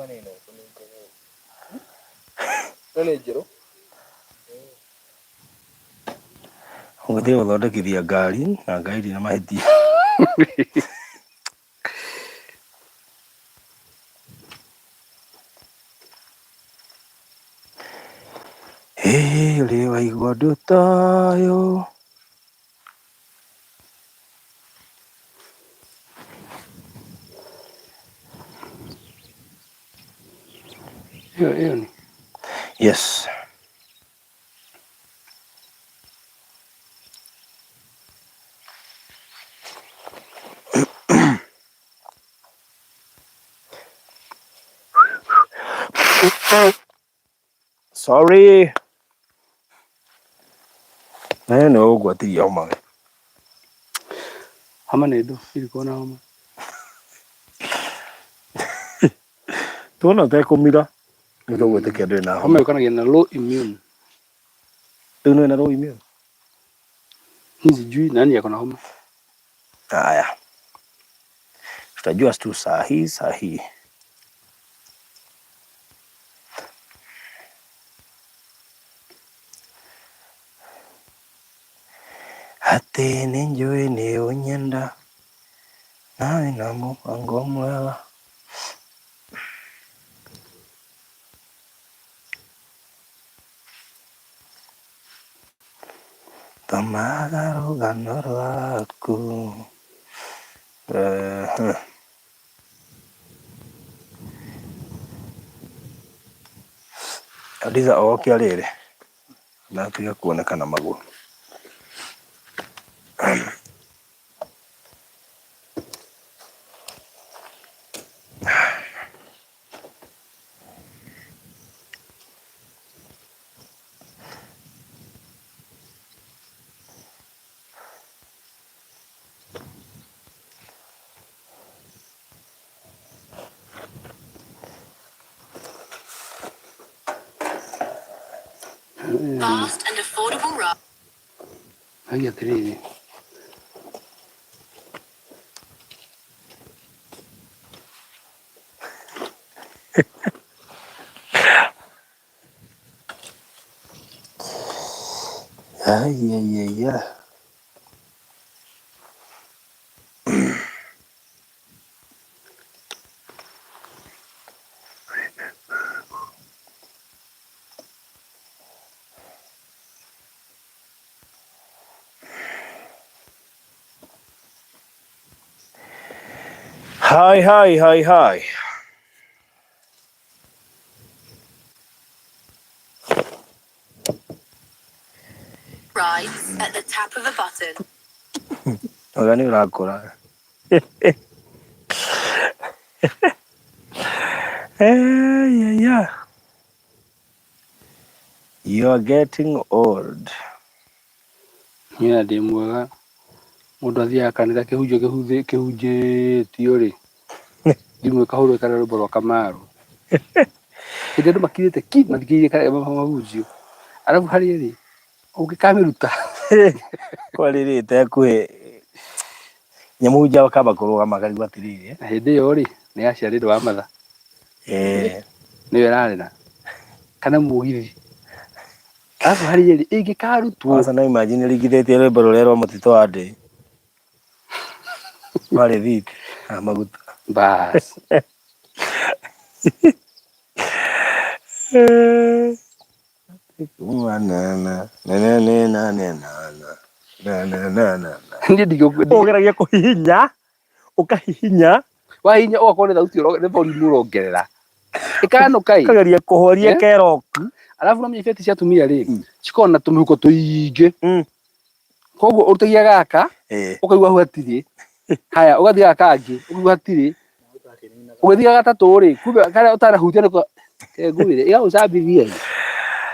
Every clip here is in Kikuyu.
Homa nĩ ĩno ĩkũnungaga ũũ. Ĩno nĩ njerũ. Ũgĩthiĩ gũthondekithia ngari na ngari ndĩ na mahĩtia. Ĩ ũrĩ waigua ũndũ ta ũyũ? Hiyo hiyo ni Yes. Sorry. Nayo nĩ ũgwatiria homa we. Homa nĩ ndũ ilikuwa na homa. Tuona ũtekũmira nĩ tũgwĩtĩkia ndũrĩ na Homa homa. yũkanagia na low immune. Rĩu nĩ na low immune. Mimi sijui nani yako na homa. Haya, tutajua tu saa hii saa hii. Atĩ nĩ njũĩ nĩ ũnyenda nawe na mũbango mwega. Thomaga rũgano rwaku. Ehe. Hadiza okia rĩrĩ na atiga kuonekana magũrũ. Fast and affordable ride. Haya atĩrĩrĩ. Ai, ai, ai, ai. Hi, hi, hi, hi. Rides at the tap of a button. Ũrĩa nĩ ũrakũra. Hey, yeah, yeah. You are getting old. Niĩ na ndĩ mwega mũndũ athiaga kanitha kĩhunjio kĩhunjĩtio rĩ thimũ ĩkahũrwo ĩkarĩa rwĩmbo rwa Kamaru hĩndĩ andũ makirĩte ki mathikĩrĩirie mahunjio arabu harĩa rĩ ũngĩkamĩruta Kwa rĩrĩ ĩtekuhe nyamũhunjia akamba kũrũgama akarigwo atĩrĩrĩ na hĩndĩ ĩyo rĩ nĩ yaciarĩrwo wa matha eh, nĩyo ĩrarĩra kana mũgithi arabu harĩa rĩ ĩngĩkarutwo Sasa no imagine ringithĩtie rwĩmbo rũrĩa rwa mũtitũ wa ndĩ rwa rĩthiti na maguta. bas Na na na na na na na na na na na na. Niĩ ndingĩ Ũgeragia kũhihinya ũkahihinya wahinya ũgakorwo nĩ thauti nĩ volume ũrongerera ĩkanũka ĩ ũkageria kũhoria Eh? keroku. Arabu no ibeti cia atumia rĩ cikoragwo na tũmĩhuko tũingĩ Mm. koguo ũrutagia gaka Eh. ũkaigua hau hatirĩ haya ũgathiĩ gaka kangĩ ũkaigua hatirĩ ũgĩthiĩ ga gatatũ rĩ kumbe karĩa ũtanahutia nĩko ngwĩre ĩgagũcambithia ĩ.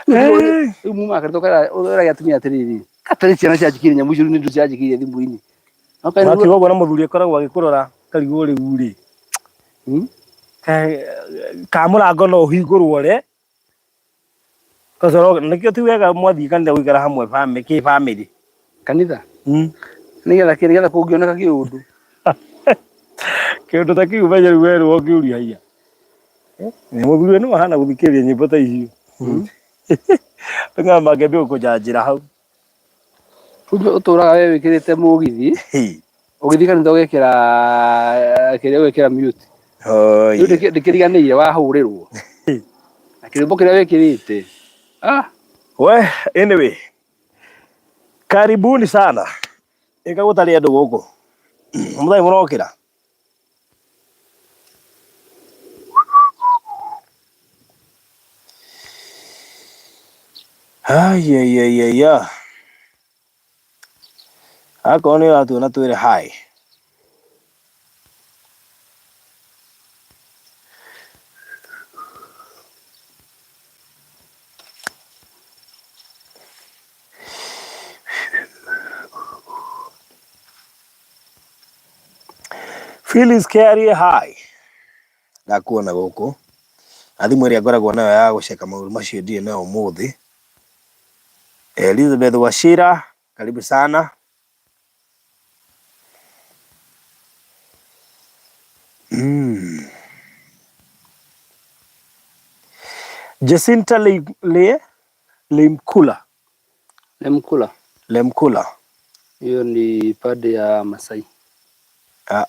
Rĩu mumaga kanitha ũkeraga atumia atĩrĩrĩ gatarĩ ciana cianjikĩire nyamũ icio rĩu nĩ ndũ cianjikĩire thimũ-inĩ. Wakiuga ũguo na mũthuri akoragwo agĩkũrora karigwo rĩu rĩ Hmm? Ka mũrango no ũhingũrwo re Kacoro nĩkĩo ti wega mwathiĩ kanitha gũikara hamwe family kĩ family. Kanitha Mm. nĩgetha kĩ nĩgetha kũngĩoneka kĩũndũ Kĩũndũ ta kĩu menye rĩu werwo ũngĩũria haiya. Nĩ mũthuri nĩ wahana gũthikĩrĩria nyĩmbo ta icio. Nga mangĩambia gũkũnjanjĩra hau. Kumbe ũtũraga we wĩkĩrĩte mũgithi ũgĩthiĩ kanitha ũgekĩra kĩrĩa ũgekĩra mute. Hoi. Rĩu ndĩkĩriganĩire wahũrĩrwo. Na kĩrĩmbo kĩrĩa wĩkĩrĩte. Ah, We, anyway. Karibuni sana. Ĩka gũtarĩ andũ gũkũ. Mũthai mũrokĩra. Aiaiaiaia. Akorwo nĩ ũratuona twĩre hi. Phyllis Carrier hi. Ndakuona gũkũ. Na thimũ ĩrĩa ngoragwo nayo ya gũceka maũndũ macio ndirĩ nayo ũmũthĩ. Elizabeth Wachira, karibu sana. Jacinta Le, Le, Lemkula. Lemkula. Lemkula. Hiyo ni pade ya Masai. Ah.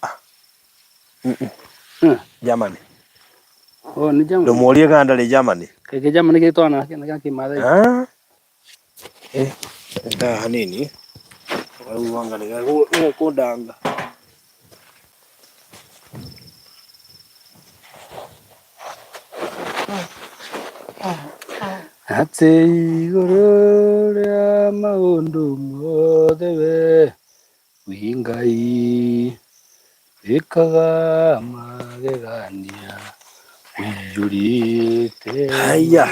Hmm. Germany. Oh, ni jamu. Ndũmũrie kana ndarĩ Germany. Keke jamu nĩ gĩtwa na na kĩmathai. Ah. Eh, ndaa hanini. Rĩu anga nĩgekũndanga. Atĩ igũrũ rĩa maũndũ mothe we wĩ Ngai wĩkaga magegania ũiyũrĩte Haya.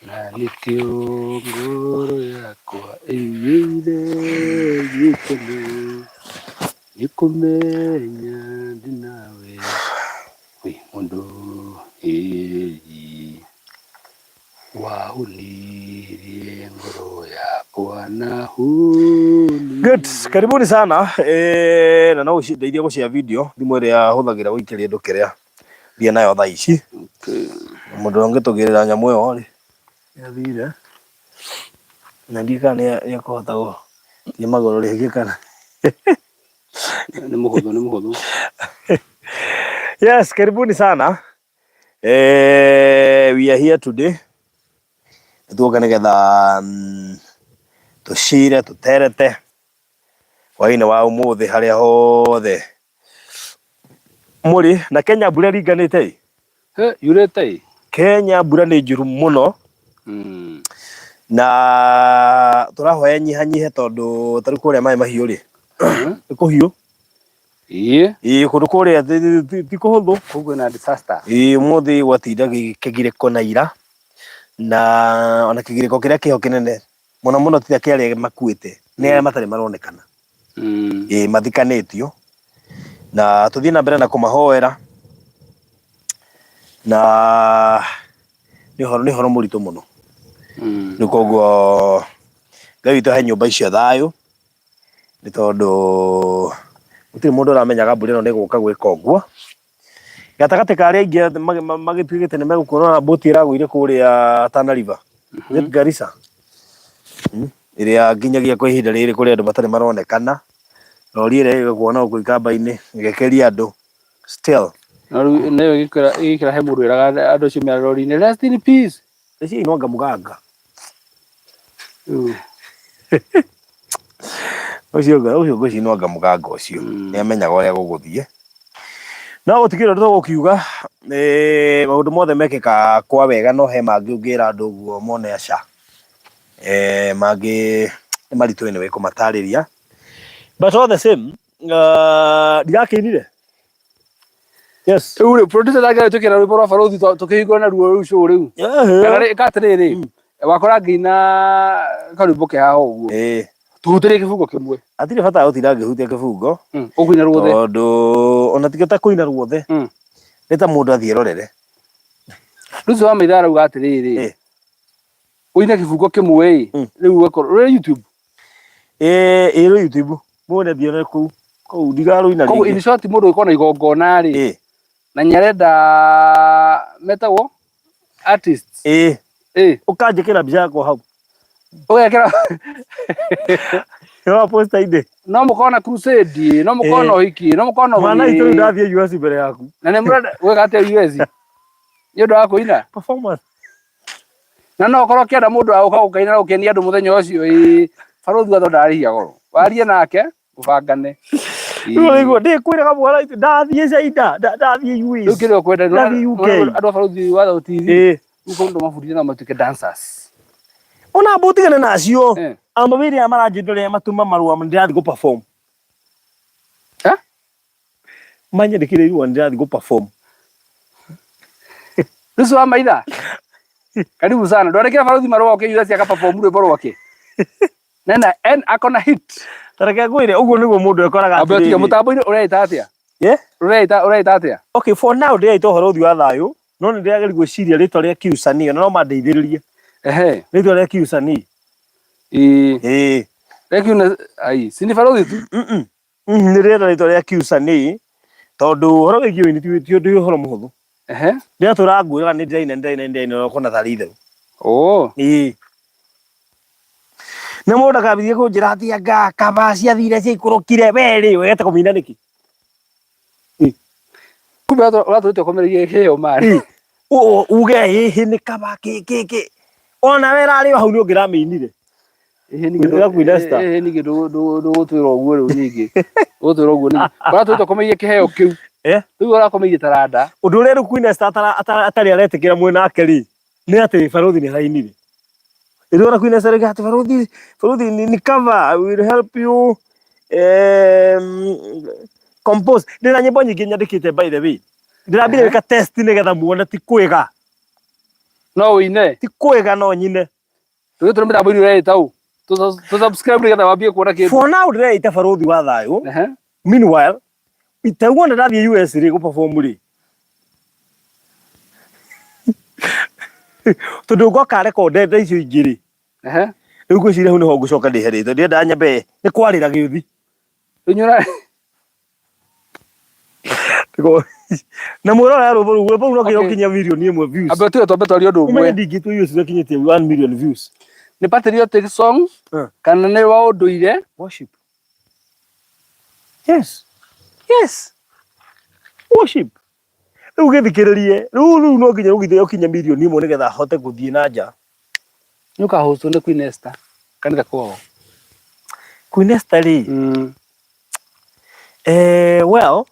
na nĩkĩo ngoro yakwa ĩiyũire gĩkeno nĩ kũmenya ndĩ nawe wĩ mũndũ ĩĩ wahunirie ngoro yakwa na huni. Good. Karibuni sana. Eh, na no ndeithie gũshare video thimũ ĩrĩa hũthagĩra gũikĩria andũ kĩrĩa thiĩ nayo thaa ici. Okay. Mũndũ ũngĩtũgĩrĩra nyamũ ĩyo rĩ nĩathire na ndiũĩ kana nĩekũhota gũthiĩ magũrũ rĩngĩ kana Nĩ mũhũthũ, nĩ mũhũthũ. Yes, karibuni sana. Eh, we are here today. Tuoka nĩgetha tũcire tũterete hwainĩ wa ũmũthĩ harĩa hothe mũrĩ na Kenya mbura ĩringanĩte ĩ. He, yurĩte ĩ. Kenya mbura nĩ njũru mũno na tũrahoya nyihanyihe tondũ ta rĩu kũrĩa maĩ mahiũ rĩ nĩ kũhiũ. Ĩĩ, Ĩĩ kũndũ kũrĩa ti kũhũthũ. kũu kwĩna disaster. Ĩĩ ũmũthĩ gwatinda kĩgirĩko na ira na ona kĩgirĩko kĩrĩa kĩho kĩnene mũno mũno tiga kĩa arĩa makuĩte nĩ arĩa matarĩ maronekana. Ĩĩ mathikanĩtio na tũthiĩ na mbere na kũmahoera na nĩ ũhoro mũritũ mũno. Rĩu koguo Ngai witũ ahe nyũmba icio thayũ nĩ tondũ gũtirĩ mũndũ ũramenyaga mbura ĩno nĩ ĩgũka gwĩka ũguo. Gatagatĩ ka arĩa aingĩ magĩtuĩkĩte nĩ megũkuona na mbũti ĩragũire kũrĩa Tana River. Is it Garissa? Ĩrĩa nginyagia kwa ihinda rĩrĩ kũrĩ andũ matarĩ maronekana. Rori ĩrĩa ĩgĩkuona gũkũ ikamba-inĩ ĩgĩkĩria andũ still. No rĩu nayo ĩgĩkĩra he mũndũ wĩraga andũ acio me rori-inĩ rest in peace. Ici inwanga mũganga. Rĩu, Ũcio ũcio ngwĩciria inwanga mũganga ũcio. Nĩ amenyaga ũrĩa gũgũthiĩ. No gũtikĩrĩ ũndũ tũgũkiuga maũndũ mothe mekĩkaga kwa wega no he mangĩ ũngĩra andũ ũguo mone aca. Mangĩ nĩ maritũ anyway kũmatarĩria. But all the same, ndirakĩinire. Yes. Rĩu rĩ, producer ndangĩra twĩkĩra rwĩmbo rwa barũthi tũkĩhingũra naruo rĩu show rĩu. Kana rĩ, ka atĩrĩrĩ, wakora ngĩina karwĩmbo ke haha ũguo. Tũhutĩrie kĩbungo kĩmwe. Hatirĩ bata wa gũtinda ngĩhutia kĩbungo. Ũkũina ruothe. Tondũ ona ti ta kũina ruothe. Nĩ ta mũndũ athiĩ erorere. Rũcio wa maitha arauga atĩrĩrĩ, ũine kĩbungo kĩmwe ĩ, rĩu ũgakorwo rũrĩ YouTube. Ĩĩ rĩ YouTube. Muone thiĩ kũu. Kũu ndigarũina Koguo in rĩngĩ. short mũndũ ũgĩkorwo na igongona rĩ, Na nĩarenda metagwo artists. Ĩĩ. Ĩĩ. Ũkanjĩkĩra mbica yakwa hau. Ũgekĩra Wa poster-inĩ. No mũkorwo na crusade, no mũkorwo na ũhiki, no mũkorwo na Mwana witũ rĩu ndathiĩ US mbere yaku. Na nĩ mũrenda gwĩka atĩa US? Nĩ ũndũ wa kũina? Performance. Na no ũkorwo ũkĩenda mũndũ wa gũka gũkaina na gũkenia andũ mũthenya ũcio ĩĩ barũthi watho ndararĩhia goro. Warie nake mũbangane. Rĩu ũraigua ndĩkwĩraga mwana witũ ndathiĩ China, ndathiĩ Rĩu US. kĩrĩa ũkwenda Ndathiĩ UK. andũ a barũthi watho TV Ĩĩ. rĩu kũndũ mabundithie no matuĩke dancers. Ona mbu tigane nacio. Eh. Amawĩra aya maranjĩndorera matũma marũa ndĩrathiĩ gũ perform. Eh? Manyandĩkĩire irũa ndĩrathiĩ gũ perform. Nusu wa maitha. Karibu sana. Ndwandĩkĩra barũthi marũa ũke US aka perform rwĩmbo rwake. Nena en akona hit. Ta reke ngwĩre ũguo nĩguo mũndũ ekoraga Ambe ũtige atĩrĩrĩ. mũtambo-inĩ ũreita atĩa? Yeah? Ũreita ũreita atĩa? Okay, for now ndĩraita ũhoro ũthiũ wa thayũ, no nĩ ndĩrageria gwĩciria rĩtwa rĩa kiusanii ona no mandeithĩrĩrie. Ehe. Rĩtwa rĩa kiusanii. Ĩĩ. Ĩĩ. Rĩa kiu ai, si ni barũthi tu. Mm. Nĩ rĩenda rĩtwa rĩa kiusanii tondũ ũhoro wĩgiĩ ũini ti ũndũ ũhoro mũhũthũ. Ehe. Ndĩratũra ngwĩraga nĩ ndĩraina ndĩraina ndĩraina ũkona tarĩ itherũ. Oh. Ĩĩ. Na mũndũ ndakambithie kũnjĩra atĩ anga kaba ciathire ciaikũrũkire we rĩ wegete kũmĩina nĩkĩ? Kumbe ũratũrĩte ũkomereirie kĩheo mari. Uge ĩhĩ nĩ kaba kĩ kĩ kĩ. Ona we rarĩ o hau nĩ ũngĩramĩinire. Ĩhĩ ningĩ Ũrĩa Queen Esther. ĩhĩ ningĩ ndũgũtwĩra ũguo rĩu ningĩ. Ũgũtwĩra ũguo ningĩ. Ũratũrĩte ũkomereirie kĩheo kĩu. Eh? Rĩu ũrakomereirie taranda. Ũndũ ũrĩa rĩu Queen Esther atarĩ aretĩkĩra mwena wake rĩ nĩ atĩ barũthi nĩ arainire. Rĩu ona Queen Esther rĩngĩ atĩ barũthi barũthi ni cover I will help you compose. Ndĩna nyĩmbo nyingĩ nyandĩkĩte by the way. Ndĩrambire gwĩka test nĩgetha muone ti kwĩga. No ũine. Ti kwĩga no nyine. Tũgĩtũra mĩtambo-inĩ ũreita ũ. Tũ subscribe nĩgetha wambie kuona kĩndũ. For now ndĩreita barũthi wa thayũ. Ehe. Meanwhile, itaguo na ndathiĩ US rĩ gũ perform rĩ. Tondũ ngoka rekondete icio ingĩ rĩ. Ehe. Rĩu ngwĩciria hau nĩho ngũcoka ndĩhe rĩtwa. Ndiendaga nyambe nĩ kwarĩra gĩũthi. Rĩu nĩ Na mwĩrore rwĩmbo rũu, rwĩmbo rũu no nginya Okay. ũkinyie mirioni ĩmwe views. Ambe tuge twambe twarie ũndũ Ũmenye ũmwe. ndingĩtwo US ũtakinyĩtie 1 million views. Nĩ patriotic song Eh. kana nĩ wa ũndũire? Worship. Yes. Yes. Worship. Rĩu gĩthikĩrĩrie, rĩu rĩu no nginya ũgithie ũkinye mirioni ĩmwe nĩgetha hote gũthiĩ na nja. Nĩ ũkahostwo nĩ Queen Esther kanitha kwao. Queen Esther rĩ, well,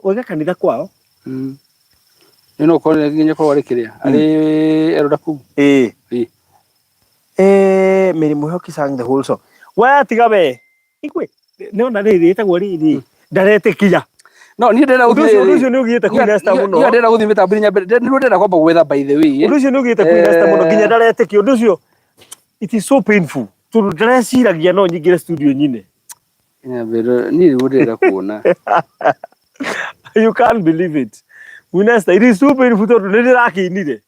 oiga kanitha kwao. Nĩ no ũkorwo nginya korwo arĩ kĩrĩa arĩ Eldoret kũu. Ĩĩ. Ĩĩ. Mary Mũhoki sang the whole song. We tiga we. Igwe, nĩona rĩrĩ ĩtagwo rĩrĩ ndaretĩkia. No niĩ ndĩrenda Ũndũ gũthiĩ ũcio ũndũ ũcio nĩ ũgiĩte Queen Esther mũno. Niĩ ndĩrenda gũthiĩ mĩtambo-inĩ nyambe nĩguo ndĩrenda kwamba gwetha by the way. Ũndũ ũcio nĩ ũgiĩte Queen Esther mũno nginya ndaretĩkia ũndũ ũcio. It is so painful. Tondũ ndareciragia no nyingĩre studio nyine. Nyambe niĩ nĩguo ndĩrenda kuona. You can't believe it. Queen Esther, it is so painful tondũ nĩ ndĩrakĩinire.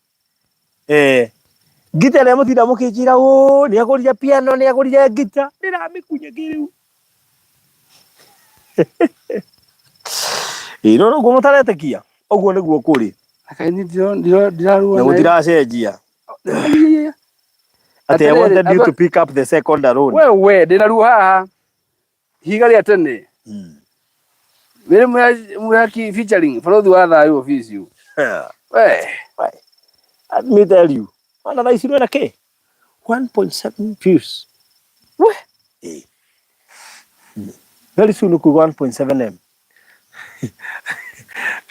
Ngita ĩrĩa mũtinda mũkĩnjĩra ũ nĩ agũrire piano nĩ agũrire ngita ndĩramĩkunya kĩrĩu. Ĩĩ no ũguo mũtaretĩkia ũguo nĩguo kũrĩ Kaĩ niĩ ndiraruo na gũtiracenjia. Atĩ I wanted you to pick up the second alone. We we ndĩna ruo haha ihiga rĩa tene. Mary Mũhaki featuring barũthi wa thayũ official. We Let me tell you. Ona thaa ici rwĩna kĩ? 1.7 views. We Ĩĩ. Very soon ũkuga 1.7 M.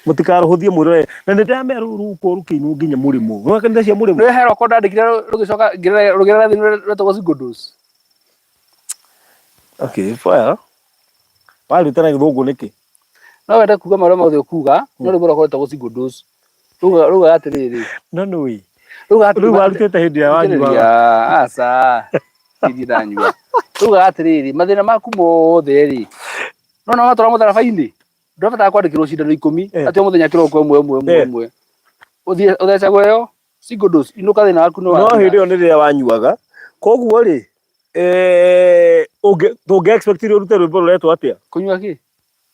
Mũtikarũhũthie mwĩrore na nĩ ndĩramera rũrũ rũkorwo rũkĩinwo nginya mũrĩmo. Nĩ kanitha cia mũrĩmo. Nĩ hero ko ndandĩkire rũgĩcoka rũgĩrera thĩ rwetagwo single dose. Okay, well. Waruta na gĩthũngũ nĩkĩ? No wende kuga marĩa mothe ũkuga no rwĩmbo rwakwa rwetagwo single dose. Rugaga atĩrĩrĩ. No nĩũĩ. Rugaga Rĩu warutĩte hĩndĩ ĩrĩa wanyuaga. Aca. Ndirĩ ndanyua. Rugaga atĩrĩrĩ mathĩna maku mothe rĩ no na watwara mũtharaba-inĩ ndũrabatara kwandĩkĩrwo cindano ikũmi atĩ o mũthenya kĩroko ĩmwe ĩmwe ĩmwe ĩmwe ũthiĩ ũthecagwo ĩyo single dose inũka thĩna waku nĩ No wathira. hĩndĩ ĩyo nĩ rĩrĩa wanyuaga koguo rĩ tũngĩ expect ũrute rwĩmbo rũretwo atĩa? Kũnyua kĩ?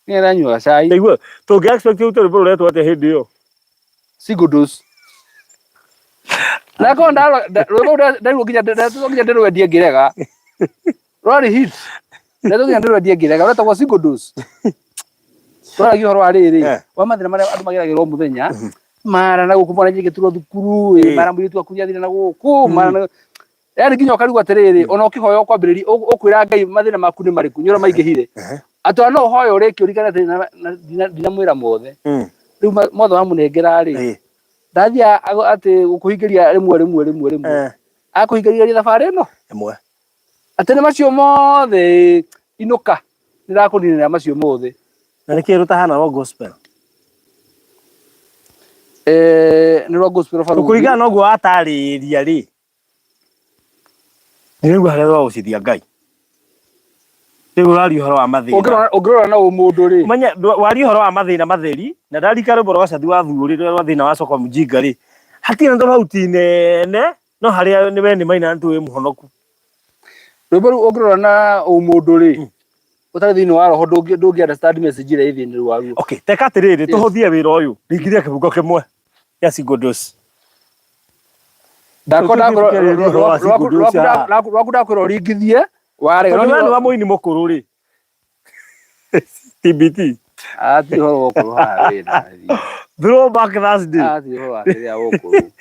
Nĩ aranyuaga cai. Ndaigua tũngĩ expect ũrute rwĩmbo rũretwo atĩa hĩndĩ ĩyo? Single dose. Na korwo rwĩmbo rũu ndaigua nginya ndatũtwo nginya ndĩrwendie ngĩrega. Rwarĩ hit. Ndatũtwo nginya ndĩrwendie ngĩrega. Rwetagwo single dose. Rwaragia ũhoro wa rĩrĩ, wa mathĩna marĩa andũ mageragĩra o mũthenya. Mara na gũkũ mwana nyingĩtũrwo thukuru, mara mũirĩtu waku nĩathire na gũkũ, mara na yani nginya ũkarigwo atĩrĩrĩ ona ũkĩhoya ũkwambĩrĩria ũkwĩra Ngai mathĩna maku nĩ marĩkũ nĩ ũrĩa maingĩhire atĩ ona no ũhoye ũrĩkie ũririkane atĩ ndinamwĩra mothe. Rĩu mothe wamũnengera rĩ, ndathiĩ atĩ gũkũhingĩria rĩmwe rĩmwe rĩmwe rĩmwe, akũhingĩria thabarĩ ĩno ĩmwe atĩ nĩ macio mothe, inũka nĩndakũninĩra macio mothe. Na nĩkĩĩ rũtahana rwa gospel? Nĩ rwa gospel barũthi. Kũringana na ũguo watarĩria rĩ, nĩraigua harĩa rwagocithia Ngai. Rĩu ũraria ũhoro wa mathĩna. Ũngĩrora na ũmũndũ rĩ, Ũmenye waria ũhoro wa mathĩna matheri na ndarika rwĩmbo rwa Cathi wa Thuũ rĩ, rũrĩa rwa thĩna wa Soko Mjinga rĩ, hatirĩ na tofauti nene no harĩa nĩ we nĩ maina nĩ wĩ mũhonoku. Rwĩmbo rũu ũngĩrora na ũmũndũ rĩ, ũtarĩ thĩinĩ wa roho ndũngĩ understand message ĩrĩa ĩ thĩinĩ waruo. Okay, teka atĩrĩrĩ, tũhũthie wĩra ũyũ, ringithia kĩbungo kĩmwe gĩa single dose. Ndakwa ndakwĩra Tũkĩarĩrĩria ũhoro wa single dose haha. rwaku ndakwĩra ũringithie warega. Tondũ we nĩ wa mũini mũkũrũ rĩ. TBT. Ah, ti ũhoro wa ũkũrũ haha wĩna. Throwback Thursday. Ah, ti ũhoro wa kĩrĩa wa ũkũrũ.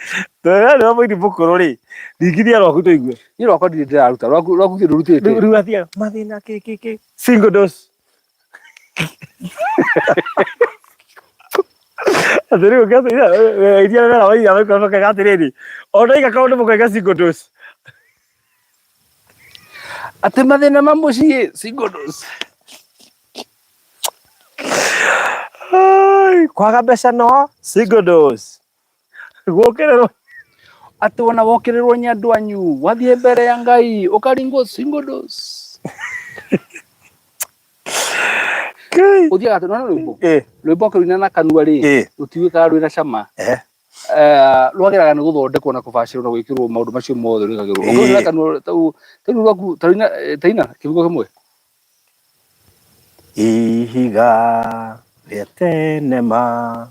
Tondũ we nĩ wa mũini mũkũrũ rĩ, ringithia rwaku tũigue. Niĩ rwakwa ndirĩ ndĩraruta, rwaku rwaku kĩndũ Rĩu ũrutĩte. rĩu athiaga mathĩna kĩ kĩ kĩ single dose. Atĩ rĩu ũngĩatũire iria wera wa iria maikara makaiga atĩrĩrĩ, ona iga kaũndũ mũkaiga single dose. Atĩ mathĩna ma mũciĩ single dose. Ai, kwaga mbeca no single dose. Gũkĩrĩrwo Atĩ wona wokĩrĩrwo nĩ andũ anyu, wathiĩ mbere ya Ngai ũkaringwo single dose. Ngai. Ũthiaga atĩ nĩwona rwĩmbo? Eh. Rwĩmbo ũkĩrũina na kanua rĩ, rũtiuĩkaga rwĩna cama. Rwagĩraga nĩ gũthondekwo na kũbacĩrwo na gwĩkĩrwo maũndũ macio mothe rwĩkagĩrwo. Ũkĩrũina na kanua tau rĩu rwaku ta rũina ta ina kĩbungo kĩmwe. Ihiga rĩa tene ma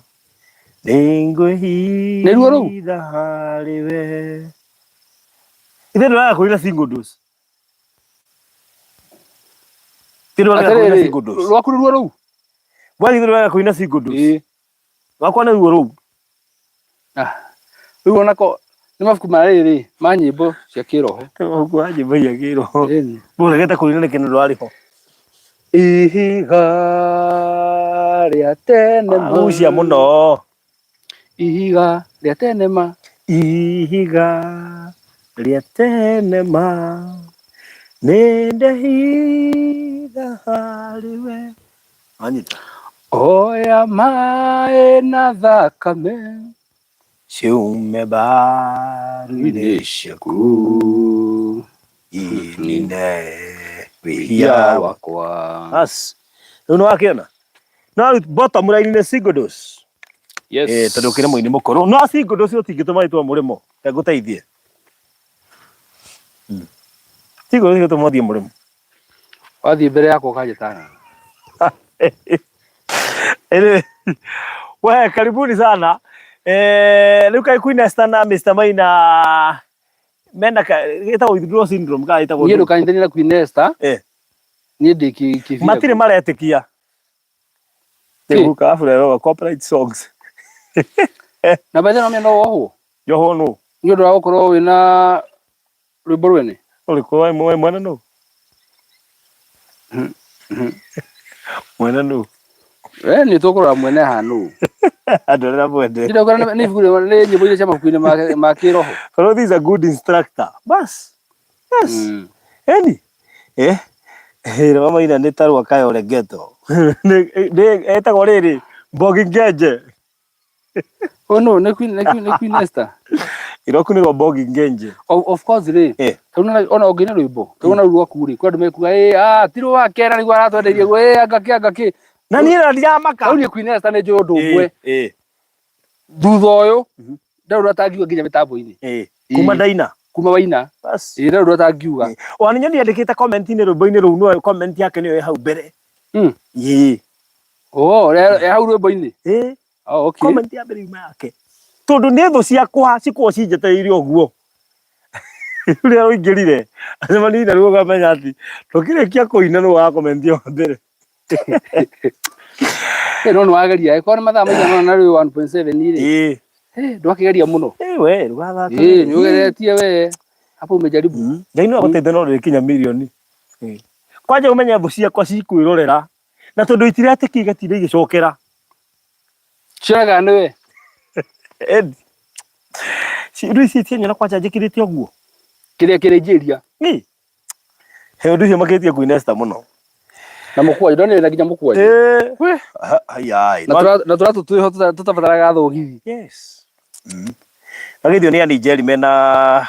Nĩruo rũu? nĩngwĩhitha harĩ we. Ithe ndũraga kũina single dose. Ithe ndũraga kũina Atĩrĩrĩ, single dose. rwaku nĩruo rũu? Bwana ithe ndũraga kũina single dose. Rwakwa nĩruo rũu. Ah, rĩu onako nĩ mabuku ma rĩrĩ ma nyĩmbo cia kĩroho. Mabuku ma nyĩmbo cia kĩroho. Ĩni. Mũregete kũina nĩkĩ nĩ ndwarĩ ho? Ihiga rĩa tene ma. Gucia mũno. Ihiga rĩa tene ma. Ihiga rĩa tene ma nĩ ndehitha harĩ we. Wanyita? Oya maĩ na thakame ciume mbaru-inĩ ciaku inine wĩhia wakwa. Bas. Rĩu nĩ wakĩona? No rĩu bottom line nĩ single dose. Yes. Tondũ ũkĩrĩ mũini mũkũrũ. No single dose ũtingĩtũma rĩtwa mũrĩmo. Reke ngũteithie. Single dose ĩgũtũma ũthiĩ mũrĩmo. Wathiĩ mbere yakwa ũkanjĩtana. Anyway, we karibuni sana. Rĩu kaĩ Queen Esther na Mr Maina mena ka ĩtagwo withdrawal syndrome kana ĩtagwo Niĩ ndũkanyitanie na Queen Esther. Niĩ ndĩ kĩbira. Matirĩ maretĩkia. Kĩ? Nĩguka arabu copyright songs. Na by the way no wohwo. Yohwo nũ? Nĩ ũndũ wa gũkorwo wĩna rwĩmbo rwene. Ũrĩkũ we mwene nũ? Mwene nũ? We nĩ tũkũrora mwene haha nũ. Andũ arĩa mwende. Ndĩrauga nĩ ibuku nĩ nyĩmbo iria cia mabuku-inĩ ma kĩroho. Barũthi is a good instructor. Bas. Yes. Eni. Rwa Maina nĩ ta rwa Kayole Ghetto. Nĩ etagwo rĩrĩ Mbogi Ngenje. Oh no, nĩ Queen nĩ Queen nĩ Queen Esther. Iroku nĩ rwa Mbogi Ngenje. Of course rĩ. Tondũ ona ũngĩina rwĩmbo, tondũ ona rũu rwaku rĩ, kwĩ andũ mekuga ĩ ah ti rwa kera nĩguo aratwendeirie guo ĩ anga kĩ anga kĩ. Na niĩ na ndiramaka. Rĩu niĩ Queen Esther nĩ njũĩ ũndũ ũmwe. Thutha ũyũ ndarĩ ũndũ atangiuga nginya mĩtambo-inĩ. Kuma ndaina. Kuma waina. Bas. Ndarĩ ũndũ atangiuga. Ona nĩ nyandĩkĩte comment-inĩ rwĩmbo-inĩ rũu no comment yake nĩyo ĩ hau mbere. Oh, e hau rwĩmbo-inĩ. Ĩ. Oh, okay. Comment ya mbere yuma yake tondu nĩ thũ ciakwa cikorwo cinjetereire ũguo. Rĩrĩa ũingĩrire acemania na ruo ũkamenya atĩ ndũkĩrĩkia kũina nĩ wakomentia wa mbere. Eh, no nĩ wageria ĩkorwo nĩ mathaa maigana ũna na rĩu 1.7 rĩ. Ĩ. Eh, ndwakĩgeria mũno. Ĩ, we ndũgathaka. Eh, nĩ ũgeretie we. Hapo umejaribu. Ngai no agũteithie no ndũrĩkinya mirioni. Kwanja ũmenye thũ ciakwa cikwĩrorera na tondũ itiretĩkia igatinda igĩcokera. Cionaga nĩwe. Edi. Rĩu ici cianyona kwanja njĩkĩrĩte ũguo. Kĩrĩa kĩrĩnjĩria. Ĩ. He ũndũ ũcio makĩtie Queen Esther mũno. Na mũkwanjũ ndonire na nginya mũkwanjũ. Ĩ. We. Haiai. Na tũratũ twĩho tũtabataraga thogithi. Yes. Magĩthio nĩ Annie Njeri mena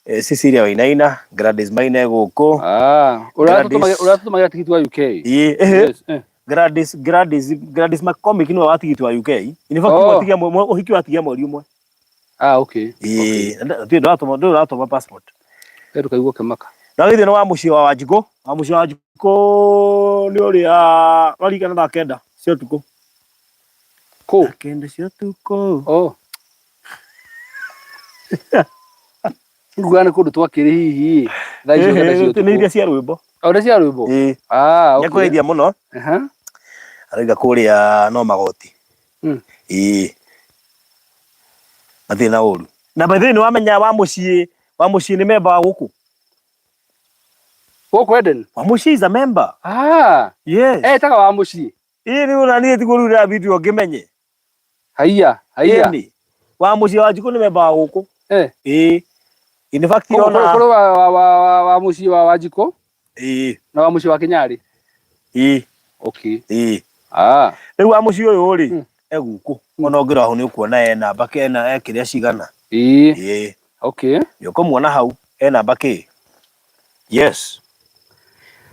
Cecilia Wainaina, Gladys Maina e gũkũ. Ah, Gladys. ũratũtũmagĩra tigiti wa UK. Ĩ, ehe. Yes. Eh. Gladys McCormick nĩwe wa tigiti wa UK. In fact, Oh. watigia ũhiki watigia mweri ũmwe. Ah, okay. Ĩ, ndũrĩ ndũratũma passport. Rĩu ndũkaigua ũkĩmaka. Na githĩ nĩ wa mũciĩ wa Wanjikũ. Wa mũciĩ wa Wanjikũ nĩ ũrĩa warigana thaa 9 cia ũtukũ. Kũ? Thaa 9 cia ũtukũ. Oh. Nguga nĩ kũndũ twakĩrĩ hihi thaa icio 9 cia Nĩ ũtukũ. iria cia rwĩmbo. Oh, nĩ cia rwĩmbo? Ĩ. Ah, okay. Nĩakũgeithia mũno. Aha. Arauga kũrĩa no magoti. Ĩ. Matirĩ na ũru. Na by the way nĩ wamenya wa mũciĩ nĩ member wa gũkũ? Gũkũ Eden? Wa mũciĩ is a member. Ah. Yes. Etaga wa mũciĩ. Ĩ rĩu ona niĩ tiguo rĩu ndĩra video ngĩmenye. Haiya, haiya. Ĩni. Wa mũciĩ wa Wanjikũ nĩ member wa gũkũ. Eh. Ĩ. In fact Kũrĩ ona kũrĩ wa mũciĩ wa Wanjikũ Ĩ. na wa mũciĩ wa Kĩnyarĩ. Ĩ. Okay. Ĩ. Ah. Rĩu wa mũciĩ ũyũ rĩ, e gũkũ. Ona ũngĩrora hau nĩ ũkuona e namba ena e kĩrĩa cigana. Ĩ. Ĩ. Okay. Nĩ ũkũmuona hau e namba kĩ. Yes.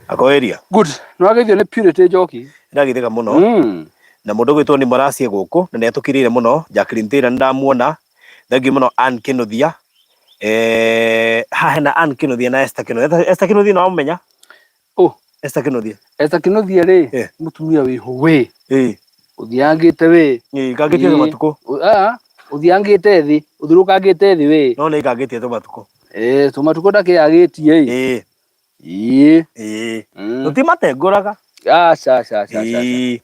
Ako area. Good. Nĩ wageithio nĩ Purity Njoki. Ndagithĩka mũno. Na mũndũ ũgwĩtwo nĩ Mũracie gũkũ na nĩ atũkĩrĩire mũno. Jacqueline Taylor nĩ ndamuona. Thank you mũno Ann Kĩnuthia. Haha hena Ann Kĩnuthia na Esther Kĩnuthia. Esther Kĩnuthia no wamũmenya? Oh. Esther Kĩnuthia. Esther Kĩnuthia rĩ, mũtumia wĩho wĩ. Ũthiangĩte wĩ. Ĩ, kangĩtie tũmatukũ. Ah, ũthiangĩte thĩ, ũthurũkangĩte thĩ wĩ. No nĩ ikangĩtie tũmatukũ. Eh, tũmatukũ ndakĩagĩtie ĩ. Ĩ. Ĩ. Tũtimatengũraga. Aca, aca, aca, aca. Ĩ.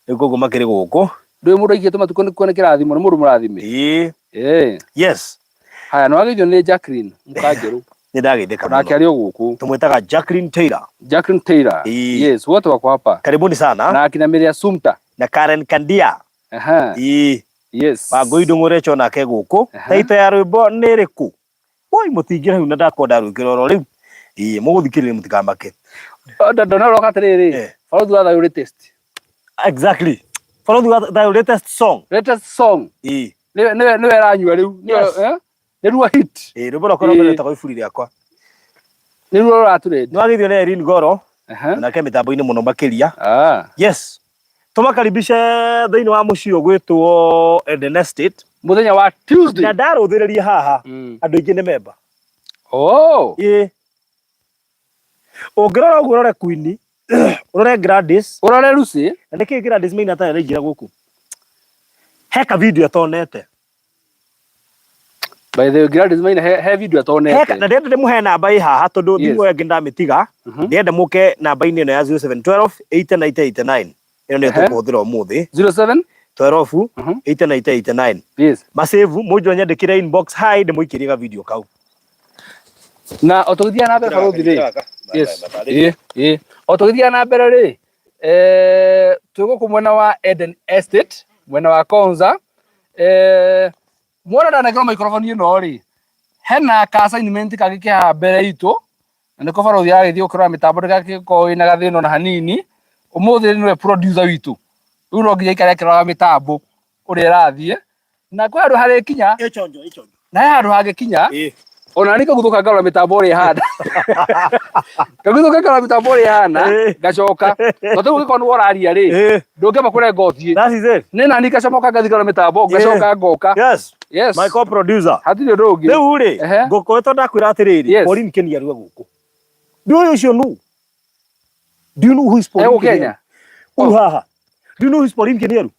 Rĩu koguo makĩrĩ gũkũ. Ndũĩ mũndũ aikie tũmatukũ nĩ kuo nĩ kĩrathimo, nĩ mũndũ mũrathime. Ĩ. Ĩ. Yes. Haya, nĩ wageithio nĩ Jacqueline Mũkanjerũ. Nĩ ndageithĩka mũno. Onake arĩ o gũkũ. Tũmwĩtaga Jacqueline Taylor. Jacqueline Taylor. Ĩ. Yes, wote wako hapa. Karibuni sana. Na akina Mary Assumpta. Na Karen Kandia. Aha. Ĩ. Yes. Wangũi Ndũng'ũrecho nake gũkũ. Taito ya rwĩmbo nĩ ĩrĩkũ? Woi mũtingĩra hau na ndakorwo ndarwĩkĩra oro rĩu. Ĩ, mũgũthikĩrĩria mũtikamake. Ndona ũroka atĩrĩrĩ, Barũthi wa Thayũ latest. Exactly. Barũthi wa Thayũ latest song. Latest song. Ĩ. Nĩwe nĩwe ĩranyua rĩu. Yes. Nĩruo hit. Ĩ, rwĩmbo rwakwa rwa mbere rwĩtagwo Iburi rĩakwa. Nĩruo rũratũrend. Nĩ wageithio nĩ Irene Goro. Nake mĩtambo-inĩ mũno makĩria. Yes. Tũmakaribishe thĩinĩ wa mũciĩ ũgwĩtwo Eden Estate. Mũthenya wa Tuesday. Na ndarũthĩrĩria haha andũ aingĩ nĩ memba. Oh. Ĩ. Ũngĩrora ũguo ũrore Queen, ũrore Gladys, ũrore Lucy. Na nĩkĩ Gladys Maina atarĩ araingĩra gũkũ? He ka video atonete. By the way, Gladys Maina he video atonete. Na ndĩrenda ndĩmũhe namba ĩ haha tondũ thimũ ĩyo ĩngĩ ndamĩtiga. Ndĩrenda mũke namba-inĩ ĩno ya 0712 8989. Ĩno nĩyo tũkũhũthĩra ũmũthĩ. 07 12 8989. Yes. Masave mũnjo nyandĩkĩre inbox hi ndĩmũikĩrie ga video kau. Na o tũgĩthiaga na mbere barũthi rĩ. Yes. Ĩ, ĩ. O tũgĩthiaga na mbere rĩ, twĩ gũkũ mwena wa Eden Estate, mwena wa Konza. Mwona ndanengerwo microphone ĩno rĩ, hena ka assignment kangĩ ke haha mbere itũ, na nĩko barũthi aragĩthiĩ gũkĩrora mĩtambo ndĩgagĩkorwo ĩna gathĩna ona hanini. Ũmũthĩ nĩwe producer witũ, rĩu no nginya aikare akĩroraga mĩtambo ũrĩa ĩrathiĩ, na kwĩ handũ harĩkinya, na he handũ hangĩkinya, ona niĩ ngaguthũka ngarora mĩtambo ũrĩa ĩhana. Ngaguthũka ngarora mĩtambo ũrĩa ĩhana, ngacoka. Tondũ rĩu ũngĩkorwo nĩwe ũraria rĩ, ndũngĩamba kũrenga ũthiĩ. That is it. Nĩ nani ngacomoka ngathiĩ ngarora mĩtambo, ngacoka ngoka. Yes. Yes. My co-producer. Hatirĩ ũndũ ũngĩ. Rĩu rĩ, ngũkoretwo ndakwĩra atĩrĩrĩ, Pauline Kĩniaru e gũkũ. Ndũĩ ũcio nũ? Do you know who is Pauline Egũ Kenya? Ũyũ haha. Do you know who is Pauline Kinieru?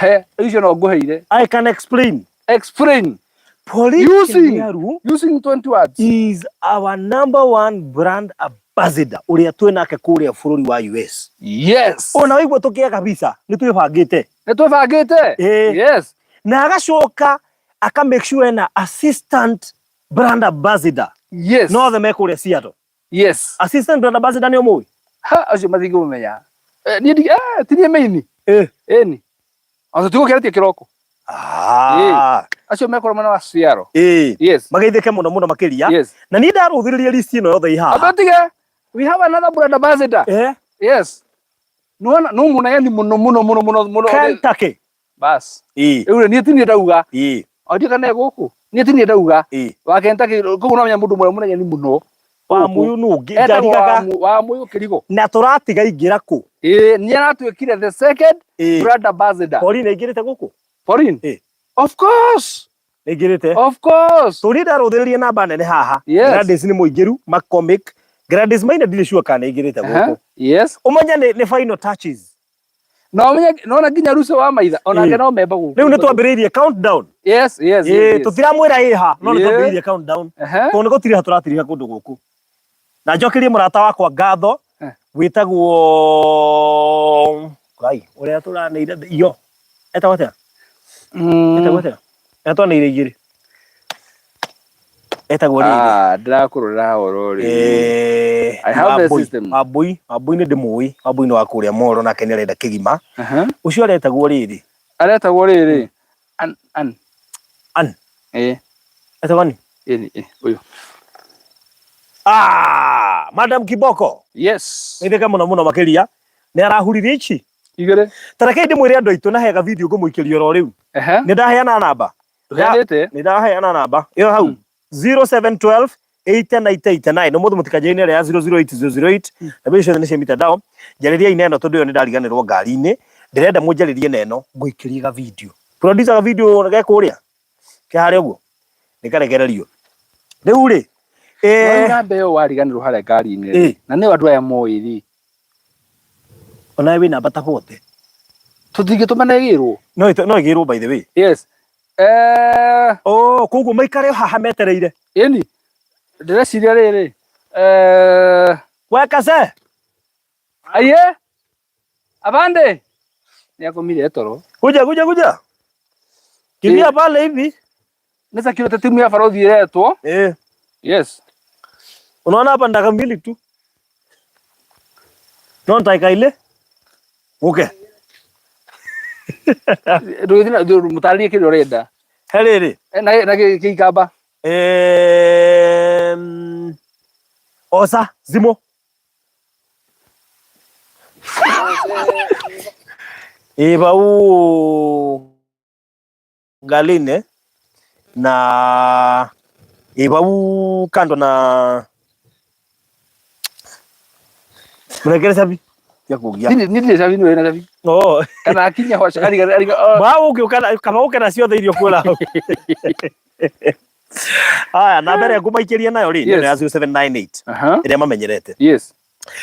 He, icio no ngũheire. I can explain. Explain. Pauline Using Kinieru using 20 words. is our number one brand ambassador uria twĩ nake kũrĩa bũrũri wa US. Yes. Ona waigua tũkĩaga visa nĩ twĩbangĩte. Nĩ twĩbangĩte. Ĩĩ. Yes. Na agacoka aka make sure ena assistant brand ambassador. Yes. No othe me kũrĩa Seattle. Yes. Assistant brand ambassador nĩ ũmũĩ? Ha, acio matingĩmũmenya. Eh, niĩ ndi eh, ti niĩ maini. Eh. Ĩni. Ona tũtigũkĩrĩtie kĩroko. Ah. Acio mekũrwo mwena wa Seattle. Ĩĩ. Yes. Mageithĩke mũno mũno makĩria. Yes. Na niĩ ndarũthĩrĩria list ĩno yothe ĩ haha. Amba tige. We have another brand ambassador. Eh. Yes. Nĩwona no mũneani mũno mũno mũno mũno mũno. Kentucky. Bas. Ĩĩ. Rĩu rĩ, niĩ ti niĩ ndauga. Ĩĩ. Ondio kana e gũkũ. Niĩ ti niĩ ndauga. Ĩĩ. Wa Kentucky koguo no menya mũndũ ũmwe mũneani mũno. Wa mũyũ nũ ũngĩ Etagwo njarigaga wa Mũyũ Kĩrigo. na tũratiga ingĩra kũ? Ĩĩ, nĩ aratuĩkire the second Ĩĩ. brand ambassador. Pauline aingĩrĩte gũkũ? Pauline? Ĩĩ. Of course. Aingĩrĩte. Of course. Tũri ndarũthĩrĩria namba nene haha. Yes. Gladys nĩ mũingĩru, McCormick. Gladys Maina ndirĩ sure kana aingĩrĩte Uh-huh. gũkũ. Yes. Ũmenye nĩ final touches. Na ũmenye nona nginya Ruce wa maitha onake Ĩĩ. no memba gũkũ. Rĩu nĩ twambĩrĩirie countdown. Yes, yes, Ĩĩ, yes. yes. tũtiramwĩra ĩha, no nĩ Ĩĩ. twambĩrĩirie countdown. Uh-huh. Tondũ nĩ gũtiriha tũratiriha kũndũ gũkũ. Na njokerie mũrata wakwa ngatho Eh. wĩtagwo Ngai, ũrĩa tũranĩire iyo. Etagwo atĩa? Etagwo atĩa? Atwanĩire igĩrĩ. Etagwo rĩrĩ. Ah, ndĩrakũrora oro rĩ. Eh, I have the Wambui, system. Wambui, Wambui nĩ ndĩmũĩ, Wambui nĩ wa kũrĩa Moro nake nĩ arenda kĩgima. Uh-huh. Ũcio aretagwo rĩrĩ. Aretagwo rĩrĩ. An an. An. Eh, Etagwo ni? ĩni, eh, ũyũ. Ah, Madam Kiboko. Yes. Nĩthĩka mũno mũno makĩria. Nĩ arahuririe ici. Igĩrĩ. Ta reke ndĩmwĩre andũ aitũ na hega video ngũmũikĩria oro rĩu. Ehe. Nĩ ndaheana namba. Ndũheanĩte? Nĩ ndaheana namba. Ĩyo hau. 0712 8989 ũmũthĩ mũtikanjĩre ĩrĩa ya 008008 na mbia ciothe nĩ cia mitandao njarĩriai na ĩno tondũ ĩyo nĩ ndariganĩrwo ngari-inĩ ndĩrenda mũnjarĩrie na ĩno ngũikĩrie ga video producer ga video ge kũrĩa ke harĩa ũguo nĩ karekererio rĩu rĩ No eh, namba ĩyo wariganĩrwo harĩa ngari-inĩ rĩ. Ĩĩ. Na nĩ andũ aya moĩ rĩ. onawe wĩ namba ta bote Tũtingĩtũma na ĩgĩrwo. no no ĩgĩrwo by the way Yes. Eh, oh koguo maikare o haha metereire ĩni. Ndĩreciria rĩrĩ. Eh, wekase aiye. Abande. Nĩ akomire toro. kuja kuja kuja kimbia pale hivi Nĩ security team ya barothi ĩretwo. eh Yes. Unaona hapa ndaka mbili tu. No nitaika ile. Okay. Ndũgĩthiĩ na mũtarĩrie kĩrĩa ũrenda. Herere. Eh, Na na gĩikamba. Osa zimo. Ibau ngaline na ibau kando na Mrekere cabi ya kugia. Niĩ ndirĩ cabi nĩ wĩna cabi. Oh. Kana akinya hwaca ariga ariga. oh. Ba ũngĩũka kaba ũke na ciothe irio kuola hau. Aya, namba ĩrĩa ngũmaikĩria nayo rĩ, nĩ Yes. ya 0798 Aha. ĩrĩa mamenyerete. Yes.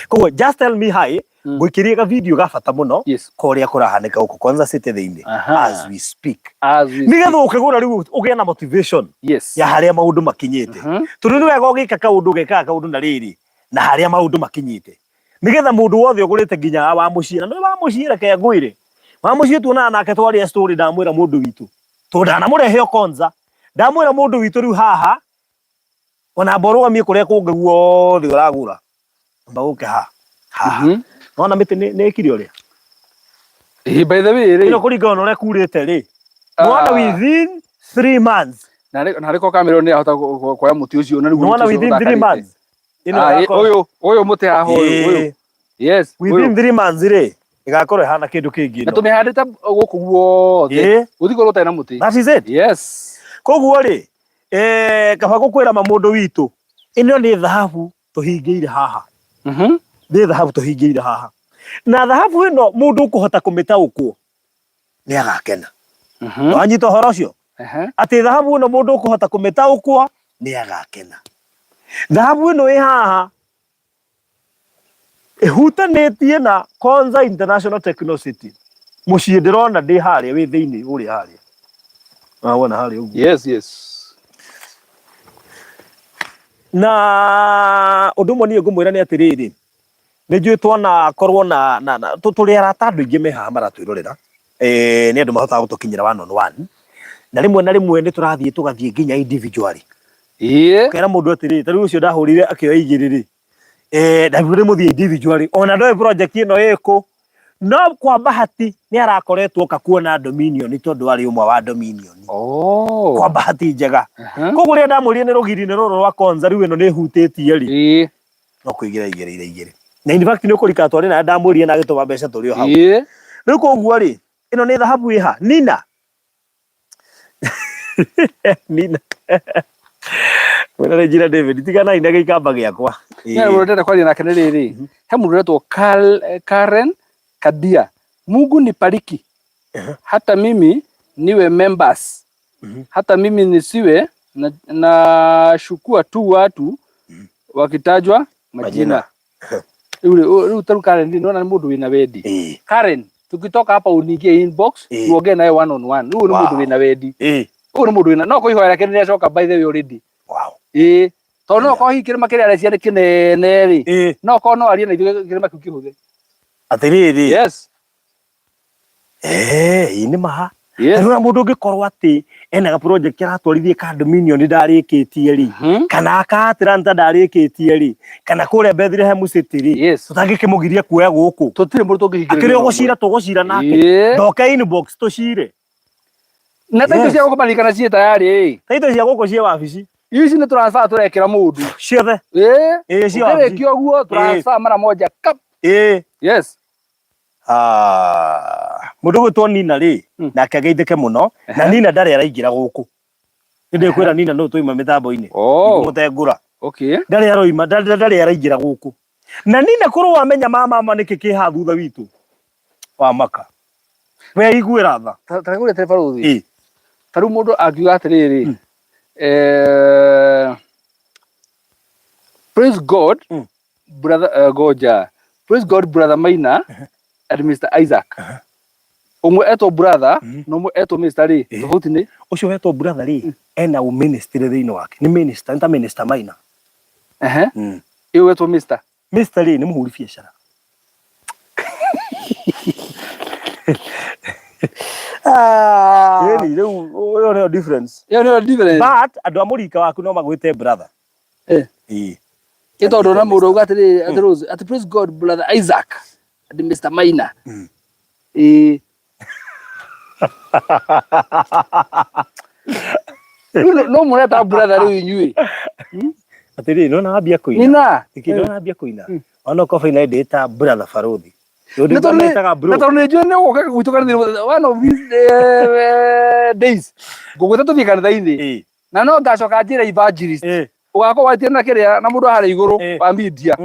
Koguo just tell me hi, ngũikĩrie ga video ga bata mũno Yes. korĩa kũrahanĩka gũkũ Kwanza City thĩinĩ Aha. as we speak. As we Nĩgetha ũkĩgũra rĩu ũgĩe na motivation Yes. ya harĩa maũndũ makinyĩte. Mhm. Tondũ nĩ wega ũgĩka kaũndũ ũgekaga kaũndũ na rĩrĩ na harĩa maũndũ makinyĩte. Nĩgetha mũndũ wothe ũgũrĩte nginya wa mũciĩ na nĩ wa mũciĩ reke ngwĩre. Wa mũciĩ tuonaga nake twarĩa story ndamwĩra mũndũ witũ. Tondũ ndanamũrehe o Konza. Ndamwĩra mũndũ witũ rĩu haha ona amba ũrũgamie kũrĩa kũngĩ guothe ũragũra. Amba ũke haha. Haha. Nona mĩtĩ nĩ ĩkire ũrĩa. Ĩĩ, by the way rĩ. Ĩno kũringana na ũrĩa kurĩte rĩ. Nĩwona Ah. within 3 months. Na rĩko kamera nĩ ahota kuoya mũtĩ ũcio na rĩu Nĩwona mũtĩ ũcio within 3 ũthakarĩte. months. Ĩno Ah, ĩ, ĩgakorwo- ũyũ ũyũ mũtĩ haha ũyũ ũyũ. Ĩĩ. Yes. Within Ũyũ. 3 months rĩ ĩgakorwo ĩhana kĩndũ kĩngĩ Na ĩno. tũmĩhandĩte gũkũ guothe. Ĩĩ. Gũtikorwo gũtarĩ na mũtĩ. That is it. Yes. Koguo rĩ eh, kaba gũkwĩra ma mũndũ witũ ĩno nĩ thahabu tũhingĩire haha. Nĩ thahabu tũhingĩire haha. Na thahabu ĩno mũndũ ũkũhota kũmĩtaũkwo nĩ agakena. Wanyita ũhoro ũcio? Aha. Atĩ thahabu ĩno mũndũ ũkũhota kũmĩtaũkwo nĩ agakena. Thahabu ĩno ĩ haha ĩhutanĩtie na Konza International Techno City. Mũciĩ ndĩrona ndĩ harĩa wĩ thĩinĩ ũrĩa harĩa. Ah, wona harĩa ũguo. Yes. Na ũndũ ũmwe niĩ ngũmwĩra nĩ atĩrĩrĩ, nĩ njũĩ twanakorwo na, na, na tũrĩ arata andũ aingĩ me haha maratwĩrorera eh, nĩ andũ mahotaga gũtũkinyĩra one on one na rĩmwe na rĩmwe nĩ tũrathiĩ tũgathiĩ nginya individually kera mũndũ atĩrĩrĩ, ta rĩu ũcio ndahũrire akĩoya igĩrĩ rĩ, eh, ndaigua nĩ mũthiĩ individually ona ndoĩ project ĩno ĩkũ no kwa bahati nĩ arakoretwo oka kuona Dominion tondũ arĩ ũmwe wa Dominion. Oh. Kwa bahati njega. Aha. Koguo rĩrĩa ndamwĩrire nĩ rũgiri-inĩ rũrũ rwa Konza rĩu ĩno nĩ ĩhutĩtie rĩ, no kũigĩra igĩrĩire igĩrĩ na in fact nĩ ũkũrika twarĩ na ndamwĩrire na agĩtũma mbeca tũrĩ o hau. Rĩu koguo rĩ, ĩno nĩ thahabu ĩha Nina Nina mwena rĩ njira David tiganai na gĩikamba gĩakwa. Nĩ mũndũ ndĩrenda kwaria nake nĩ rĩrĩ, he mũndũ ũretwo Karen Kadia. Mungu nibariki. Hata mimi niwe members. Hata mimi nisiwe na, na shukua tu watu wakitajwa majina. Majina. Rĩu rĩu tarĩu Karen ndona nĩ mũndũ wĩna wendi. Karen, tukitoka hapa uniingie inbox tuongee nawe one on one. Rĩu nĩ mũndũ wĩna wendi. Ũyũ nĩ mũndũ wĩna no kũihoera kĩrĩa nĩacoka by the way already. Tondũ no korwo hihi kĩrĩma kĩrĩa arecia nĩ kĩnene rĩ, no korwo no arie na ithuĩ kĩrĩma kĩu kĩhũthe. Atĩrĩrĩ. Yes. Ĩĩ nĩ ma. Yes. Rĩu mũndũ ũngĩkorwo atĩ ena ga project aratwarithie ka Dominion ndarĩkĩtie rĩ, kana ka Atlanta ndarĩkĩtie rĩ, kana kũrĩa Bethlehem City rĩ, tũtangĩkĩmũgiria kuoya gũkũ. Tũtirĩ mũndũ tũngĩhingĩrĩria. Akĩrĩ o gũcira tũgũcira nake. Ndoke inbox tũcire. Na taito cia gũkũ maririkana ciĩ tayarĩ. Taito cia gũkũ ciĩ wabici. Ici nĩ transfer tũrekĩra mũndũ. Ciothe. Ĩĩ cia wabici. Ũkĩrĩkia ũguo transfer mara moja kap. Yes. Ah, mũndũ gwĩtwo Nina rĩ, nake ageithĩke mũno na Nina ndarĩ araingĩra gũkũ. Nĩ ndĩkwĩra Nina nũ twaima mĩtambo-inĩ. Ngũmũtengũra. Okay. Ndarĩ aroima, ndarĩ araingĩra gũkũ. Na Nina korwo wamenya ma mama nĩkĩ kĩ haha thutha witũ wa maka. We iguĩra tha. Ta rĩu ũrĩa barũthi. Ta rĩu mũndũ angiuga atĩrĩrĩ, praise God, brother, goja. Praise God, brother Maina and Mr. Isaac. Ũmwe etwo brother na ũmwe etwo Mr. rĩ, tofauti nĩ? Ũcio wetwo brother rĩ, ena ũministry thĩinĩ wake. Nĩ minister, nĩ ta minister Maina. Ĩyo wetwo Mr. Mr. rĩ, nĩ mũhũri biacara. Ĩni, rĩu ĩyo nĩyo difference. Ĩyo nĩyo difference. But andũ a mũrika waku no magwĩte brother. Ĩĩ. Ĩ tondũ na mũndũ auga atĩrĩrĩ, atĩ Rose, atĩ praise God brother Isaac and Mr. Maina. Ĩĩ. Rĩu no mũreta brother rĩu inyuĩ. Atĩrĩrĩ, nĩwona wambia kũina. Nina. Nĩkĩ nĩwona wambia kũina. Ona okorwo baina ndĩta brother Barũthi. Nĩ tondũ Metaga bro. nĩ tondũ nĩ njũĩ nĩ ũgũka gwitũ kanitha-inĩ one of these days ngũgwĩta tũthiĩ kanitha-inĩ na no ngacoka njĩre evangelist ũgakorwo warĩtie na kĩrĩa na mũndũ harĩa igũrũ wa media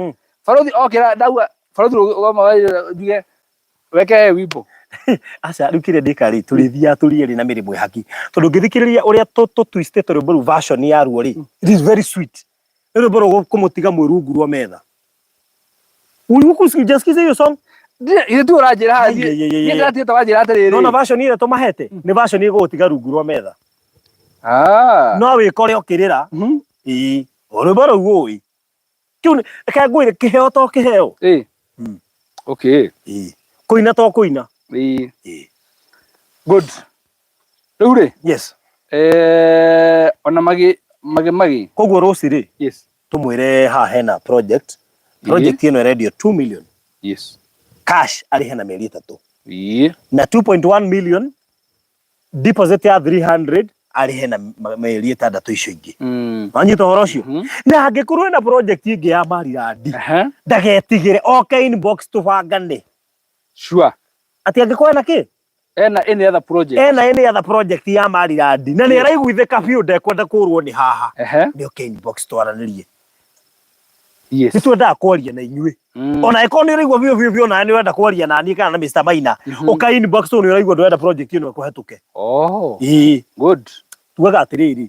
Barũthi okĩra ndauga Barũthi rũgama njuge weke wimbo. Aca rĩu kĩrĩa ndĩka rĩ, tũrĩthiaga tũrĩ erĩ na Mary Mwĩhaki tondũ ngĩthikĩrĩria ũrĩa tũ twistĩte rwĩmbo rũu version yaruo rĩ, it is very sweet. Nĩ rwĩmbo rũkũmũtiga mwĩ rungu rwa metha. Hujasikiza hiyo song? Githĩ ti ũranjĩra haha niĩ ndĩratigĩte wanjĩra atĩrĩrĩ. Nona version ĩrĩa tũmahete nĩ version ĩgũgũtiga rungu rwa metha. No wĩkore ũkĩrĩra. Ĩĩ, rwĩmbo rũu ũĩ. Kĩu reke ngwĩre kĩheo to kĩheo. Okay. Ĩĩ. Kũina to kũina. Ĩĩ. Good. Rĩu rĩ. Yes. Ona magi magi magi. Koguo rũci rĩ. Yes. Tũmwĩre haha hena project. Project ĩno ĩrendio 2 million. Yes. Cash arĩhe na mĩeri 3. Ĩĩ. Na 2.1 million deposit ya 300 arĩhe na mĩeri 6 icio ingĩ. Wanyita ũhoro ũcio? Na angĩkorwo ena project ĩngĩ ya Marirandi, ndagetigĩre oke inbox tũbangane. Sure. Atĩ angĩkorwo ena kĩ? Ena any other project. Ena any other project ya Marirandi na nĩ araiguithĩka biũ ndekwenda kũrwo nĩ haha. Nĩ oke inbox twaranĩrie. Yes. Nĩ twendaga kwaria na inyuĩ. Ona angĩkorwo nĩ ũraigua biũ biũ biũ nawe nĩ ũrenda kwaria na niĩ kana na Mr. Maina, ũka inbox tondũ nĩ ũraigua ndũrenda project ĩno ĩkũhetũke. Oh. Ĩĩ. Good. Tugaga atĩrĩrĩ,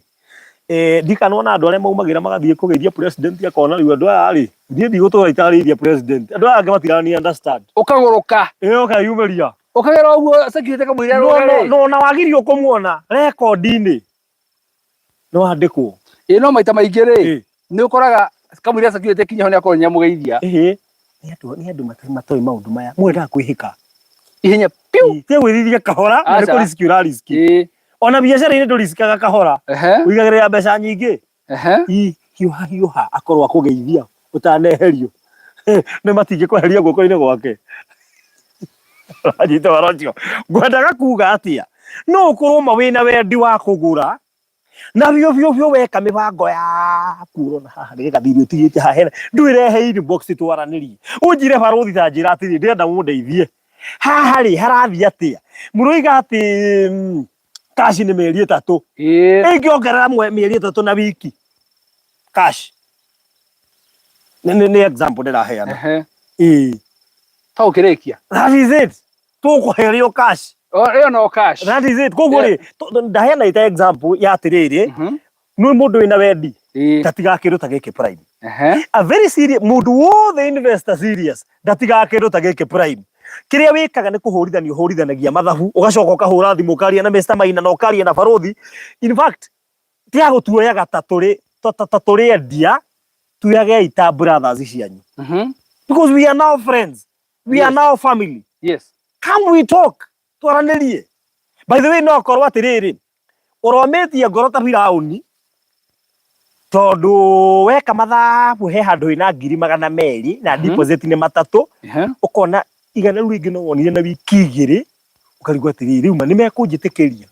ndikana ona andũ arĩa maumagĩra magathiĩ kũgeithia president akona rĩu andũ aya rĩ, niĩ ndigũtũra itarĩirie president. Andũ aya angĩ matirani understand. Ũkagũrũka. Ĩĩ ũkeyumĩria. Ũkagera ũguo security kamũira No no rũgare. no na wagirio kũmuona rekondi-inĩ. No andĩkwo. Ĩ no maita maingĩ rĩ, Ĩ. nĩ ũkoraga kamũira security kinya ho nĩ akorwo nĩ amũgeithia. Ĩhĩ. Nĩ andũ nĩ andũ matoĩ maũndũ maya. Mwendaga kwĩhĩka. Ihenya piu. Tia gwĩthithia kahora na nĩ Aca. kũ risk ũra risk. Ĩ. Ona biacara-inĩ ndũrisikaga kahora. Ehe. Ũigagĩrĩra mbeca nyingĩ. Ehe. I hiũha hiũha akorwo akũgeithia ũtaneherio. Nĩ matingĩkweheria guoko-inĩ gwake. Ũranyita ũhoro ũcio. Ngwendaga kuga atĩa? No ũkorwo ma wĩna wendi wa kũgũra na biũ biũ biũ weka mĩbango yaku ũrona haha nĩgetha thirĩ ũtigĩte haha hena ndwĩrehe inbox twaranĩrie ũnjire barũthi ta njĩra atĩrĩ ndĩrenda mũndeithie haha rĩ harathiĩ atĩa mũroiga atĩ cash nĩ mĩeri ĩtatũ Ĩ. ĩngĩongerera mĩeri ĩtatũ na wiki cash nĩ nĩ example ndĩraheana. Ehe. Ĩĩ. Ta ũkĩrĩkia. That is it, tũkũherio cash. O, ĩyo no cash. That is it. Koguo rĩ, ndaheana ita example ya atĩrĩrĩ, nĩ mũndũ wĩna wendi Ĩ. ndatigakĩndũ ta gĩkĩ prime. Ehe. A very serious mũndũ wothe investor serious ndatigakĩndũ ta gĩkĩ prime. Kĩrĩa wĩkaga nĩ kũhũrithania ũhũrithanagia mathabu, ũgacoka ũkahũra thimũ ũkaria na Mr Maina na ũkaria na Barũthi. In fact, tiga gũtuoyaga ta tũrĩ ta tũrĩ endia, tuyagei ta brothers cianyu. Because we are now friends. We are now family. Come we talk. Twaranĩrie. By the way, no korwo atĩrĩrĩ, ũromĩtie ngoro ta Firaũni, tondũ weka mathabu he handũ hena 200,000 na deposit nĩ 300, ũkona 100 rĩu rĩngĩ no wonire na wiki 2, ũkarigwo atĩrĩrĩ, rĩu ma nĩ mekũnjĩtĩkĩria.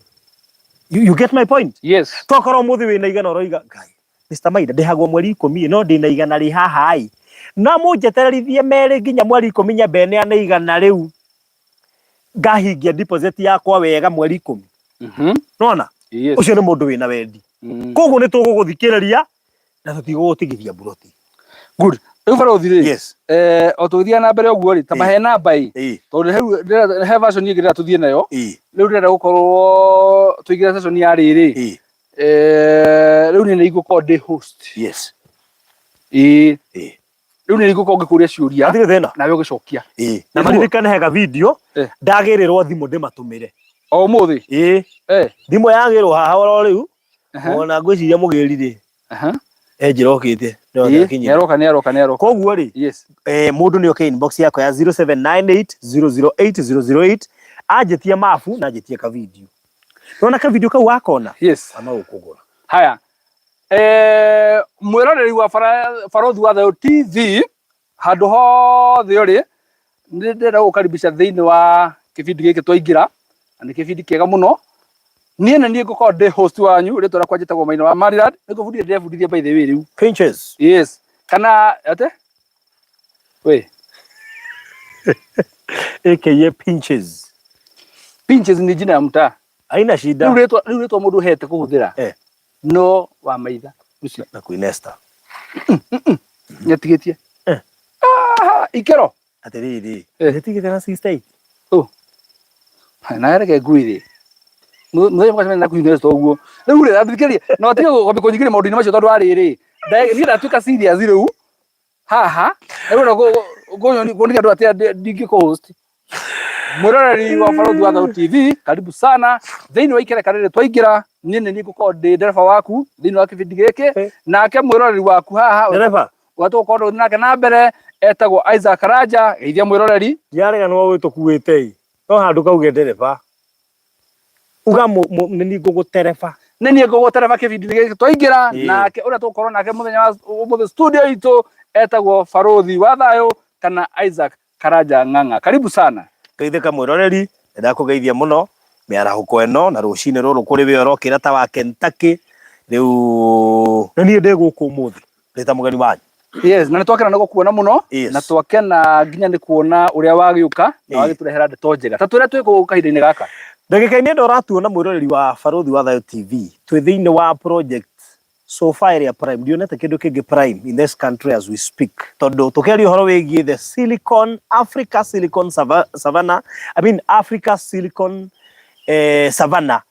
You get my point? Yes. Tokorwo ũmũthĩ wĩna 100 ũroiga, Ngai, Mr. Maina, ndĩhagwo mweri 10 no ndĩna 100 rĩ haha ĩ. No mũnjetererithie merĩ nginya mweri 10 nyambe neane 100 rĩu. Ngahingia deposit yakwa wega mweri 10. Nona? Yes. Ũcio nĩ mũndũ wĩna wendi. Koguo nĩ tũgũgũthikĩrĩria na tũtigũgũtigithia mburoti. Good. Rĩu barũthi rĩ. Yes. O tũgĩthiaga na mbere ũguo rĩ, ta mahe namba ĩ. Ĩ. Tondũ rĩu he version ĩngĩ ndĩrenda tũthiĩ nayo. Ĩ. Rĩu ndĩrenda gũkorwo tũingĩre session ya rĩrĩ. Ĩ. Rĩu niĩ nĩ ingũkorwo ndĩ host. Yes. Ĩ. Ĩ. Rĩu nĩ ingũkorwo ngĩkũria ciũria. Hatirĩ thĩna. Nawe ũgĩcokia. Ĩ. Na maririkane hega video ndagĩrĩrwo thimũ ndĩmatũmĩre. O ũmũthĩ? Ĩ. Thimũ yagĩrwo haha oro rĩu. Ona ngwĩciria mũgĩri rĩ. Njĩra okĩte. Nĩaroka, nĩaroka, nĩaroka. Koguo rĩ, Yes. Mũndũ nĩ oke inbox yakwa ya 0798 008 008 anjĩtie mabu na anjĩtie ka video. Nona ka video kau wakona? Yes. No ũkũgũra. Haya. Mwĩroreri wa Barũthi wa Thayũ TV handũ hothe ũrĩ, nĩ ndĩrenda gũgũkaribisha thĩinĩ wa kĩbindi gĩkĩ twaingĩra, na nĩ kĩbindi kĩega mũno. Niĩ nĩ niĩ ngũkorwo ndĩ host wanyu, rĩtwa rĩakwa njĩtagwo Maina wa Maryland. Nĩ ngũbundithia ndĩrebundithia by the way rĩu. Pinches. Yes. Kana ate? We. AKA Pinches. Pinches ni jina ya mtaa. Haina shida. Rĩu rĩtwa mũndũ uhete kũhũthĩra. No wa maitha. Ũcio. Na Queen Esther. Nĩatigĩtie. Ikero. Atĩrĩrĩ. Nĩatigĩte na sister iki. Oh. Na reke ngwĩre. Mũthenya mũgacemania na Queen Esther ũguo. Rĩu rĩ, athikĩrĩria, no atige kũnyingĩria maũndũ-inĩ macio tondũ arĩrĩ. Niĩ ndatuĩka serious rĩu. Haha. Rĩu ĩno kuonithia andũ atĩ ndingĩkũ-host. Mwĩroreri wa Barũthi wa Thayũ TV, karibu sana. Thĩinĩ wa ikereka rĩrĩ twaingĩra, niĩ nĩ niĩ ngũkorwo ndĩ ndereba waku thĩinĩ wa kĩbindi gĩkĩ, nake mwĩroreri waku haha, Ndereba? ũrĩa tũgũkorwo tũgĩthiĩ nake na mbere, etagwo Isaac Karanja. Geithia mwĩroreri. Ndiarega nĩwe ũgĩtũkuĩte ĩ. No handũ kauge ndereba. Uga nĩ niĩ ngũgũtereba. Nĩ niĩ ngũgũtereba kĩbindi gĩkĩ twaingĩra, nake ũrĩa tũgũkorwo nake mũthenya wa ũmũthĩ studio itũ etagwo Barũthi wa Thayũ kana Isaac Karanja Ng'ang'a. Karibu sana. Geithĩka mwĩroreri, nĩndakũgeithia mũno mĩarahũko ĩno na rũcinĩ rũrũ kũrĩ we ũrokĩra ta wa Kentucky. Rĩu nĩ niĩ ndĩ gũkũ ũmũthĩ ndĩ ta mũgeni wanyu. Yes, na nĩtwakena nĩ gũkuona mũno. Yes. Na twakena nginya nĩ kuona ũrĩa wagĩũka na wagĩtũrehera ndeto njega. Ta twĩre twĩ kũ kahinda-inĩ gaka. Ndagĩka-inĩ ĩno ũratuona mwĩroreri wa Barũthi wa Thayũ TV, twĩ thĩinĩ wa project so far ĩrĩa prime, ndionete kĩndũ kĩngĩ prime in this country as we speak, tondũ tũkĩaria ũhoro wĩgiĩ the Silicon Africa Silicon Savannah, I mean Africa Silicon Savannah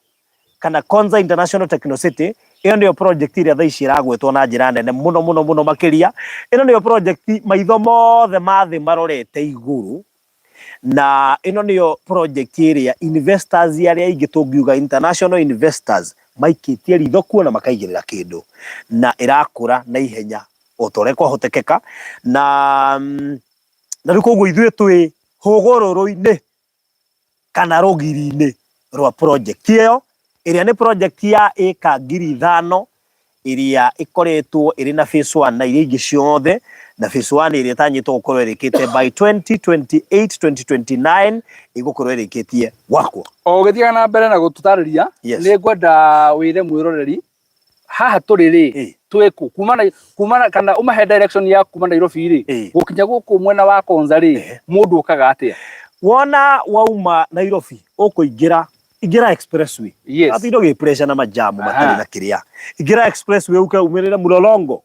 kana Konza International Techno City. Ĩyo nĩyo project ĩrĩa thaa ici ĩragwetwo na njĩra nene mũno mũno mũno makĩria. Ĩno nĩyo project maitho mothe ma thĩ marorete igũrũ. Na ĩno nĩyo project ĩrĩa investors arĩa aingĩ tũngiuga international investors maikĩtie ritho kuo na makaigĩrĩra kĩndũ, na ĩrakũra na ihenya o ta ũrĩa kwahotekeka. Na na rĩu koguo ithuĩ twĩ hũgũrũrũ-inĩ kana rũgiri-inĩ rwa project ĩyo, ĩrĩa nĩ project ya ĩka 5,000 ĩrĩa ĩkoretwo ĩrĩ na phase 1 na iria ingĩ ciothe, na phase 1 ĩrĩa ĩtanyĩtwo gũkorwo ĩrĩkĩte by 2028 2029 ĩgũkorwo ĩrĩkĩtie gwakwo. O ũgĩthiaga na mbere na gũtũtarĩria, Yes. nĩ ngwenda wĩre mwĩroreri haha tũrĩ rĩ, twĩ kũ kuma na kuma na kana ũmahe direction ya kuma Nairobi rĩ, gũkinya gũkũ mwena wa Konza rĩ, mũndũ okaga atĩa? Wona wauma Nairobi ũkũingĩra ingĩra expressway. Atinda ũgĩ pressure na majamu matarĩ na kĩrĩa. Ingĩra expressway ũke umĩrĩre Mlolongo.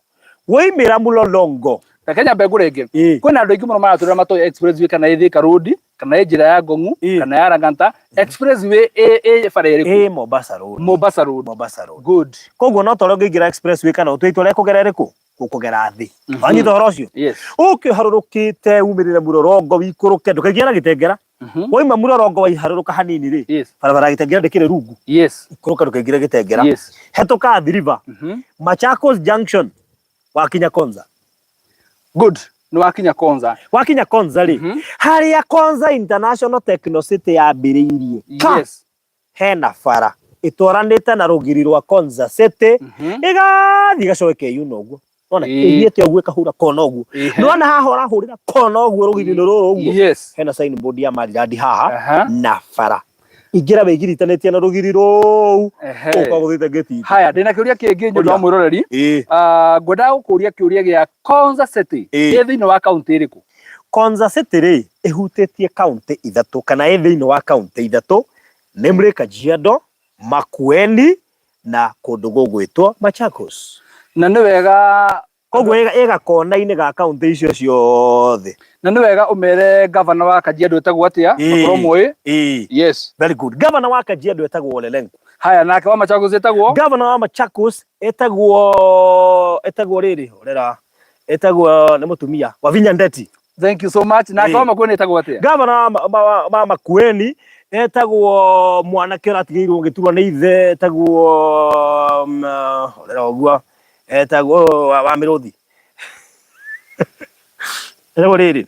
Woimĩra Mlolongo. Reke nyambe ngũre ĩngĩ. Kwĩna andũ aingĩ mũno maratũrĩra matoĩ expressway kana ĩ Thika Road, kana ĩ njĩra ya Ngong'u, kana ya Lang'ata. Expressway ĩ bara ĩrĩkũ? Ĩ Mombasa Road. Mombasa Road. Mombasa Road. Good. Koguo no ta ũrĩa ũngĩingĩra expressway kana ũtue itua rĩa kũgera ĩrĩkũ? Ũkũgera thĩ. Wanyita ũhoro ũcio? Yes. Ũke ũharũrũkĩte umĩrĩre Mlolongo wikũrũke, ndũkaingĩre na Gĩtengera. Wauma Mlolongo waiharũrũka hanini rĩ, barabara ya Gĩtengera ndĩkĩrĩ rungu. Ikũrũka ndũkaingĩre Gĩtengera. Hetũka Athi River. Machakos Junction wakinya Konza. Good. Nĩ wakinya Konza. Wakinya Konza rĩ, harĩa Konza International Techno City yambĩrĩirie. Ka hena bara ĩtwaranĩte na rũgiri rwa Konza City, ĩgathiĩ ĩgacoka ĩkeyuna ũguo. Nĩwona? Ĩthiĩte ũguo ĩkahura kona ũguo. Nĩwona haha ũrahũrĩra kona ũguo rũgiri-inĩ rũrũ ũguo? Hena signboard ya Maryland haha na bara. Ingĩra wĩgiritanĩtie na rũgiri rũu, ũka gũthiĩte ngĩti. Haya, ndĩna kĩũria kĩngĩ nĩ ũndũ wa mwĩroreri. Ngwendaga gũkũria kĩũria gĩa Konza City ĩ thĩinĩ wa kaũntĩ ĩrĩkũ? Konza City rĩ, ĩhutĩtie kaũntĩ ithatũ kana ĩ thĩinĩ wa kaũntĩ ithatũ, namely Kajiado, Makueni na kũndũ gũgwĩtwo Machakos. Na nĩ wega Koguo ĩ gakona-inĩ ga kaũntĩ icio ciothe. Na nĩ wega ũmere gavana wa Kajiado etagwo atĩa, makorwo moĩ. Yes. Very good. Gavana wa Kajiado etagwo Ole Lenku. Haya, nake wa Machakos etagwo? Gavana wa Machakos etagwo rĩrĩ, horera. Etagwo nĩ mũtumia Wavinya Ndeti. Thank you so much. Nake wa Makueni etagwo atĩa? Gavana wa Makueni etagwo mwanake ũratigĩirwo gĩturwa nĩ ithe, etagwo, horera ũguo, etagwo wa Mĩrũthi. Etagwo rĩrĩ,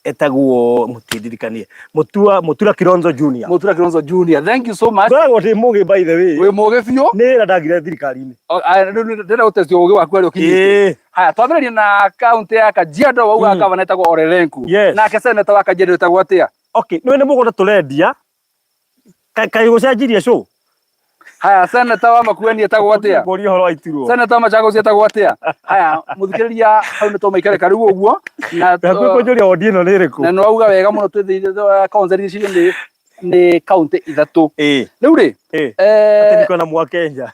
etagwo mũtindirikanie, Mutura Kilonzo Junior. Mutura Kilonzo Junior. Thank you so much. Ngoragwo ndĩ mũgĩ by the way. Wĩ mũgĩ biũ. Nĩ wĩra ndagire thirikari-inĩ. Ndĩrenda gũtestio ũgĩ waku harĩa ũkinyĩte. Haya, twambĩrĩrie na kaũntĩ ya Kajiado, wauga gavana etagwo Ole Lenku. Nake seneta wa Kajiado etagwo atĩa? Okay, nĩ mũgũnda tũrendia. Kaĩ gũcenjirie show? Haya, seneta wa Makueni etagwo atĩa? Kũria ũhoro wa iturwo. Seneta wa Machakos etagwo atĩa? Haya, mũthikĩrĩria hau nĩ tũmaikarĩka rĩu ũguo. Na Hakuhĩ kũnjũria wondi ĩno nĩ ĩrĩkũ? Na nĩ wauga wega mũno twĩthĩire kaũntĩ ici nĩ kaũntĩ ithatũ. Rĩu rĩ, Atĩ niko na Mwakenya.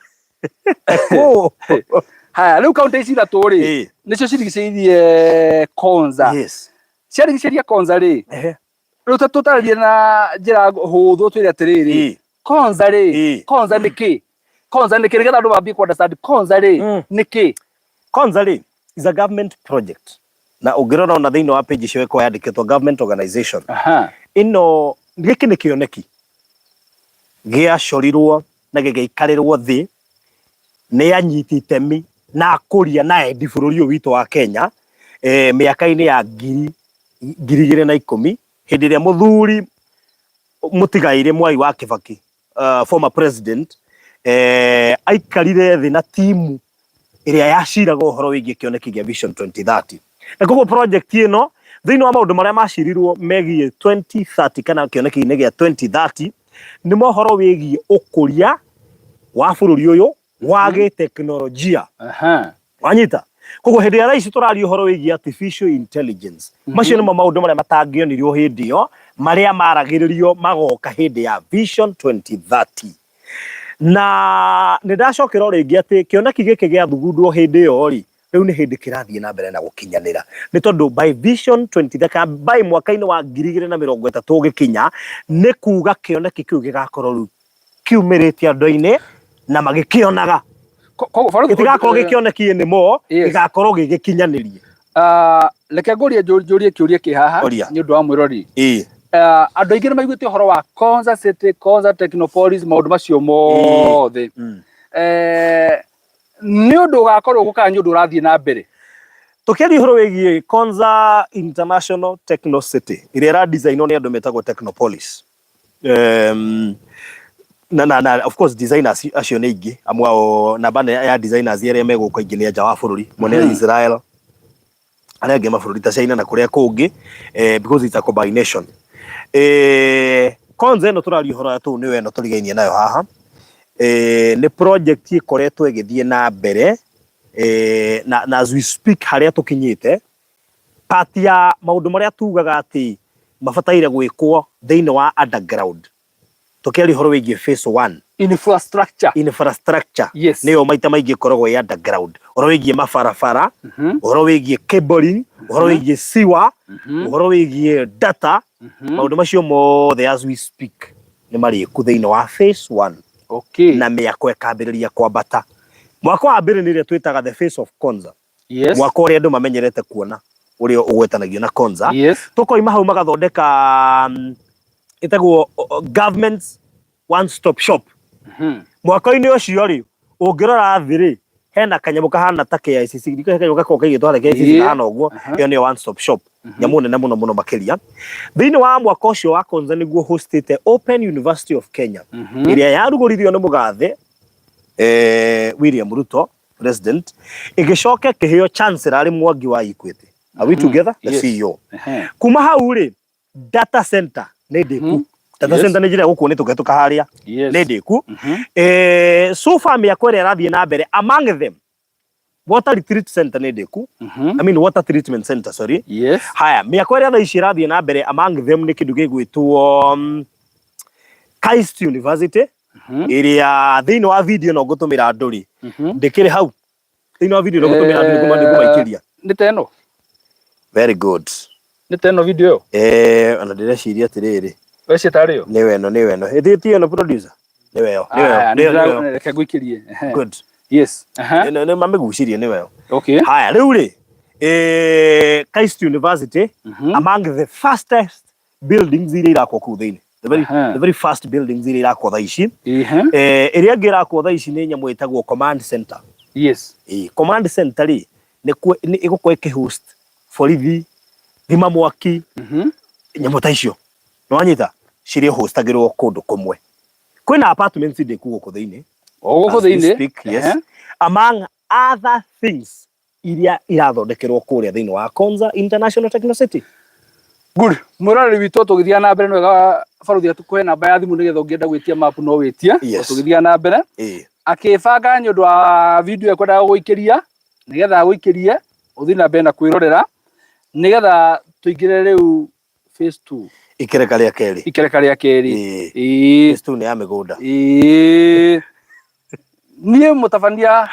Kũ? Haya, rĩu kaũntĩ ici ithatũ rĩ, nĩcio cirigicĩirie Konza. Ciarigicĩria Konza rĩ, rĩu tũtarĩrie na njĩra hũthũ twĩre atĩrĩrĩ, Konza rĩ, Konza nĩ kĩ? Konza nĩ kĩ? Nĩgetha andũ mambie ku understand Konza rĩ, nĩ kĩ? Konza rĩ, is a government project. Na ũngĩrora ona thĩinĩ wa page icio ĩkoragwo yandĩkĩtwo government organization. Ĩno, gĩkĩ nĩ kĩoneki gĩacorirwo na gĩgĩikarĩrwo thĩ nĩ anyiti itemi na akũria na endi bũrũri ũyũ witũ wa Kenya, mĩaka-inĩ ya 2010, hĩndĩ ĩrĩa mũthuri mũtigairĩ Mwai wa Kibaki, former president, aikarire thĩ na timu ĩrĩa yaciraga ũhoro wĩgiĩ kĩoneki kĩa Vision 2030. Na koguo project ĩno thĩinĩ wa maũndũ marĩa macirirwo megiĩ 2030 kana kĩoneki-inĩ gĩa 2030 nĩ mohoro wĩgiĩ ũkũria wa bũrũri ũyũ wa gĩteknolojia. Wanyita? Koguo hĩndĩ ĩrĩa ici tũraria ũhoro wĩgiĩ artificial intelligence, macio nĩmo maũndũ marĩa matangĩonirio hĩndĩ ĩyo, marĩa maragĩrĩrio magoka hĩndĩ ya Vision 2030. Na nĩ ndacokera o rĩngĩ atĩ kĩoneki gĩkĩ gĩathugundwo hĩndĩ ĩyo rĩ, rĩu nĩ hĩndĩ kĩrathiĩ na mbere na gũkinyanĩra. Nĩ tondũ by Vision 2030, kana by mwaka-inĩ wa 2030 ũgĩkinya, nĩ kuga kĩoneki kĩu gĩgakorwo rĩu kiumĩrĩte andũ-inĩ na magĩkĩonaga. Koguo, Gĩtigakorwo gĩkĩoneki anymore, gĩgakorwo gĩgĩkinyanĩrie. Ah, reke ngũrie njũrie kĩũria kĩ haha Ũria. nĩ ũndũ wa mwĩrori. Ĩĩ. Ah, andũ aingĩ nĩ maiguĩte ũhoro wa Konza City, Konza Technopolis, maũndũ macio mothe. Eh, nĩ ũndũ ũgakorwo gũka nĩ ũndũ ũrathiĩ na mbere. Tũkĩaria ũhoro wĩgiĩ Konza International Techno City ĩrĩa ĩra designwo nĩ andũ metagwo Technopolis. Na of course designers acio nĩ aingĩ, amwe ao namba nene ya designers arĩa megũka aingĩ nĩ a nja wa bũrũri, amwe nĩ a Israel, arĩa angĩ mabũrũri ta China na kũrĩa kũngĩ, because it's a combination. Konza ĩno tũraria ũhoro wa tũu nĩyo ĩno tũrigainie nayo haha, nĩ project ĩkoretwo ĩgĩthiĩ na mbere, na as we speak harĩa tũkinyĩte, part ya maũndũ marĩa tugaga atĩ mabataire gwĩkwo thĩinĩ wa underground, tũkĩaria ũhoro wĩgiĩ phase 1. Infrastructure. Infrastructure. Yes. Nĩyo maita maingĩ ĩkoragwo ĩ underground. Ũhoro wĩgiĩ mabarabara, ũhoro wĩgiĩ cabling, ũhoro wĩgiĩ sewer, ũhoro wĩgiĩ data, maũndũ macio mothe as we speak nĩ marĩku thĩinĩ wa phase 1. Okay. Na mĩako ĩkambĩrĩria kwambata. Mwako wa mbere nĩ ĩrĩa twĩtaga the face of Konza. Yes. Mwako ũrĩa andũ mamenyerete kuona ũrĩa ũgwetanagio na Konza. Yes. Tũkoima hau magathondeka ĩtagwo government one stop shop. Mwako-inĩ ũcio rĩ, ũngĩrora thĩ rĩ, hena kanyamũ kahana ta KICC, ndikũĩ he kanyamũ gakoragwo kaigĩtwo harĩa KICC kahana ũguo, ĩyo nĩyo one stop shop, nyamũ nene mũno mũno makĩria. Thĩinĩ wa mwaka ũcio wa Konza nĩguo hostĩte Open University of Kenya, ĩrĩa yarugũririo nĩ mũgathe William Ruto, president, ĩgĩcoka ĩkĩheo chancellor arĩ Mwangi wa Equity. Are we together? The Yes. CEO. Kuma hau rĩ, data center nĩ ndĩku. Data center nĩ njĩra ya gũkuo nĩ tũkĩhetũka harĩa. Yes. Nĩ ndĩku. So far mĩako ĩrĩa ĩrathiĩ na mbere among them water retreat center nĩ ndĩku. I mean water treatment center, sorry. Yes. Haya, mĩako ĩrĩa thaa ici ĩrathiĩ na mbere among them nĩ kĩndũ gĩgwĩtwo KAIST University, ĩrĩa thĩinĩ wa video no ngũtũmĩra andũ rĩ, ndĩkĩrĩ hau. Thĩinĩ wa video no ngũtũmĩra andũ nĩngũmaikĩria. Nĩ ta ĩno? Very good. Nĩ ta ĩno video ĩyo? Ona ndĩreciria atĩrĩrĩ. Weciria tarĩ yo? Nĩwe ĩno, nĩwe ĩno. Ĩthĩ ti ĩno producer? Nĩwe ĩyo, nĩwe ĩyo, Aya, nĩwe ĩyo. reke ngũikĩrie. Ehe. Good. Yes. Aha. Nĩ mamĩgucirie nĩwe ĩyo. Okay. Haya, rĩu rĩ, KAIST University, among the fastest buildings iria irakwo kũu thĩinĩ. The very first buildings iria irakwo thaa ici. Ĩrĩa ĩngĩ ĩrakwo thaa ici nĩ nyamũ ĩtagwo command center. Yes. Command center rĩ, nĩ ĩgũkorwo ĩkĩhost borithi, thima mwaki, nyamũ ta icio. Nĩwanyita? Cirĩ hostagĩrwo kũndũ kũmwe. Kwĩna apartments ndĩku gũkũ thĩinĩ. O gũkũ As we thĩinĩ? speak, yes. Among other things iria irathondekerwo kũrĩa thĩinĩ wa Konza International Techno City. Good. Mwĩroreri witũ tũgĩthiĩ na mbere nĩwega baruthi atukũhe namba ya thimũ nĩgetha ũngĩenda gwĩtia map no wĩtie. Tũgĩthiĩ na mbere. Akĩbanga nĩ ũndũ wa video ekwendaga gũgũikĩria nĩgetha agũikĩrie ũthiĩ na mbere na kwĩrorera nĩgetha tũingĩre rĩu phase 2. Ikereka rĩa kerĩ. Ikereka rĩa kerĩ. Phase 2 nĩ ya mĩgũnda. Niĩ mũtabania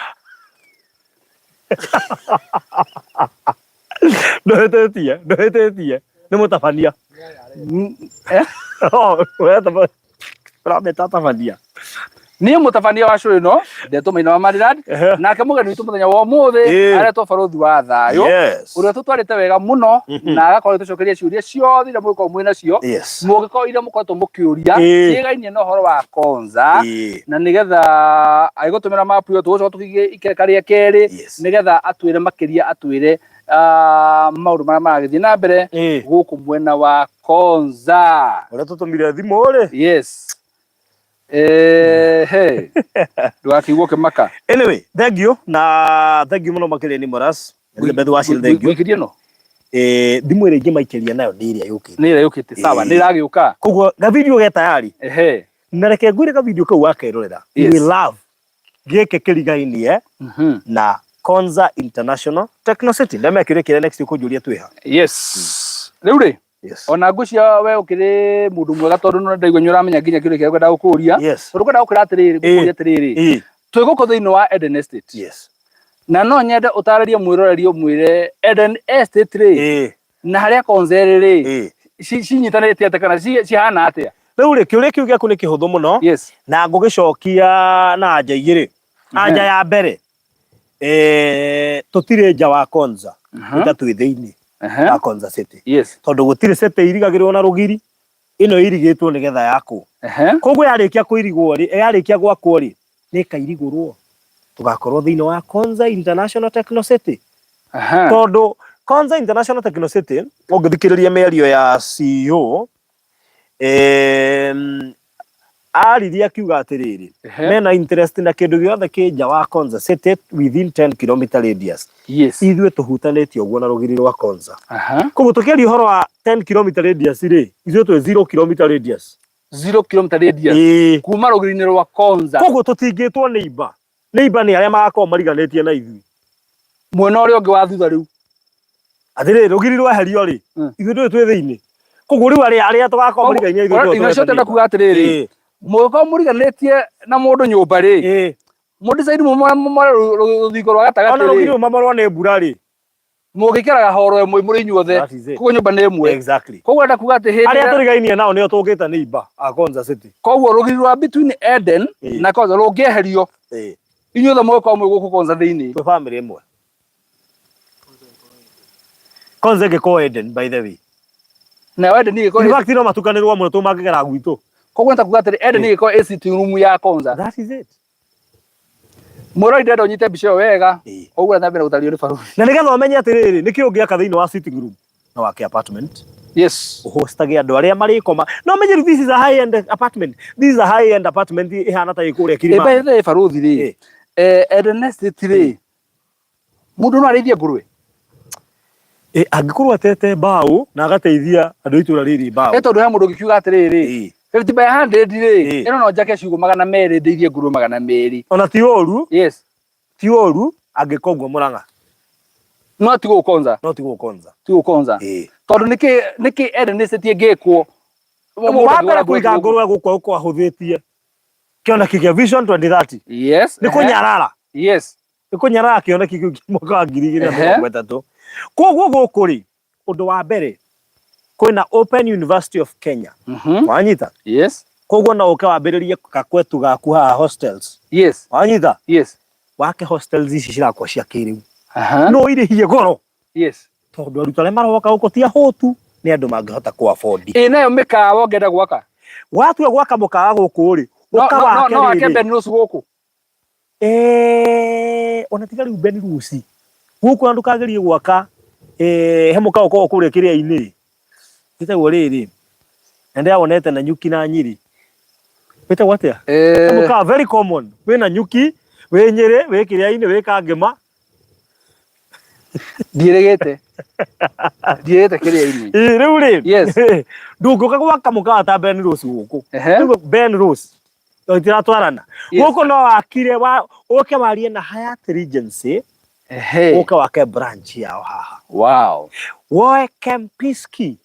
Ndũhĩtĩtie, ndũhĩtĩtie. Nĩ mũtabania. Ũrameta tabania. Niĩ mũtabania wa show ĩno ndetwo Maina wa Maryland, nake mũgeni witũ mũthenya wa ũmũthĩ aretwo Barothi wa Thayũ, ũrĩa tũtwarĩte wega mũno na agakorwo agĩtũcokeria ciũria ciothe iria mũngĩkorwo mwĩ nacio, mũngĩkorwo iria mũkoretwo mũkĩũria ciĩgainie na ũhoro wa Konza, na nĩgetha agĩgũtũmĩra mapu ĩyo tũgũcoka tũkĩige ikereka rĩa kerĩ, nĩgetha atwĩre makĩria, atwĩre maũndũ marĩa maragĩthiĩ na mbere gũkũ mwena wa Konza. Ũrĩa tũtũmire thimũ rĩ? Yes. He. Ndũgakĩigua ũkĩmaka. Anyway, thank you. Na thank you mũno makĩria nĩ Moras. Elizabeth Wachira, thank you. Ngũikĩrie ĩno? Thimũ ĩrĩa ingĩmaikĩria nayo nĩ ĩrĩa yũkĩte. Nĩ ĩrĩa yũkĩte, sawa, nĩ ĩragĩũka. Koguo ga video ge tayari. Na reke ngwĩre ga video kau wakerorera. We love gĩkĩ kĩrigainie na Konza International Techno City. Ndamekĩrĩ kĩrĩa next ũkũnjũria twĩ ha. Yes. Rĩu rĩ? Yes. Ona ngwĩciria we ũkĩrĩ mũndũ mwega tondũ nĩ ndaigua nĩ ũramenya nginya kĩũria kĩrĩa ngwendaga gũkũria. Yes. Tondũ ngwendaga gũkwĩra atĩrĩrĩ, gũkũria atĩrĩrĩ. Twĩ gũkũ thĩinĩ wa Eden Estate. Yes. Na no nyende ũtarĩrie mwĩroreri ũmwĩre Eden Estate rĩ, na harĩa Konza ĩrĩ rĩ, cinyitanĩte atĩa kana cihana atĩa? Rĩu rĩ, kĩũria kĩu gĩaku nĩ kĩhũthũ mũno. Yes. Na ngũgĩcokia na anja igĩrĩ. Anja ya mbere, Tũtirĩ nja wa Konza, nĩ ta twĩ thĩinĩ wa Konza City. Tondũ gũtirĩ city irigagĩrwo na rũgiri, ĩno ĩirigĩtwo nĩgetha yakwo. Koguo yarĩkia kũirigwo rĩ, yarĩkia gwakwo rĩ, nĩ ĩkairigũrwo, tũgakorwo thĩinĩ wa Konza International Techno City. Tondũ Konza International Techno City, ũngĩthikĩrĩria mĩario ya CEO, aririe akiuga atĩrĩrĩ, mena interest na kĩndũ gĩothe kĩ nja wa Konza City within 10 km radius. Ithuĩ tũhutanĩtie ũguo na rũgiri rwa Konza. Koguo tũkĩaria ũhoro wa 10 km radius rĩ, ithuĩ twĩ 0 km radius. 0 km radius. Ĩĩ. Kuma rũgiri-inĩ rwa Konza. Koguo tũtingĩtwo neighbor. Neighbor nĩ arĩa magakorwo mariganĩtie na ithuĩ. Mwena ũrĩa ũngĩ wa thutha rĩu. Atĩrĩrĩ, rũgiri rweherio rĩ, ithuĩ ndũĩ twĩ thĩinĩ. Koguo rĩu arĩa arĩa tũgakorwo marigainie ithuĩ Ina tũretwo ũcio neighbor. kuga atĩrĩrĩ, mũgĩkorwo mũriganĩtie na mũndũ nyũmba rĩ, mũdecide mũmore rũthingo rwa Ona gatagatĩ rũgiri rĩ, rũmomorwo nĩ mbura rĩ, mũgĩikaraga horo ĩmwe mũrĩ inyuothe. That is it. Koguo nyũmba nĩ ĩmwe. Koguo enda kuga atĩ hĩndĩ Arĩa ĩrĩa- tũrigainie nao nĩo tũngĩta neighbor a Konza City. Koguo rũgiri rwa between Eden na Konza rũngĩeherio, inyuothe mũgĩkorwo mwĩ gũkũ Konza thĩinĩ. Twĩ family ĩmwe. Konza ĩngĩkorwo Eden, by the way. Nayo Eden ĩgĩkorwo In fact no matukanĩrwo mũno tondũ mangĩgera gwitũ. Koguo nĩ ta kuga atĩrĩ, Eden ĩgĩkorwo ĩ sitting room ya Konza. That is it. Mũrori ndĩrenda ũnyite mbica ĩyo wega, ũguo na mbere gũtario nĩ barũthi. Na nĩgetha ũmenye atĩrĩrĩ, nĩkĩ ũngĩaka thĩinĩ wa sitting room? No wake apartment. Ũhostage andũ arĩa marĩkoma. No menye rĩu this is a high end apartment. This is a high end apartment ĩhana ta ĩ kũrĩa Kilimani. Ĩmbe ĩthĩ barũthi rĩ. Eden Estate rĩ. Mũndũ no arĩithie ngũrwe? Angĩkorwo atete mbaũ na agateithia andũ a itũra rĩrĩ mbaũ. Ĩ tondũ he mũndũ ũngĩkiuga atĩrĩrĩ, 50 by 100 rĩ, ĩno no njake ciugũ 200 ndĩithie ngũrwe 200. Ona ti ũru. Ti ũru angĩkorwo ũguo Mũrang'a. No ti gũkũ Konza. No ti gũkũ Konza. Ti gũkũ Konza. Tondũ nĩkĩ Eden Estate ĩngĩkwo? Wa mbere kũiga ngũrwe gũkũ gũkorwo ahũthĩtie kĩoneki kĩa Vision 2030. Nĩ kũnyarara. Nĩ kũnyarara kĩoneki kĩu kĩa mwaka wa ngiri igĩrĩ na mĩrongo ĩtatũ. Koguo gũkũ rĩ, ũndũ wa mbere kwĩna Open University of Kenya. Wanyita? Koguo no ũke wambĩrĩrie gakwetu gaku haha hostels. Wanyita? Wake hostels ici cirakwo cia kĩrĩu. No irĩhie goro. Tondũ arutwo arĩa maroka gũkũ ti ahũtu, nĩ andũ mangĩhota kũ afford. Ĩ nayo mĩkawa ũngĩenda gwaka? Watua gwaka mũkawa gũkũ rĩ, ũka wake No wake rĩrĩ. Ben Rose gũkũ? Ona tiga rĩu Ben Rose. Gũkũ ona ndũkagerie gwaka, he mũkawa ũkoragwo kũrĩa kĩrĩa-inĩ. Wĩtagwo rĩrĩ, na ndĩrawonete na nyuki na Nyĩrĩ. Wĩtagwo atĩa? He mũkawa very common, wĩna nyuki, wĩ Nyĩrĩ, wĩ kĩrĩa-inĩ, wĩ Kangema. Ndiĩrĩgĩte. Ndiĩrĩgĩte kĩrĩa-inĩ. Ĩ, rĩu rĩ, ndũngĩũka gwaka mũkawa ta Ben Rose gũkũ. Rĩu Ben Rose itiratwarana. Gũkũ no wakire wa ũke warie na Hyatt Regency, ũke wake branch yao haha. Woe Kempinski.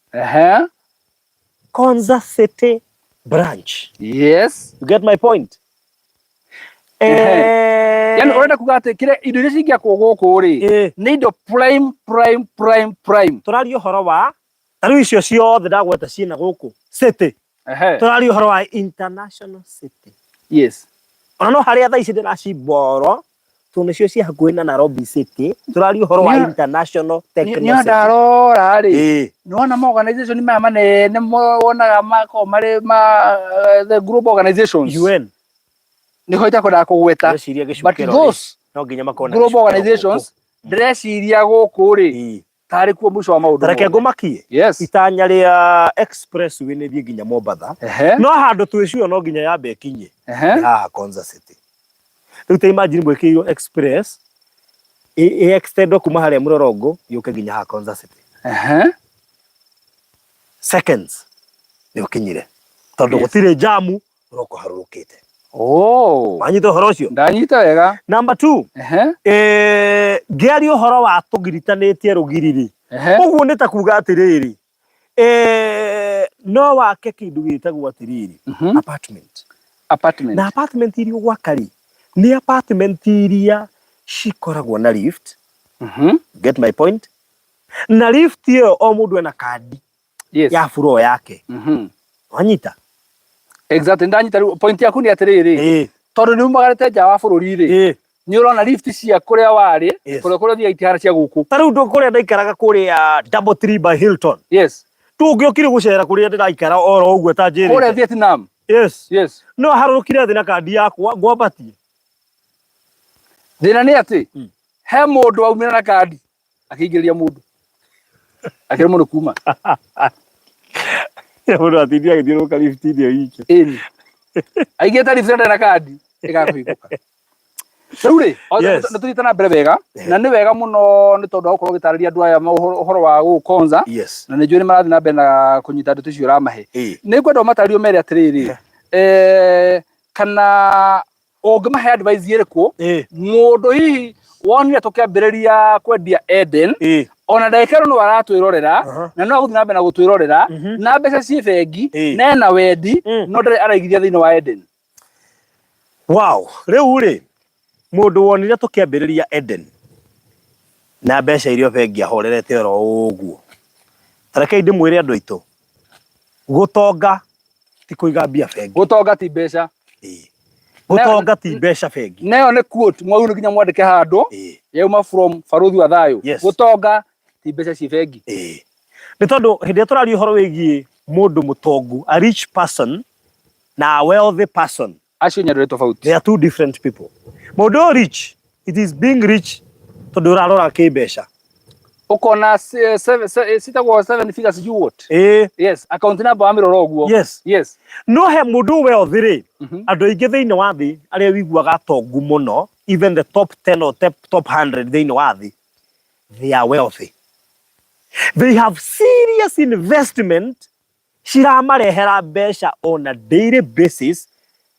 Konza City branch. You get my point? Yani ũrenda kuga atĩ kĩrĩa indo iria cingĩakwo gũkũ rĩ, nĩ indo prime, prime, prime, prime. Tũraria ũhoro wa ta rĩu icio ciothe ndagweta ciĩna gũkũ city. Tũraria ũhoro wa international city. Ona no harĩa thaa ici ndĩracimboro tondũ nĩcio ciĩ hakuhĩ na Nairobi City. Tũraria ũhoro wa international techno Nĩ city. ndarora rĩ, nĩ wona ma organization maya manene wonaga makoragwo marĩ ma the global organizations. UN. Nĩho itakwendaga kũgweta. Ndĩreciria But gĩcukĩro rĩ, those no nginya makorwo na global gĩcukĩro organizations, gũkũ. ndĩreciria gũkũ rĩ, tarĩ kuo mũico wa maũndũ Tareke mothe. ngũmakie. Itanya rĩa expressway nĩ thiĩ nginya Mombatha. No handũ twĩcio no nginya yambe ĩkinye. Nĩ haha Konza City. Rĩu ta imagine mwĩkĩirwo express ĩ extend kuma harĩa Mũrorongo yũke nginya haha Konza City. Seconds nĩ ũkinyire. Tondũ gũtirĩ jamu ũroka ũharũrũkĩte. Wanyita ũhoro ũcio? Ndanyita wega. Number 2. Ngĩaria ũhoro wa tũgiritanĩtie rũgiri rĩ. Ũguo nĩ ta kuga atĩrĩrĩ, no wake kĩndũ gĩtagwo atĩrĩrĩ, apartment. Apartment. Na apartment iria ũgwaka rĩ, nĩ apartment iria cikoragwo na lift. Get my point? Na lift ĩyo o mũndũ ena kandi ya floor yake. Wanyita? Exactly, ndanyita rĩu point yaku nĩ atĩrĩrĩ, tondũ nĩ umagarĩte nja wa bũrũri rĩ, Nĩ ũrona lift cia kũrĩa warĩ, Yes. kũrĩa kũrĩa ũthiaga itihana cia gũkũ. Ta rĩu ndũ kũrĩa ndaikaraga kũrĩa Double Tree by Hilton. Yes. Tũngĩokire gũcera kũrĩa ndĩraikara oro ũguo ta Kũrĩa njĩrĩte. Vietnam. Yes. Yes. No harũrũkire thĩ na kandi yakwa ngwambatie. Thĩna nĩ atĩ he mũndũ waumire na kandi akĩingĩria mũndũ. Akĩremwo nĩ kuma. Mũndũ atindire agĩthiũrũrũka lift-inĩ ĩyo iki. Ĩni. Aingĩrĩte lift ndarĩ na kandi ĩgakũhingũka. Rĩu rĩ, Yes. nĩ tũthiĩte na mbere wega na nĩ wega mũno nĩ tondũ wa gũkorwo ũgĩtarĩria andũ aya ũhoro wa gũkũ Konza Yes. na nĩ njũĩ nĩ marathiĩ na mbere na kũnyita ndeto icio ũramahe. Ĩĩ. Nĩ ngwenda ũmatarĩrie ũmere atĩrĩrĩ, kana ũngĩmahe advice ĩrĩkũ Ĩĩ. mũndũ hihi wonire tũkĩambĩrĩria kwendia Eden Ĩĩ. ona ndagĩka ĩno no aratwĩrorera Aha. na no agũthiĩ na mbere na gũtwĩrorera na mbeca ciĩ bengi Ĩĩ. na ena wendi no ndarĩ araigithia thĩinĩ wa Eden. Wow, rĩu rĩ mũndũ wonire tũkĩambĩrĩria Eden na mbeca iria bengi ahorerete oro ũguo, ta rekei ndĩmwĩre andũ aitũ, gũtonga ti kũiga mbia bengi. Gũtonga ti mbeca. Ĩĩ. Gũtonga ti mbeca bengi. Nayo nĩ quote mwagĩrĩirwo nginya mwandĩke handũ Ĩĩ. yauma from Barũthi wa Thayũ. Yes. Gũtonga ti mbeca ciĩ bengi. Ĩĩ. Nĩ tondũ hĩndĩ ĩrĩa tũraria ũhoro wĩgiĩ mũndũ mũtongu, a rich person na a wealthy person, Acio nĩ andũ erĩ tofauti. they are two different people. Mũndũ ũyũ rich, it is being rich tondũ ũrarora kĩmbeca. Ũkona citagwo seven figures you what? Ĩĩ. Yes, account number wamĩrora ũguo. Yes. Yes. No he mũndũ wealthy rĩ, Mhm. andũ aingĩ thĩinĩ wa thĩ arĩa wiguaga atongu mũno, even the top 10 or top 100 thĩinĩ wa thĩ, they are wealthy. They have serious investment ciramarehera mbeca on a daily basis,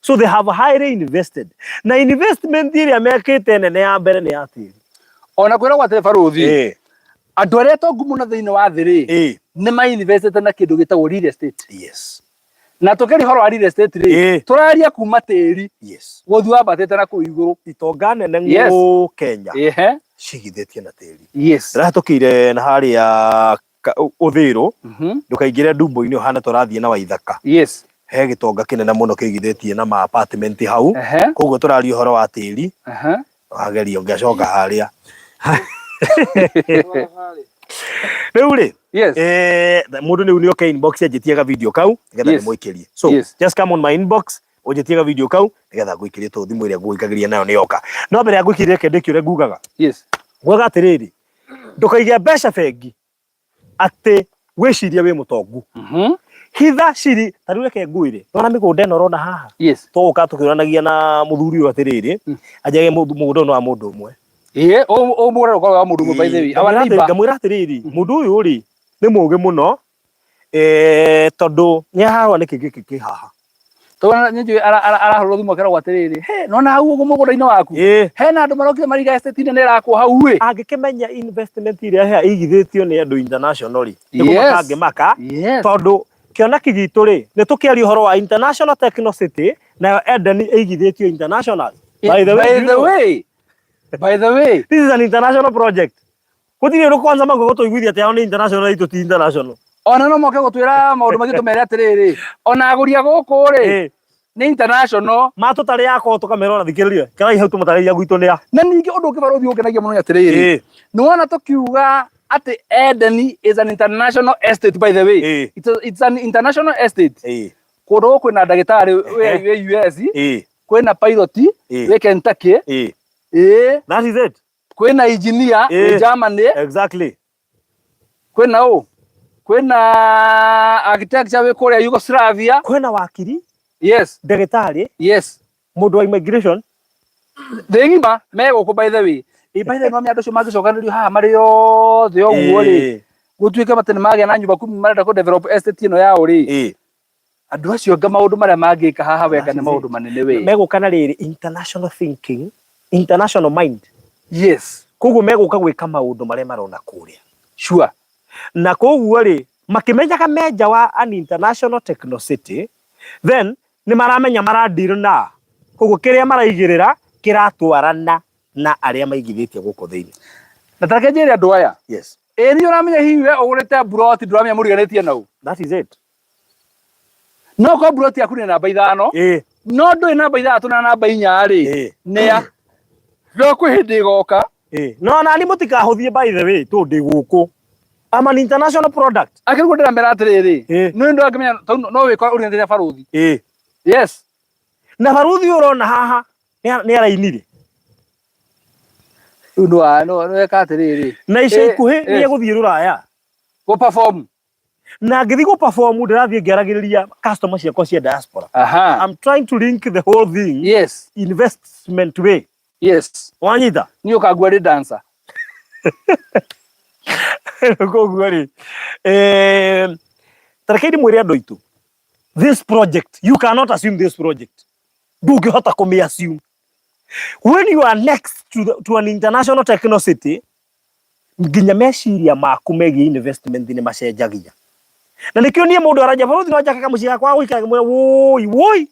so they have highly invested. Na investment ĩrĩa mekĩte nene ya mbere nĩ ya tĩri. Ona kwĩragwo atĩrĩ barũthi, Ĩĩ. andũ arĩa atongu mũno thĩinĩ wa thĩ rĩ, Ĩĩ. nĩ ma-investĩte na kĩndũ gĩtagwo real estate. Yes. Na tũkĩaria ũhoro wa real estate rĩ, Ĩĩ. tũraria kuma tĩri Yes. gũthiĩ wambatĩte na kũu igũrũ. Itonga nene Yes. ngũ Kenya Ehe. cigithĩtie na tĩri. Yes. Ndĩrahetũkĩire na harĩa Ũthĩrũ, Mhm. ndũkaingĩre ndumbo-inĩ ũhana ta ũrathiĩ na Waithaka. Yes. He gĩtonga kĩnene mũno kĩigithĩtie na ma apartment hau. Ehe. Koguo tũraria ũhoro wa tĩri. Ehe. Wageria ũngĩacoka harĩa. Rĩu rĩ, Yes. Mũndũ rĩu nĩ oke inbox anjĩtie ga video kau nĩgetha Yes. ndĩmũikĩrie. So, Yes. just come on my inbox ũnjĩtie ga video kau nĩgetha ngũikĩrie tondũ thimũ ĩrĩa ngũikagĩria nayo nĩ yoka. No mbere ya ngũikĩrie reke ndĩkĩũre ngugaga. Yes. Ngugaga atĩrĩrĩ, ndũkaige mbeca bengi atĩ wĩcirie wĩ mũtongu. Mhm. Hitha ciri, ta rĩu reke ngwĩre, nona mĩgũnda ĩno ũrona haha? Yes. Tũgũka tũkĩũranagia na mũthuri ũyũ atĩrĩrĩ, anjage mũgũnda ũyũ nĩ wa mũndũ ũmwe. Ĩĩ, ũyũ mũgũnda ũkoragwo wa mũndũ ũmwe by the way. Our neighbor. Ngamwĩra atĩrĩrĩ, mũndũ ũyũ rĩ, nĩ mũũgĩ mũno, tondũ nĩ ararora nĩkĩ gĩkĩ kĩ haha. Tondũ nĩ njũĩ arahũrwo thimũ akeragwo atĩrĩrĩ, he, nona hau ũguo mũgũnda-inĩ waku? Ĩĩ. Hena andũ marokire mariga estate nene ĩrakwo hau ĩ. Angĩkĩmenya investment ĩrĩa he ĩigithĩtio nĩ andũ international rĩ, nĩ kũmaka Yes. angĩmaka, Yes. tondũ kĩoneki gitũ rĩ, nĩ tũkĩaria ũhoro wa International Techno City, nayo Eden ĩigithĩtio international. By the way, By do you the know? way, by the way. This is an international project. Gũtirĩ ũndũ kwanza mauga gũtũiguithia atĩ ao nĩ international na itũ ti international. Ona no moke gũtwĩra maũndũ maingĩ tũmere atĩrĩrĩ, ona agũri a gũkũ rĩ, Ĩĩ. nĩ international. Matũtarĩ yakwa tũkamera ona thikĩrĩria. Kerai hau tũmũtarĩria gwitũ nĩ a. Na ningĩ ũndũ ũngĩ barũthi ũngenagia mũno nĩ atĩrĩrĩ, Ĩĩ. nĩ wona tũkiuga atĩ Eden is an international estate by the way. Ĩĩ. It's an international estate. Ĩĩ. Kũndũ gũkũ kwĩna ndagĩtarĩ wĩ US, Ĩĩ. kwĩna pilot Ĩĩ. wĩ Kentucky. Ĩĩ. Ĩĩ. That is it. Kwĩna engineer wĩ Ĩĩ. Germany. Exactly. Kwĩna ũ? Kwĩna architecture wĩ kũrĩa Yugoslavia. Kwĩna wakiri. Yes. Ndagĩtarĩ. Yes. Mũndũ wa immigration. Thĩ ng'ima me gũkũ by the way. Ĩ by the way, no andũ acio mangĩcokanĩrĩrio haha marĩ othe ũguo rĩ. Ĩĩ. Gũtuĩke atĩ nĩ magĩa na nyũmba kumi marenda kũ develop estate ĩno yao rĩ. Ĩĩ. Andũ acio anga maũndũ marĩa mangĩka haha wega nĩ maũndũ manene we. Megũka na rĩrĩ international thinking, international mind. Yes. Koguo megũka gwĩka maũndũ marĩa marona kũrĩa. Sure. Na koguo rĩ, makĩmenyaga me nja wa an international techno city, then nĩ maramenya mara deal na. Koguo kĩrĩa maraigĩrĩra kĩratwarana na arĩa maigithĩtie gũkũ thĩinĩ. Na ta reke njĩre andũ aya. Yes. Ĩ nĩ ũramenya hihi we ũgũrĩte mburoti ndũramenya mũriganĩtie nau. That is it. No korwo mburoti yaku nĩ namba 5. Ĩĩ. No ndũĩ namba 6 na namba 4 rĩ. Ĩĩ. Nĩ ya. No kwĩ hĩndĩ ĩgoka. Ĩĩ. No nani mũtikahũthie by the way tondũ ndĩ gũkũ. I'm an international product. Akĩriguo ndĩramera atĩrĩrĩ. Ĩĩ. Nĩ ndũ angĩmenya tondũ no wĩkora ũriganĩte na barũthi. Ĩĩ. Yes. Na barũthi ũyũ ũrona haha nĩ arainire. Rĩu no no weka atĩrĩrĩ. Na ica ikuhĩ nĩ egũthiĩ rũraya. Gũ perform. Na ngĩthiĩ gũ perform ndĩrathiĩ ngĩaragĩrĩria customer ciakwa cia diaspora. Aha. I'm trying to link the whole thing. Yes. Investment way. Yes. Wanyita? Niĩ ũkangua ndĩ dancer. Koguo rĩ, eh, ta reke ndĩmwĩre andũ aitũ, this project, you cannot assume this project. Ndũngĩhota kũmĩ assume. When you are next to an international techno city, nginya meciria maku megiĩ investment nĩ macenjagia. Na nĩkĩo niĩ mũndũ aranja bũrũri no njake kamũciĩ gakwa ga gũikara ngĩmwĩra wũi wũi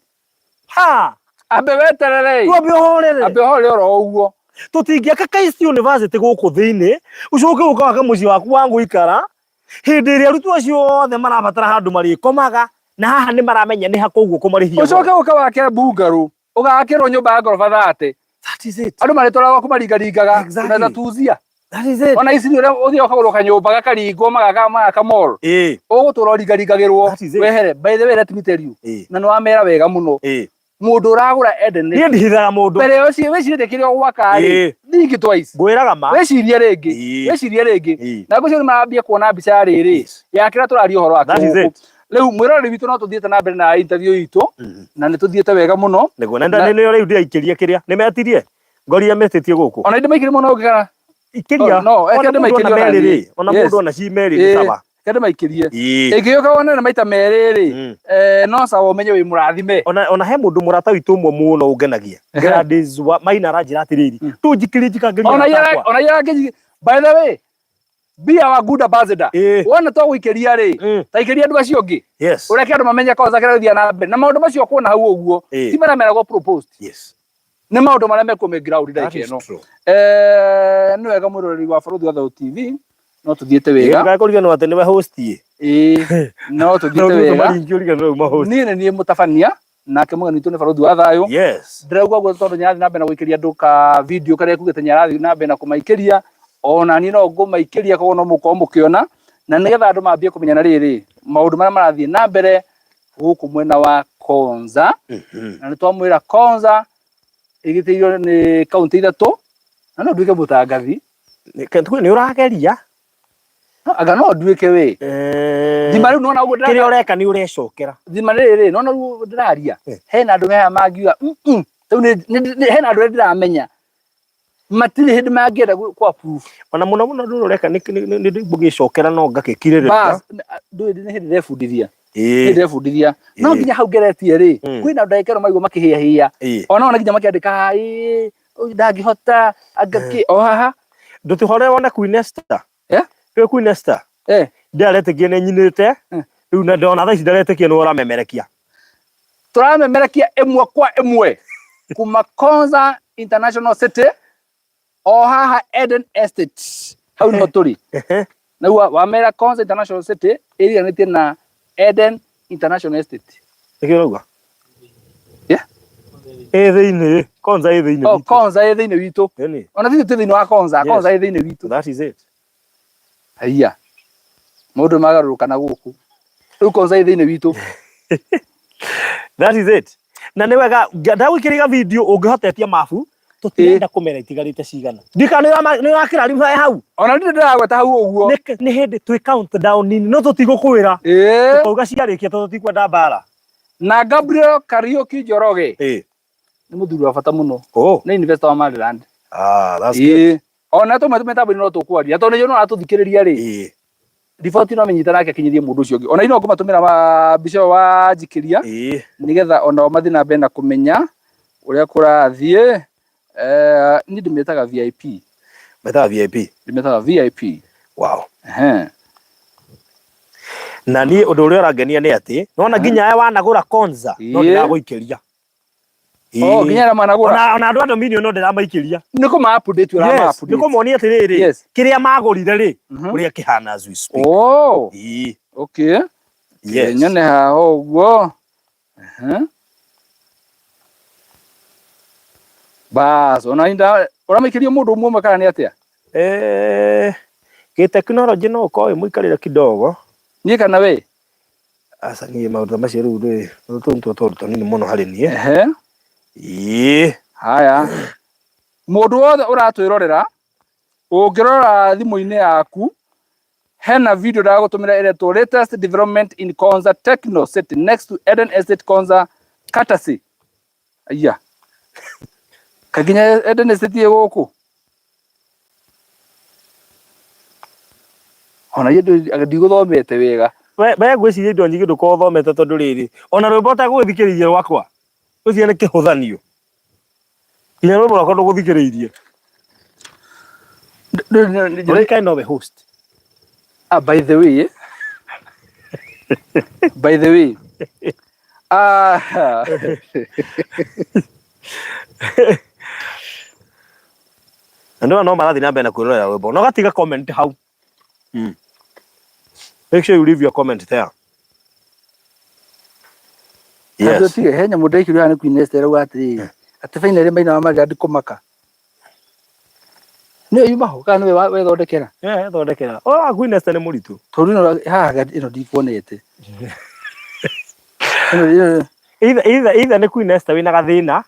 ha Ambe weterere. Twambe ũhorere. Ambe ũhorere oro ũguo. Tũtingĩaka KIST University gũkũ thĩinĩ ũcoke ũka wake mũciĩ waku wa gũikara hĩndĩ ĩrĩa arutwo acio othe marabatara handũ marĩkomaga na haha nĩ maramenya nĩ ha koguo kũmarĩhia. Ũcoke ũke wake mbungarũ ũgakĩrwo nyũmba ya ngoroba thate. That is it. Andũ marĩtwaraga gwaku maringaringaga. Exactly. Unaweza tuuzia. That is it. Ona ici ũrĩa ũthiaga ũkagũrwo kanyũmba gakaringwo magaka magaka mall. Ĩĩ. Ũgũtũra ũringaringagĩrwo That is it. wehere. By the way let me tell you. Ĩĩ. Na nĩ wamera wega mũno. Ĩĩ. Mũndũ ũragũra Eden Niĩ ndihithaga mũndũ. Mbere ĩyo wĩcirĩtie kĩrĩa ũgwaka rĩ. Ĩĩ. Think twice. Ngwĩraga ma. Wĩcirie rĩngĩ. Ĩĩ. Wĩcirie rĩngĩ. Ĩĩ. Na ngwĩciria nĩ marambia kuona mbica ya rĩrĩ. Yes. Ya kĩrĩa tũraria ũhoro wake That is gũkũ. it. Rĩu mwĩroreri witũ no tũthiĩte na mbere na interview itũ na nĩ tũthiĩte wega mũno. Nĩguo na nĩ rĩu ndĩraikĩria kĩrĩa. Nĩ metirie. Ngoria metĩtie gũkũ. Ona indĩ maikĩrie mũno ũngĩkara. Ikĩria. No, Ona eke mũndũ ndĩmaikĩrie ona ona merĩ niĩ. rĩ. Ona Yes. mũndũ ona ci merĩ nĩ Ĩĩ. sawa. Eke ndĩmaikĩrie. Ĩĩ. Ĩngĩgĩũka wone na maita merĩ rĩ. No sawa ũmenye wĩ mũrathime. Ona he mũndũ mũrata witũ ũmwe mũno ũngenagia. Gladys wa Maina aranjĩra atĩrĩrĩ. Tũnjikĩrie njikangĩrie Ona arata akwa. ona ira by the way be our good ambassador. Ĩĩ. Wona twagũikĩria rĩ, ta ikĩria andũ acio angĩ. Yes. Ũreke andũ mamenye kwanza kĩrĩa gĩthiaga na mbere. Na maũndũ macio ũkuona hau ũguo, Ĩĩ. ti marĩa meragwo proposed. Yes. Nĩ maũndũ marĩa mekuo me ground That ndagĩka is ĩno. true. Nĩ wega mwĩroreri wa Barũthi wa Thayũ TV, no tũthiĩte wega. Ndũkae kũriganĩrwo atĩ nĩwe host ĩ. Ĩĩ, no tũthiĩte No wega. maringi ũriganĩrwo uma host. Niĩ nĩ niĩ mũtabania, nake mũgeni witũ nĩ Barũthi wa Thayũ. Yes. Ndĩrauga ũguo tondũ nĩarathiĩ na mbere na gũikĩria andũ ka video karĩa ekugĩte nĩarathiĩ na mbere na kũmaikĩria, ona niĩ no ngũmaikĩria koguo no mũgũkorwo mũkĩona, na nĩgetha andũ mambie kũmenya na rĩrĩ, maũndũ marĩa marathiĩ na mbere gũkũ mwena wa Konza. Na nĩ twamwĩra Konza ĩgitĩirwo nĩ kaũntĩ ithatũ, na no nduĩke mũtangathi. Nĩ ũrageria. Anga no nduĩke we. Thima rĩu nĩwona ũguo ndĩra- Kĩrĩa ũreka nĩ ũrecokera. Thima rĩrĩ, nĩwona rĩu ndĩraria. Hena andũ me haha mangiuga, rĩu hena andũ arĩa ndĩramenya. Matirĩ hĩndĩ mangĩenda kũ approve. Ona mũno mũno ndũrĩ ũreka nĩ ngũgĩcokera no ngagĩkirĩrĩria. Bas, ndũĩ nĩ hĩndĩ ndĩrebundithia. Nĩ ndĩrebundithia. No nginya hau ngeretie rĩ, kwĩna ndagĩka ĩno maigua makĩhĩahĩa. Ona ona nginya makĩandĩka haha, ĩĩ, ũyũ ndangĩhota, anga kĩ, o haha. Ndũtihore wone Queen Esther. Ndũĩ Queen Esther? Ndĩraretĩkia nĩ nyinĩte. Rĩu na ndona thaa ici ndaretĩkia nĩwe ũramemerekia. Tũramemerekia ĩmwe kwa ĩmwe kuma Konza International City o haha Eden Estate. Hau nĩho tũrĩ. Na rĩu wamera Konza International City ĩriganĩtie na Eden International Estate. Nĩkĩo ũrauga? Yeah. Ĩ thĩinĩ, Konza ĩ thĩinĩ Oh, witũ. Konza ĩ thĩinĩ witũ. Ĩni. Ona ithuĩ twĩ thĩinĩ wa Konza, Yes. Konza ĩ thĩinĩ witũ. That is it. Haiya. Maũndũ magarũrũka na gũkũ. Rĩu Konza ĩ thĩinĩ witũ. That is it. Na nĩ wega ndagũikĩria video ũngĩhotetia mabu tũtirenda kũmera itigarĩte cigana. Ndika nĩ ũrakĩra rĩu hau. Ona ndirĩ ndĩragweta hau ũguo. Nĩ hĩndĩ twĩ countdown nini no tũtigũkwĩra. Tũkauga ciarĩkia tondũ tũtikwenda mbara. Na Gabriel Kariuki Njoroge. Nĩ mũthuri wa bata mũno. Nĩ investor wa Maryland. That's good. Ona tũmwe tũmĩtambo-inĩ no tũkwaria tondũ nĩ aratũthikĩrĩria rĩ. Riboti no amenyita nake akinyithie mũndũ ũcio ũngĩ. Ona ino ngũmatũmĩra wa mbica ĩyo wanjikĩria. Nĩgetha onao mathiĩ na mbere na kũmenya ũrĩa kũrathiĩ. Niĩ ndĩmĩtaga VIP. Metaga VIP? Ndĩmĩtaga VIP. Wow. Na niĩ ũndũ ũrĩa ũrangenia nĩ atĩ, nĩwona nginya aya wanagũra Konza, no ndĩragũikĩria. Oh, nginya arĩa managũra. Ona andũ a Dominion no ndĩramaikĩria. Nĩ kũma update ũrama Yes, update. nĩ kũmonia atĩrĩrĩ, Yes. kĩrĩa magũrire rĩ, ũrĩa kĩhana as we speak. Oh. Okay. Yes. Nyone haha ũguo. Bas, ona inda ũramĩikĩria mũndũ ũmwe ũmwe kana nĩ atĩa? Eh, gĩtekinoronjĩ no ũkorwo wĩ mũikarĩre kidogo. Niĩ kana we? Aca niĩ maũndũ ta macio rĩu rĩ, tũu nĩtuo tũũndũ tũnini mũno harĩ niĩ. Ehe. Ĩĩ. Haya. Mũndũ wothe ũratwĩrorera, ũngĩrora thimũ-inĩ yaku, hena video ndagũtũmĩra ĩretwo latest development in Konza Techno City next to Eden Estate Konza courtesy. Aya. Kaginya Eden Estate ĩ gũkũ. Ona iye ndigũthomete wega. We we ngwĩciria indo nyingĩ ndũkorwo ũthomete tondũ rĩrĩ ona rwĩmbo ũtagũgĩthikĩrĩirie rwakwa ngwĩciria nĩ kĩhũthanio nginya rwĩmbo rwakwa ndũgũthikĩrĩirie. Ũrĩkaine nowe host. Ah, by the way, by the way, ah, Andũ aya no marathiĩ na mbere na kwĩrorera rwĩmbo no gatiga comment hau. Make sure you leave your comment there. Yes. Yes. Tige he nyamũ ndekirwo haha nĩ Queen Esther ĩrauga atĩrĩrĩ atĩ finally maina wa Maria ndikũmaka nĩwe yuma ho kana nĩwe wethondekera? Eh, thondekera. Oh, Queen Esther nĩ mũritũ. Tondũ ĩno haha ĩno ndikuonete. Ĩno ĩno Either either either nĩ Queen Esther wĩna gathĩna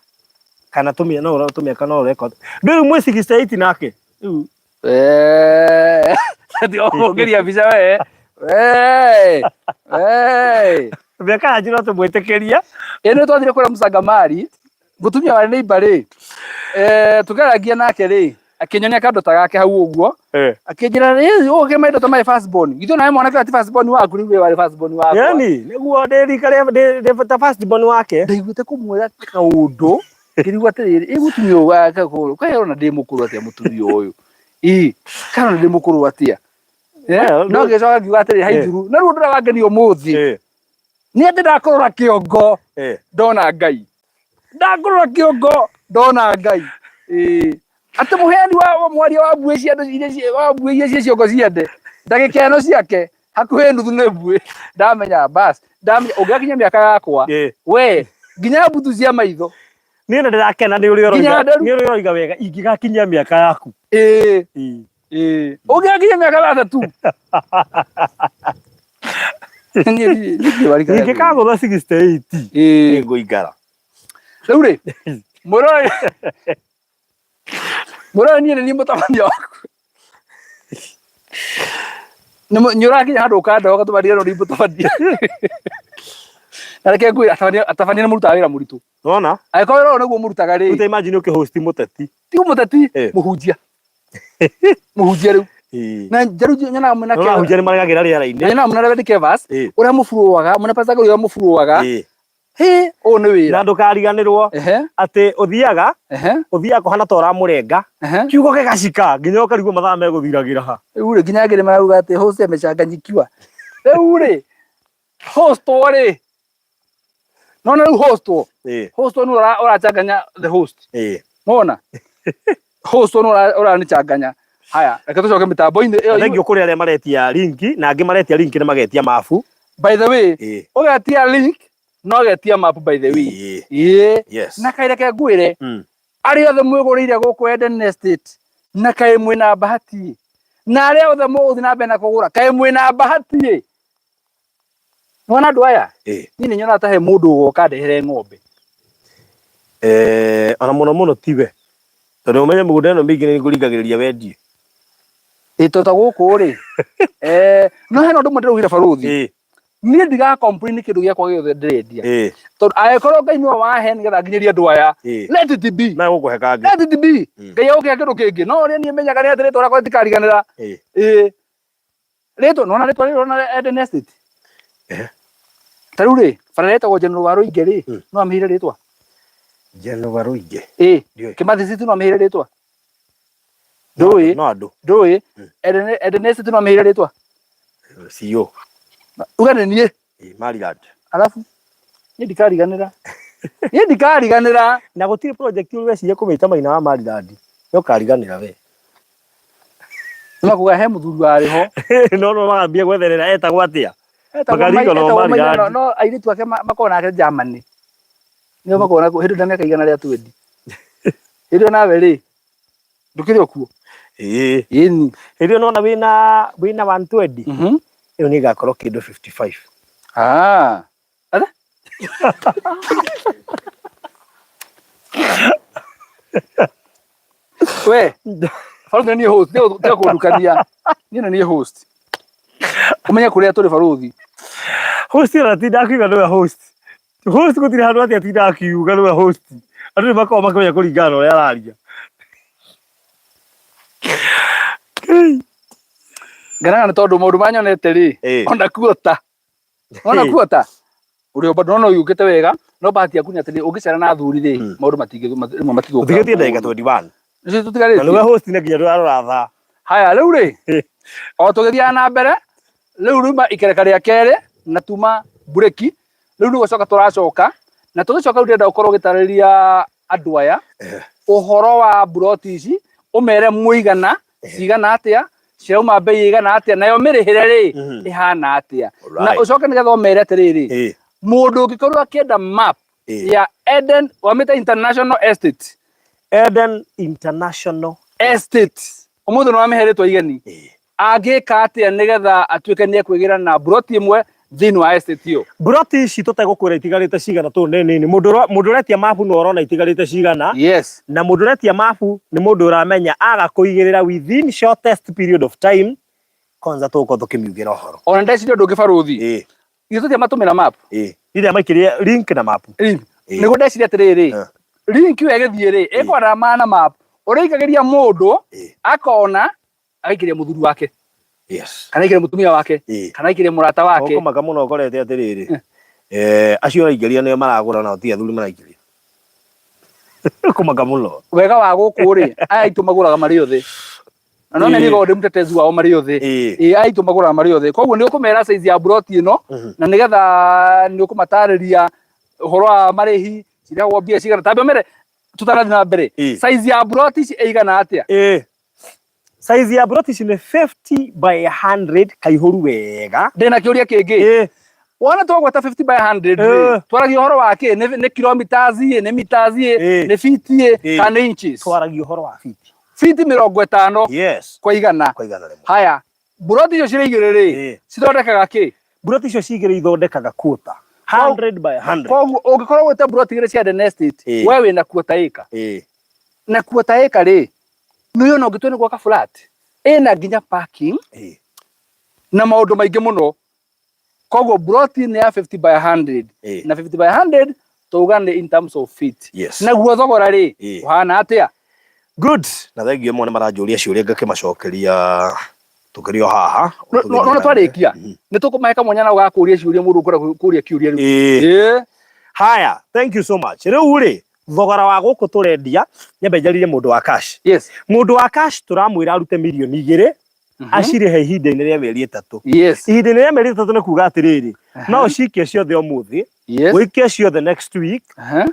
kana tũmia no ũratũmia no ũreka. Rĩu mwĩ 68 nake. Rĩu Eh, tiga kũngĩria mbica we. We. We. Mĩaka yanyu no tũmwĩtĩkĩria. Ĩ nĩ twathire kũrĩa Mũcangamari, mũtumia wa neighbor rĩ, eh, tũkĩarangia nake rĩ, akĩnyonia kandũ ta gake hau ũguo, Eh. akĩnjĩra rĩ, ũũ kĩma indo ta my first born. Githĩ onawe mwanake ũyũ ti first born waku rĩu we warĩ first born wakwa. Yani, nĩguo ndĩ rika rĩa ndĩ ndĩ ta first born wake. Ndaiguĩte kũmwĩra kaũndũ ngĩrigwo atĩrĩrĩ, ĩ mũtumia ũyũ wake kũrũ, kaĩ ona ndĩ mũkũrũ atĩa mũtumia ũyũ? Ĩ, kaĩ ona ndĩ mũkũrũ atĩa? Eh, Well, no ngĩcoka ngiuga atĩrĩrĩ, Eh. haithuru, na rĩu ũndũ ũrĩa wangenia ũmũthĩ, Eh, nĩ atĩ ndakũrora kĩongo eh. ndona Ngai. Ndakũrora kĩongo ndona Ngai. Ĩĩ. Atĩ mũheani wa mwaria wa mbuĩ cia andũ iria wa mbuĩ iria ciĩ ciongo ciende, ndagĩka ĩno ciake hakuhĩ nuthu nĩ mbuĩ. Ndamenya bas, ndamenya ũngĩgakinya mĩaka yakwa, Eh. we nginya mbutu cia maitho. Niĩ nĩ ndĩrakena nĩ ũrĩa Nginya ũroiga nderu. nĩ ũrĩa ũroiga wega ingĩgakinyia mĩaka yaku. Ĩĩ. Ĩĩ. Ĩĩ. Ũngĩgakinya mĩaka 30. Niĩ ndiĩ wa rika rĩaku. Ingĩkagũtha 68 Ĩĩ. nĩngũikara. Rĩu rĩ, mwĩroreri mwĩroreri niĩ nĩ niĩ mũtabania waku. Nĩ ũrakinya handũ ũkandoga ũgatũma ndiganĩrwo nĩ mũtabania. Na reke ngwĩre atabania atabania nĩ mũrutaga wĩra mũritũ. Nona? Angĩkorwo wĩra ũyũ nĩguo mũrutaga rĩ, Rĩu ta imagine ũkĩhost mũteti. ti mũteti, Eh. mũhunjia. Mũhunjia rĩu. Ĩĩ. Na njeru nyonaga mwĩna Nona ahunjia nĩ maregagĩra rĩera-inĩ. Na nyonaga mwĩna Reverend Kevas, Ĩĩ. ũrĩa mũburuaga, mwĩna Pastor ũrĩa mũburuaga. Ĩĩ. Hĩ, ũyũ nĩ Na wĩra. ndũkariganĩrwo Ehe, atĩ ũthiaga ehe, ũthiaga kũhana ta ũramũrenga ehe. kiugo gĩgacika nginya ũkarigwo mathaa megũthiragĩra ha. Rĩu rĩ nginya angĩ marauga atĩ host amechanganyikiwa. Rĩu rĩ host rĩ nona rĩu host Ĩĩ. host nĩ ũrachanganya the host Ĩĩ. nona host nĩ ũranichanganya. Haya, reke tũcoke mĩtambo-inĩ ĩyo. Thengiũ kũrĩ arĩa maretia linki na angĩ maretia linki na magetia mabu. By the way, Ĩĩ. ũgetia link no getia map by the way. Ĩĩ. Ĩĩ. Yes. Na kaĩ reke ngwĩre arĩa othe mwĩgũrĩire gũkũ Eden Estate na kaĩ mwĩna bahati na arĩa othe mũgũthiĩ na mbere na kũgũra kaĩ mwĩna bahati. Nĩwona andũ aya? Ĩĩ. Niĩ nĩ nyonaga ta he mũndũ ũgoka ndehere ng'ombe. Eh, ona mũno mũno tiwe tondũ ũmenye mĩgũnda ĩno mĩingĩ nĩ ngũringagĩrĩria wendie. Ĩ to ta gũkũ rĩ eh, no hena ũndũ ũmwe ndĩraugire barũthi. Ĩĩ. Niĩ ndiga complain kĩndũ gĩakwa gĩothe ndĩrendia. Ĩĩ. Tondũ angĩkorwo Ngai nĩwe wahe nĩgetha nginyĩrie andũ aya. Ĩĩ. Let it be. Na gũkũhe kangĩ. Let it be. Ngai agũkĩhe kĩndũ kĩngĩ. No ũrĩa niĩ menyaga nĩ atĩ rĩtwa rĩakwa rĩtikariganĩra. Ĩĩ. Ĩĩ. Rĩtwa nĩwona rĩtwa rĩrĩ ũrona Eden Estate? Ehe. Ta rĩu rĩ, bara ĩrĩa ĩtagwo General Waruinge rĩ, no amĩheire rĩtwa? General Waruinge. Ĩĩ. Ndiũĩ. Kimathi City no amĩheire rĩtwa? Ndũĩ. No andũ. Ndũĩ. Eden Eden Estate no amĩheire rĩtwa? CEO. Uga nĩ niĩ. Ĩĩ, Maryland. Alafu niĩ ndikariganĩra. Niĩ ndikariganĩra. Na gũtirĩ project ũrĩ weciria kũmĩta maina wa Maryland. Nĩ ũkariganĩra we. Nĩmakuga he mũthuri warĩ ho. No no magambia gwetherera etagwo atĩa? Etagwo Makarigwo no etagwo Maina, Maryland. no airĩtu ake makoragwo nake Germany. Nĩo makoragwo nako hĩndĩ ĩyo mĩaka 120. Hĩndĩ ĩyo nawe rĩ, ndũkĩrĩ o kuo? Ĩĩ. Ĩni. Hĩndĩ ĩyo nona wĩna wĩna 120. Ĩyo nĩ ĩgakorwo kĩndũ 55. Ah. Atha? We, baruthi nĩ niĩ host, tiga kũndukania. Niĩ nĩ niĩ host. Ũmenye kũrĩa tũrĩ baruthi. Host aratinda akiuga nĩwe host. Host gũtirĩ handũ atĩ atinda akiuga nĩwe host. Andũ nĩ makoragwo makĩmenya kũringana na ũrĩa araria. Ngenaga nĩ tondũ maũndũ manyonete rĩ, ona kuota. Ona kuota. Ũrĩ o bado no yũkĩte wega, no bahati yaku nĩ atĩ ũngĩcera na athuri rĩ, maũndũ matingĩ rĩmwe matigũka. Ũtigĩtie ndagĩka 21. Nĩcio tũtigarĩtie. Na nĩwe host na nginya ndũrarora thaa. Haya rĩu rĩ, o tũgĩthiaga na mbere, rĩu ruma ikereka rĩa kerĩ na tuma mburĩki, rĩu nĩ gũcoka tũracoka, na tũgĩcoka rĩu ndĩrenda ũkorwo ũgĩtarĩria andũ aya ũhoro wa mburoti ici, ũmere mũigana cigana atĩa, cirauma mbei ĩigana atĩa, nayo mĩrĩhĩre rĩ ĩhana atĩa, na ũcoke nĩgetha ũmere atĩrĩrĩ, mũndũ ũngĩkorwo akĩenda map ya Eden wamĩta International Estate. Eden International Estate ũmũthĩ nĩ wamĩhe rĩtwa igeni, angĩka atĩa nĩgetha atuĩke nĩ ekwĩgĩra na mburoti ĩmwe thĩinĩ wa estate ĩyo? Mburoti ici tũtegũkwĩra itigarĩte cigana tondũ nĩ nini. Mũndũ ũretia mabu no ũrona itigarĩte cigana. Yes. Na mũndũ ũretia mabu nĩ mũndũ ũramenya aga kũigĩrĩra within shortest period of time, kwanza tũgũkorwo tũkĩmiugĩra ũhoro. Ona ndeciria ũndũ ũngĩ barũthi. Ithuĩ tũtiamatũmĩra map. Rĩrĩa maikĩrie link na map. Nĩguo ndeciria atĩrĩrĩ, link ĩyo ĩgĩthiĩ rĩ, ĩkwarama na map. Ũrĩikagĩria mũndũ akona agaikĩria mũthuri wake. Yes. Kana aikĩrie mũtumia wake. Kana aikĩrie mũrata wake. Ũkũmaka mũno ũkorete atĩrĩrĩ, acio ũraingĩria nĩo maragũra nao ti athuri maraingĩria. Ũkũmaka mũno. Wega wa gũkũ rĩ, aya aitũ magũraga marĩ othe. Na no nĩ ngoragwo ndĩ mũtetezi wao marĩ othe. Ĩĩ aya aitũ magũraga marĩ othe. Koguo nĩ ũkũmera size ya mburoti ĩno, na nĩgetha nĩ ũkũmatarĩria ũhoro wa marĩhi, cirĩhagwo mbia cigana. Tambe ũmere tũtanathiĩ na mbere. Size ya mburoti ici ĩigana atĩa? Size ya mburoti ici nĩ 50 by 100 kaihũru wega. Ndĩna kĩũria kĩngĩ. Wona twagweta 50 by 100 rĩ, twaragia ũhoro wa kĩ? Nĩ kilometers ĩ, nĩ meters ĩ, nĩ feet ĩ, kana nĩ inches? Twaragia ũhoro wa feet. Feet 50. Yes. Kwa igana. Kwa igana rĩmwe. Haya, mburoti icio cirĩ igĩrĩ rĩ, cithondekaga kĩ? Mburoti icio cigĩrĩ ithondekaga quarter. 100 by 100. Koguo ũngĩkorwo ũgwĩte mburoti igĩrĩ cia Eden Estate, we wĩna quarter acre. Na quarter acre rĩ, nĩ ũyũ ũngĩtua nĩ gwaka flat, ĩna nginya parking, na maũndũ maingĩ mũno. Koguo mburoti nĩ ya 50 by 100. Na 50 by 100 tuga nĩ in terms of feet. Yes. Naguo thogora rĩ, ũhana atĩa? Good. Na thengiũ ĩmwe nĩ maranjũria ciũria ngakĩmacokeria tũkĩrĩ o haha. No twarĩkia nĩ tũkũmahe kamwanya nao gakũria ciũria mũndũ ũkwenda kũria kĩũria rĩu. Haya, thank you so much. Rĩu rĩ, thogora wa gũkũ tũrendia, nyambe njarĩrie mũndũ wa cash. Yes. Mũndũ wa cash tũramwĩra arute mirioni 2 acirĩhe ihinda-inĩ rĩa mĩeri 3. Yes. Ihinda-inĩ rĩa mĩeri 3 nĩ kuga atĩrĩrĩ, no ũcikie ciothe ũmũthĩ, Yes. ũikie ciothe next week,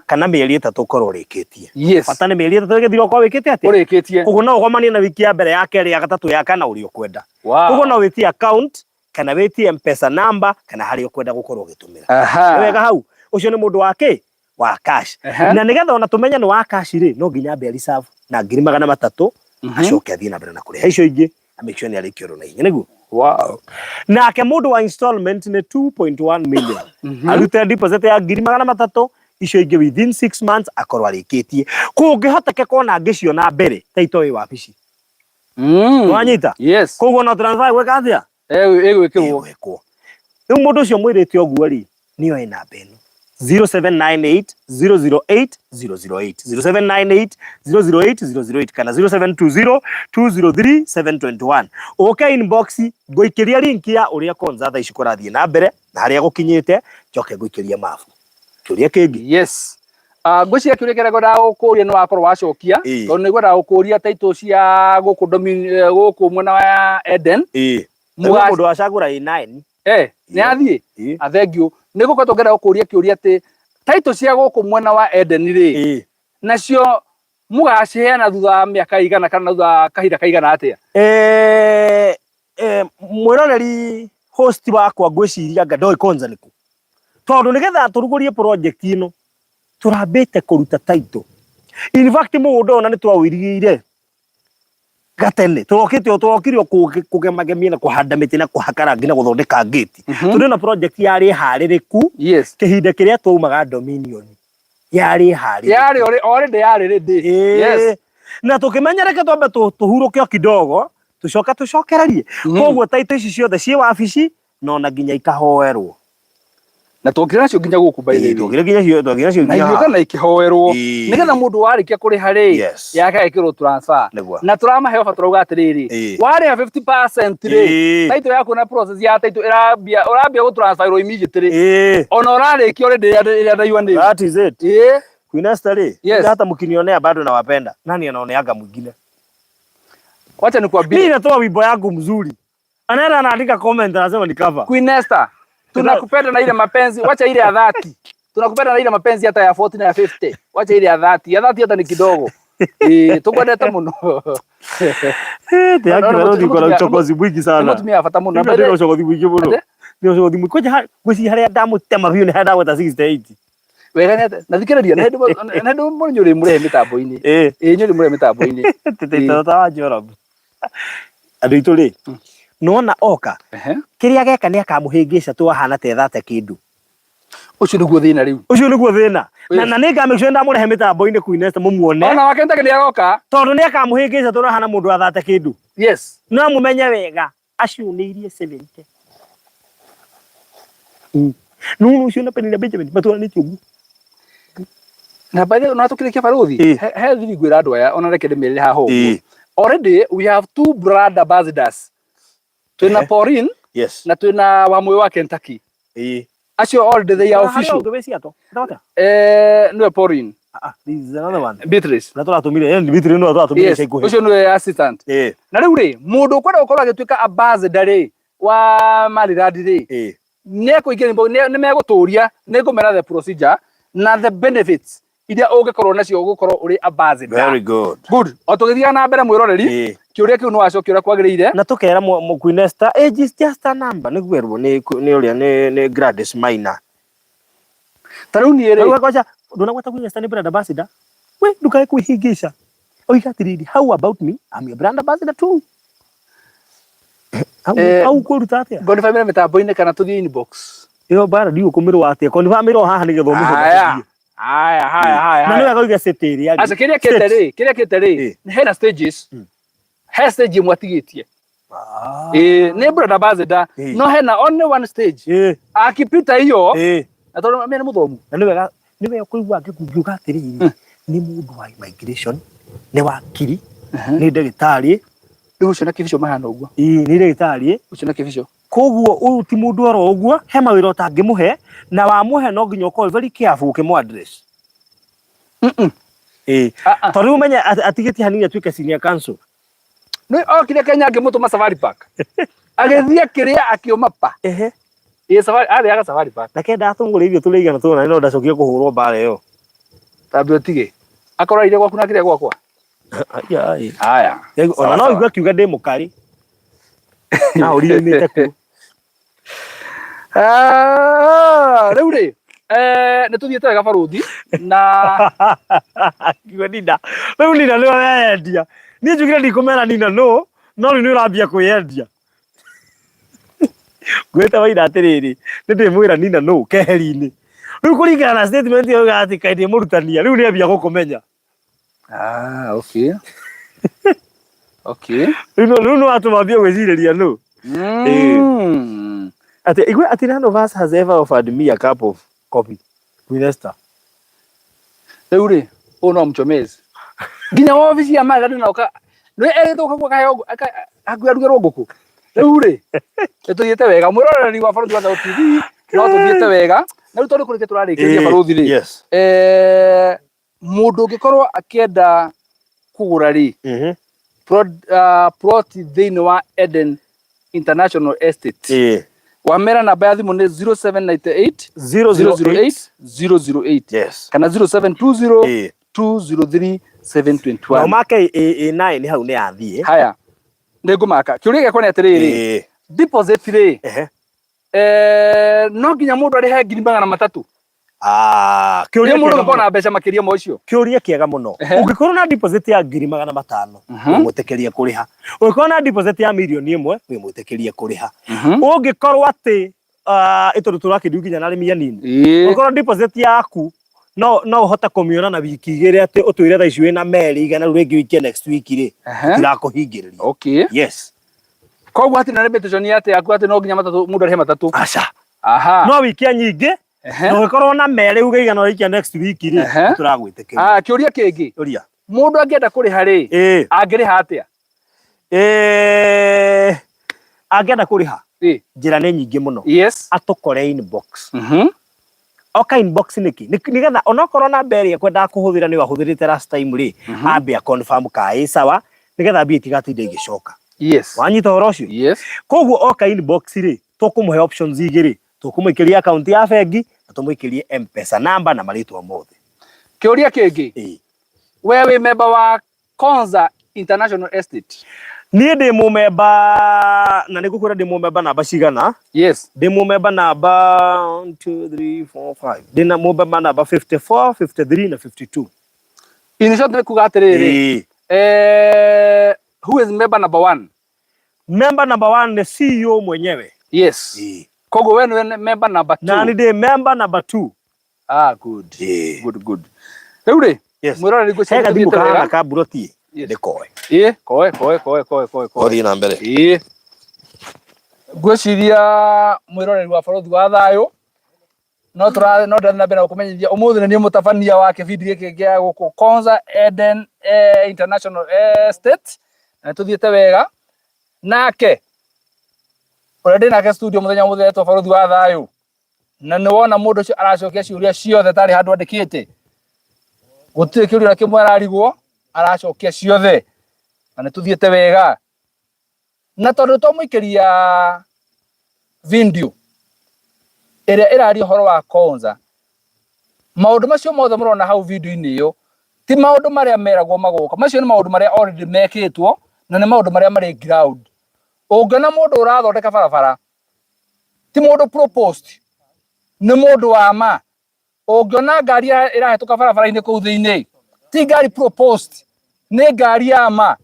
kana mĩeri 3 ũkorwo ũrĩkĩtie. Yes. Bata nĩ mĩeri 3 ĩgĩthira ũkorwo wĩkĩte atĩa? Ũrĩkĩtie. Koguo no ũgomanie na wiki ya mbere, ya kerĩ, ya gatatũ, ya kana ũrĩa ũkwenda. Wow. Koguo no wĩtie account kana wĩtie M-Pesa number kana harĩa ũkwenda gũkorwo ũgĩtũmĩra. Nĩ wega hau. Ũcio nĩ mũndũ wa kĩ? Wa cash. Na nĩgetha ona tũmenye nĩ wa cash rĩ, no nginya ambe reserve na 300,000 acoke athiĩ na mbere na kũrĩha icio ingĩ, a make sure nĩ arĩkia ũndũ na ihenya nĩguo. Wow. Nake mũndũ wa installment nĩ 2.1 million. Arute deposit ya 300,000, icio ingĩ within 6 months akorwo arĩkĩtie. Kũngĩhotekeka ona angĩciona mbere ta itoĩ wabici. Nĩwanyita? Yes. Koguo no transfer gwĩka atĩa? Ĩgwĩkĩrwo. Ĩgwĩkwo. Rĩu mũndũ ũcio mwĩrĩte ũguo rĩ, nĩyo ĩ namba ĩno. 0798 008 008 0798 008 008 kana 0720 203 721. Ũke inbox ngũikĩria link ya ũrĩa Konza thaa ici kũrathiĩ na mbere na harĩa gũkinyĩte, njoke ngũikĩrie mabu. Kĩũria kĩngĩ. Yes. Ngwĩciria kĩũria kĩrĩa ngwendaga gũkũria nĩ wakorwo wacokia, tondũ nĩ ngwendaga gũkũria title cia gũkũ gũkũ mwena wa Eden. Mũndũ wacagũra A9. Nĩ athiĩ? Thank you. Nĩ gũkoretwo ngĩenda gũkũria kĩũria atĩ title cia gũkũ mwena wa Eden rĩ, nacio mũgaciheana thutha wa mĩaka igana kana thutha wa kahinda kaigana atĩa? Mwĩroreri host wakwa ngwĩciria anga ndoĩ Konza nĩkũ, tondũ nĩgetha tũrugũrie project ĩno tũrambĩte kũruta title. In fact mũgũnda ũyũ ona nĩ twaũirigĩire gatene, tũrokĩte o tũrokire o kũgemagemia na kũhanda mĩtĩ na kũhaka rangi na gũthondeka ngĩti. Tondũ ĩno project yarĩ harĩrĩku kĩhinda kĩrĩa twaumaga Dominion, yarĩ harĩrĩku. Yarĩ already yarĩ ready. Yes. Na tũkĩmenya reke twambe tũhurũke o kidogo, tũcoke tũcokererie. Koguo taito ici ciothe ciĩ wabici na ona nginya ikahoerwo. Na twokire nacio nginya gũkũ, by the way. Twokire nginya cio, twokire nacio na nginya igĩũka haha. Na ikĩhoerwo nĩgetha mũndũ warĩkia kũrĩha rĩ, yake agĩkĩrwo transfer. Na tũramahe ofa, tũrauga atĩrĩrĩ, warĩha 50% rĩ, title yaku na process ya title ĩrambia, ũrambia gũ transferwo immediately ona ũrarĩkia already ĩrĩa ndaiwa nĩ. That is it. Queen Esther rĩ, hata mkinionea bado nawapenda. Nani anaoneaga mwingine? Wacha nikwambie. Mimi natoa wimbo yangu mzuri. Anaenda anaandika comment, anasema ni cover. Queen Esther, tunakupenda na ile mapenzi, wacha ile ya dhati. Tunakupenda na ile mapenzi hata ya 40 na ya 50. Wacha ile ya dhati. Ya dhati hata ni kidogo. Eh, tukwendete muno. Eh, No, no, Tiaki no, Barodi uko na mũtumia- uchokozi mwingi Nĩ sana. mũtumia wa bata mũno. Ndio ndio uchokozi mwingi muno. Ate? Ndio uchokozi mwingi. Koja gwĩciria harĩa ndamũtema biũ nĩ harĩa ndagweta 68. Wega nĩ atĩ, na thikĩrĩria, na hĩndĩ mũno nyũrĩ mũrehe mĩtambo-inĩ. Ĩĩ, nyũrĩ mũrehe mĩtambo-inĩ. Tete ta wa Joram. Andũ aitũ rĩ, nona oka kĩrĩa geka nĩ akamũhĩngĩca tu ahana ta ethate kĩndũ. Ũcio nĩguo thĩna rĩu. Ũcio nĩguo thĩna. Na nĩ ngamake sure ndamũrehe mĩtambo-inĩ Queen Esther mũmuone. Ona wake nĩ nĩ aroka. Tondũ nĩ akamũhĩngĩca tondũ ahana mũndũ athate kĩndũ. No mũmenye wega aciunĩirie 70. Nunu ũcio na Penina Benjamin matũranĩtie ũguo. Na by the way, na tukirikia baruthi, he thiri ngwĩra andũ aya, ona reke ndĩmerĩre haha ũguo. Already we have two brand ambassadors, twĩna Pauline na twĩna Wamũĩ wa Kentucky. Acio already they are official. Ũngĩ wĩ Seattle? Ndawata? Eh, nĩwe Pauline. Ah, this is another one. Beatrice. Na tũratũmire, ni Beatrice no tũratũmire ica ikuhĩ. Ũcio nĩwe assistant. Na rĩu rĩ, mũndũ ũkwenda gũkorwo agĩtuĩka ambassador rĩ wa Maryland rĩ, nĩ ekũingĩra nĩ megũtũria, nĩ ngũmera the procedure na the benefits iria ũngĩkorwo nacio ũgũkorwo ũrĩ ambassador. Very good. Good. O tũgĩthiaga na mbere, mwĩroreri, kĩũria kĩu nĩ wacokia ũrĩa kwagĩrĩire. Na tukera Queen Esther, age is just a number, nĩ gwerwo nĩ ũrĩa nĩ Gladys Maina. Ta rĩu niĩ rĩ, Rĩu ngoja ndũnagweta Queen Esther nĩ brand ambassador. We ndukae kwĩhĩngĩca. Oiga atĩrĩrĩ, how about me? I'm your brand ambassador too. Au au kũruta atĩa? Ngonifamĩra mĩtambo-inĩ kana tũthiĩ inbox? Ĩyo bara ndiũ kũmĩrwo atĩa? Konifamĩrwo haha nĩgetha ũmĩhũthĩre. Haya haya haya haya. Na nĩ wega ũige city ĩrĩa Aca, kĩrĩa kĩte rĩ, kĩrĩa kĩte rĩ, hena stages, he stage ĩmwe atigĩtie. Ĩĩ, nĩ brand ambassador, no hena only one stage. Akipita hiyo, na tondũ mimi nĩ mũthomu. Na nĩ wega kũigua ngĩkuga atĩrĩrĩ, nĩ mũndũ wa immigration, nĩ wakiri, nĩ ndagĩtarĩ. Rĩu ũcio na kĩbico mahana ũguo. Ĩĩ, nĩ ndagĩtarĩ. Ũcio na kĩbico. Koguo ũyũ ti mũndũ oro ũguo, he mawĩra ũtangĩmũhe, na wamũhe no nginya ũkorwo very careful ũkĩmũ address. Ĩĩ, tondũ rĩu ũmenye atigĩtie hanini atuĩke senior counsel. Nĩ okire Kenya ngĩmũtũma Safari Park, agĩthiĩ akĩrĩa akĩũma pa. Ĩĩ, Safari arĩaga Safari Park. Na kenda atũmũgũre irio tũrĩ igana tũna, no ndacokire kũhũrwo mbara ĩyo. Tambe ũtige akorwo aire gwaku na kĩrĩa gwakwa. Aya, aya. Haya. Ona no igue akiuga ndĩ mũkari na ũrire umĩte kuo. Ah, rĩu rĩ, nĩ tũthiĩte wega barũthi na Akiuga Nina, rĩu Nina nĩwe weyendia. Niĩ njugire ndikũmera Nina no rĩu nĩ ũrambia kwĩyendia. Ngwĩte waira atĩrĩrĩ, nĩ ndĩmwĩra Nina no keheri-inĩ. Rĩu kũringana na statement ĩyo uga atĩ kaĩ ndĩ mũrutania, rĩu nĩ ambia gũkũmenya. Ah, okay. Rĩu nĩ watũma ambie gwĩcirĩria nũ. Atĩ igwe atĩ none of us has ever offered me a cup of coffee. Queen Esther. Rĩu rĩ, ũyũ no mchomezi nginya wabici ya Maryland na ũka nĩ erĩtwo ũka kaheo hakuhĩ arugĩrwo ngũkũ. Rĩu rĩ, nĩ tũthiĩte wega, mwĩroreri wa Barũthi wa Thaũ TV, no tũthiĩte wega na rĩu tondũ kũrĩkia tũrarĩkĩrĩria, barũthi rĩ, mũndũ ũngĩkorwo akĩenda kũgũra rĩ plot thĩinĩ wa Eden International Estate, wamera namba ya thimũ nĩ 0798 008 008 008 kana 0720 203 Na 721. ũmake A9 hau nĩ yathiĩ. Haya, nĩ ngũmaka. Kĩũria gĩakwa nĩ atĩrĩrĩ, deposit rĩ, no nginya mũndũ arĩhe 300,000? Ah, Nĩ kĩũria mũndũ kĩega ũngĩkorwo mũno na mbeca makĩria ma ũcio. Kĩũria kĩega mũno. Ũngĩkorwo na deposit ya 500,000, wĩ mwĩtĩkĩrie kũrĩha. Ũngĩkorwo na deposit ya 1 mirioni, wĩ mwĩtĩkĩrie kũrĩha. Ũngĩkorwo atĩ ĩ tondũ tũrakĩndiu nginya na arĩmi anini, ũngĩkorwo deposit yaku no ũhote kũmĩona na wiki 2, atĩ ũtwĩre thaa ici wĩna 200 rĩu rĩngĩ ũikie next week rĩ, tirakũhingĩrĩria. Yes. Koguo hatirĩ na limitation atĩ yaku atĩ no nginya matatũ, mũndũ arĩhe matatũ. Aca. Aha. No wikia nyingĩ, na ũngĩkorwo na 2 uge 100 ũraikia next week rĩ, tũragwĩtĩkĩria. Ah, kĩũria kĩngĩ. Ũria. Mũndũ angĩenda kũrĩha rĩ, angĩrĩha atĩa? Angĩenda kũrĩha, njĩra nĩ nyingĩ mũno. Atũkore inbox. Oka inbox nĩkĩ? Nĩgetha onokorwo namba ĩrĩa ekwendaga kũhũthĩra nĩyo ahũthĩrĩte last time rĩ, ambe a confirm ka ĩ sawa, nĩgetha mbia itigatinde igĩcoka. Wanyita ũhoro ũcio? Yes. Koguo oka inbox rĩ, tũkũmũhe options igĩrĩ: tũkũmũikĩria akaunti ya bengi na tũmũikĩrie M-Pesa namba na marĩtwa mothe. Kĩũria kĩngĩ. We wĩ member wa Konza International Estate? Niĩ ndĩ mũmemba, na nĩ ngũkwĩra ndĩ mũmemba namba cigana. Ndĩ mũmemba namba 1 2 3 4 5, ndĩ na mũmemba namba 54, 53 na 52. In short nĩ kuga atĩrĩrĩ, who is member number one? Member number one nĩ CEO mwenyewe. Koguo we nĩwe member number Na nĩ two. ndĩ member number two. Ah, good. Good, good. Rĩu rĩ, mwĩroreri, He ngwĩciria gathimũ tũthiĩte kahana wega. ka mburoti ndĩkoe. Ĩĩ, koe koe koe koe koe koe. Ũthiĩ na mbere. Ĩĩ, ngwĩciria mwĩroreri wa Bũrũthi wa Thayũ, no tũra no ndĩrathiĩ na mbere na gũkũmenyithia ũmũthĩ nĩ niĩ mũtabania wa kĩbindi gĩkĩ gĩa gũkũ Konza Eden International Estate, na nĩtũthiĩte wega nake ũrĩa ndĩ nake studio mũthenya mũthenya etwo Bũrũthi wa Thayũ, na nĩ wona mũndũ ũcio aracokia ciũria ciothe tarĩ handũ andĩkĩte, gũtirĩ kĩũria na kĩmwe ararigwo, aracokia ciothe, na nĩ tũthiĩte wega, na tondũ twamũikĩria video ĩrĩa ĩraria ũhoro wa Konza, maũndũ macio mothe mũrona hau video-inĩ ĩyo ti maũndũ marĩa meragwo magoka, macio nĩ maũndũ marĩa already mekĩtwo na nĩ maũndũ marĩa marĩ ground. Ũngĩona mũndũ ũrathondeka barabara, ti mũndũ proposed, nĩ mũndũ wa ma. Ũngĩona ngari ĩrahĩtũka barabara-inĩ kũu thĩinĩ, ti ngari proposed, nĩ ngari ya ma,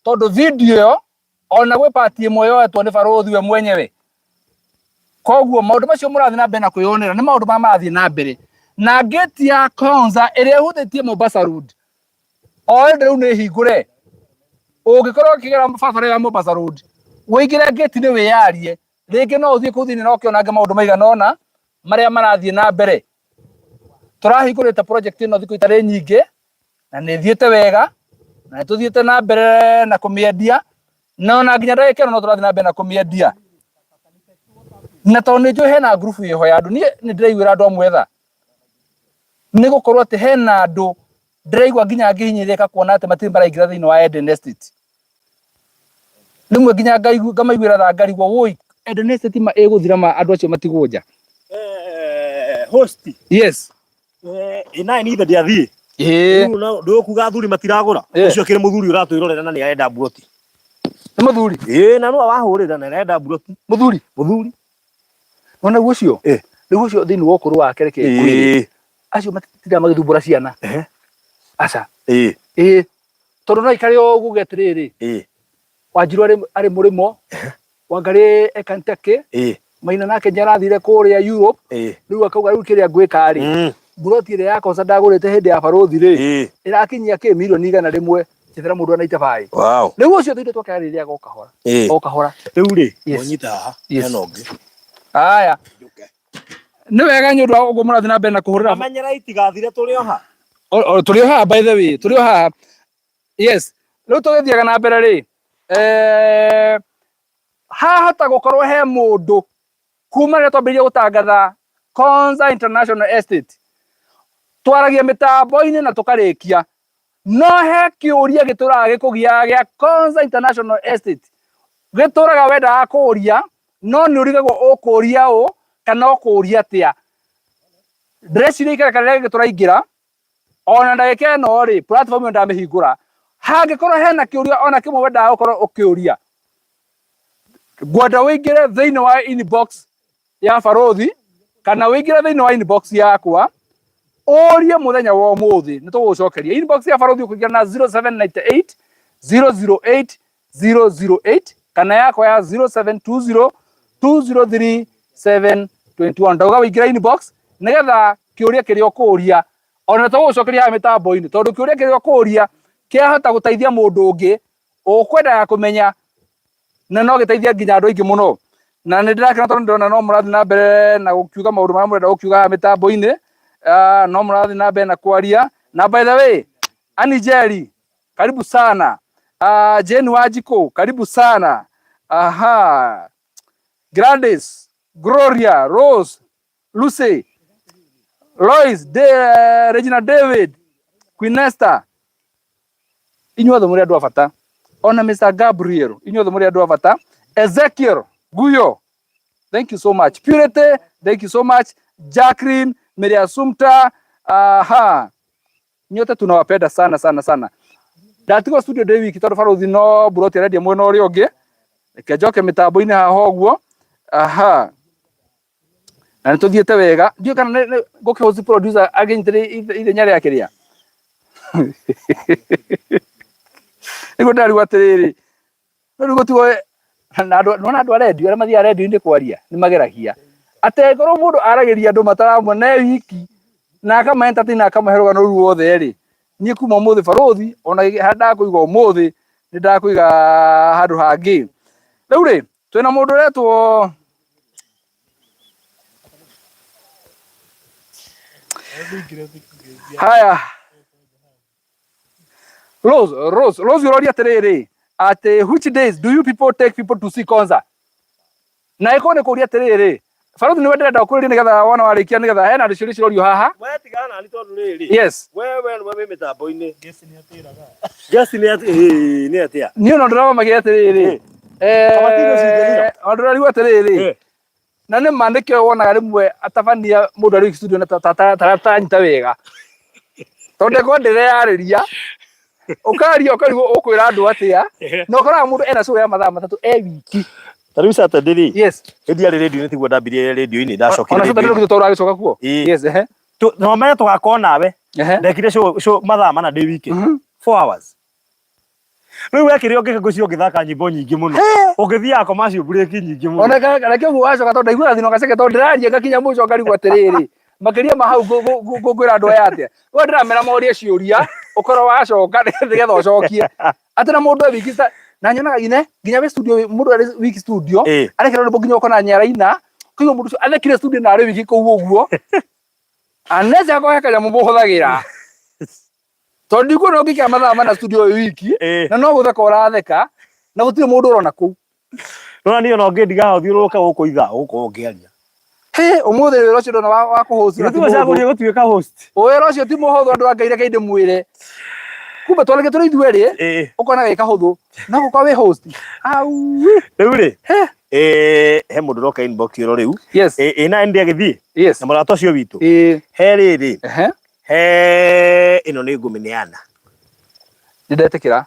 tondũ video ĩyo ona gwĩ part ĩmwe yoetwo nĩ barũthi we mwenyewe. Koguo maũndũ macio mũrathiĩ na mbere na kwĩyonera nĩ maũndũ marĩa marathiĩ na mbere, na gate ya Konza ĩrĩa ĩhutĩtie Mombasa Road already rĩu nĩ hingũre. Ũngĩkorwo ũkĩgera barabara ya Mombasa Road, ũingĩre gate-inĩ wĩyarie, rĩngĩ no ũthiĩ kũu thĩinĩ na ũkĩonange maũndũ maigana ũna marĩa marathiĩ na mbere. Tũrahingũrĩte project ĩno thikũ itarĩ nyingĩ na nĩ ĩthiĩte wega, na nĩ tũthiĩte na mbere na kũmĩendia, na ona nginya ndagĩka ĩno no tũrathiĩ na mbere na kũmĩendia, na tondũ nĩ njũĩ hena ngurubu ĩho ya andũ, niĩ nĩ ndĩraiguĩra andũ amwe tha, nĩ gũkorwo atĩ hena andũ ndĩraigua nginya ngĩhinyĩrĩrĩka kuona atĩ matirĩ maraingĩra thĩinĩ wa Eden Estate. Rĩmwe nginya ngamaiguĩra tha, ngarigwo, woi, Eden Estate ma ĩgũthira ma andũ acio matigwo nja? Host. Yes. Ĩ naĩ niĩ ndiathiĩ. Ĩĩ. Rĩu ndũkuga athuri matiragũra. Ũcio akĩrĩ mũthuri ũratwĩrorera na nĩ arenda mburoti. Nĩ mũthuri? Ĩĩ, na no wahũrĩra na arenda mburoti. Mũthuri? Mũthuri. Wona guo ũcio? Rĩu ũcio thĩinĩ wa ũkũrũ wake, reke ngwĩre, acio matitindaga magĩthumbũra ciana. Aca. Ĩĩ, tondũ no ikare o ũguo uge atĩrĩrĩ, Wanjiru arĩ mũrĩmo, Wangarĩ e Kentucky, Maina nake nĩ arathire kũrĩa Europe, rĩu akauga rĩu kĩrĩa ngwĩka rĩ, mburoti ĩrĩa ya Konza ndagũrĩte hĩndĩ ya barũthi rĩ, ĩrakinyia kĩ 100,000,000, njethera mũndũ anaite baĩ. Rĩu ũcio tũindo twake arĩrĩaga o kahora o kahora. Rĩu rĩ, Yes. mwanyita haha Yes. hena ũngĩ. Aya, nĩ wega nĩ ũndũ wa ũguo mũrathiĩ na mbere na kũhũrĩra. Amenyera itigathire, tũrĩ o ha. Tũrĩ o haha, by the way, tũrĩ o haha. Yes, rĩu tũgĩthiaga na mbere rĩ, hahota gũkorwo he mũndũ kuma rĩrĩa twambĩrĩirie gũtangatha Konza International Estate, twaragia mĩtambo-inĩ na tũkarĩkia, no he kĩũria gĩtũraga gĩkũgiaga gĩa Konza International Estate, gĩtũraga wendaga kũũria no nĩ ũrigagwo ũkũũria ũ kana ũkũũria atĩa. Ndĩreciria ikereka rĩrĩa rĩngĩ tũraingĩra ona ndagĩka ĩno rĩ, platform ĩyo ndamĩhingũra, hangĩkorwo hena kĩũria ona kĩmwe wendaga gũkorwo ũkĩũria, ngwenda ũingĩre thĩinĩ wa inbox ya barũthi. Kana wĩingĩre thĩinĩ wa inbox yakwa ũrie mũthenya wa ũmũthĩ, nĩ tũgũgũcokeria. Inbox ya Barũthi ũkũingĩra na 0798 008 008 kana yakwa ya 0720 203 721. Ndauga wĩingĩre inbox nĩgetha kĩũria kĩrĩa ũkũria ona tũgũgũcokeria haha mĩtambo-inĩ, tondũ kĩũria kĩrĩa ũkũria kĩahota gũteithia mũndũ ũngĩ ũkwendaga kũmenya, na no gĩteithie nginya andũ aingĩ mũno. Na nĩ ndĩrakena tondũ ndĩrona no mũrathiĩ na mbere na gũkiuga maũndũ marĩa mũrenda gũkiuga haha mĩtambo-inĩ. No mũrathiĩ na mbere na kwaria. Na by the way, Annie Jerry, karibu sana. Jane Wanjikũ, karibu sana. Aha. Gladys, Gloria, Rose, Lucy, Lois, Regina David, Queen Esther, inyuothe mũrĩ andũ a bata. Ona Mr. Gabriel, inyuothe mũrĩ andũ a bata. Ezekiel Guyo, thank you so much. Purity, thank you so much. Jacqueline, Maria Sumta, aha, nyote tunawapenda sana sana sana. Ndatigwo studio ndĩ wiki tondũ Barũthi no buroti arendia mwena ũrĩa ũngĩ. Reke njoke mĩtambo-inĩ haha ũguo. Aha, na nĩ tũthiĩte wega. Ndiũĩ kana ngũkĩhost producer angĩnyitĩrĩra ithenya rĩa kĩrĩa. Nĩguo ndĩrarigwo atĩrĩrĩ, no rĩu gũtigwo na andũ, nĩwona andũ a redio arĩa mathiaga redio-inĩ kwaria nĩ mageragia atĩ angĩkorwo mũndũ aragĩria andũ mataramona e wiki na akama entertain na akamahe rũgano rũu ruothe rĩ, niĩ kuma ũmũthĩ Barũthi ona harĩa ndakũiga ũmũthĩ nĩ ndakũiga handũ hangĩ. Rĩu rĩ, twĩna mũndũ ũretwo Haya. Rose, Rose, Rose ũroria atĩrĩrĩ, atĩ which days do you people take people to see Konza? Na ĩkorwo nĩ kũria atĩrĩrĩ, Barũthi nĩwe ndĩrenda ũkũrĩrie nĩgetha wona warĩkia nĩgetha hena andũ ciũria cirorio haha. We tigana nani tondũ rĩrĩ. Yes. We nĩwe wĩ mĩtambo-inĩ. Guest nĩ atĩraga. Guest nĩ atĩ nĩ atĩa? Niĩ no ndĩramamagia atĩrĩrĩ. Kamati icio cingĩthira. O ndĩrarigwo atĩrĩrĩ. Na nĩ ma nĩkĩo wonaga rĩmwe atabania mũndũ arĩ studio na taranyita wega. Tondũ ndĩkorwo ndĩreyarĩria, ũkaria ũkarigwo ũkwĩra andũ atĩa, na ũkoraga mũndũ ena show ya mathaa 3 e wiki. Ta rĩu Saturday rĩ, Yes. hĩndĩ yarĩ radio-inĩ tiguo ndambirie radio-inĩ, ndacokire Ona Saturday radio-inĩ. rĩu tondũ ũragĩcoka kuo. Ĩĩ. Yes, ehe. No menye tũgakorwo nawe. Ehe. Ndekire show mathaa 4 ndĩ wiki. 4 hours. Rĩu wekire ũngĩka ngũcio ũngĩthaka nyĩmbo nyingĩ mũno. Ũngĩthiaga commercial break nyingĩ mũno. Ona kana kĩo ũguo wacoka tondũ ndaiguaga thĩna gaceke tondũ ndĩraria ngakinya mũico ngarigwo atĩrĩrĩ, makĩria ma hau ngũkwĩra andũ aya atĩa. We ndĩramera morie ciũria, ũkorwo wacoka nĩgetha ũcokie. Atĩ na mũndũ e wiki na nyonaga nginya wĩ studio, mũndũ arĩ wiki studio, arekera rwĩmbo nginya ũkona nĩ araina, ũkaigua mũndũ ũcio athekire studio na arĩ wiki kũu ũguo. Unless akorwo he kanyamũ mũhũthagĩra. Tondũ ndikuona ũngĩikara mathaa 4 studio wĩ wiki, na no gũtheka ũratheka, na gũtirĩ mũndũ ũrona kũu. Nona niĩ ona ũngĩndiga haha ũthiũrũrũke gũkũ ithaa ũgũkorwo ũkĩaria. Hĩ, ũmũthĩ wĩra ũcio ndona wa kũhost na ti Githĩ mũhũthũ. ũcagũrire gũtuĩka host? Wĩra ũcio ti mũhũthũ andũ a Ngai, reke ndĩmwĩre. Kumbe twarĩkia tũrĩ ithuerĩ, ũkona gĩ kahũthũ. No gũkorwo wĩ host. Aui. Rĩu rĩ, he mũndũ ũroka inbox ĩro rĩu. Yes. Ĩ na ndĩ agĩthiĩ? Yes. Na mũrata ũcio witũ. He rĩrĩ. Ehe. He ĩno nĩ ngũmĩneana. Nĩ ndetĩkĩra.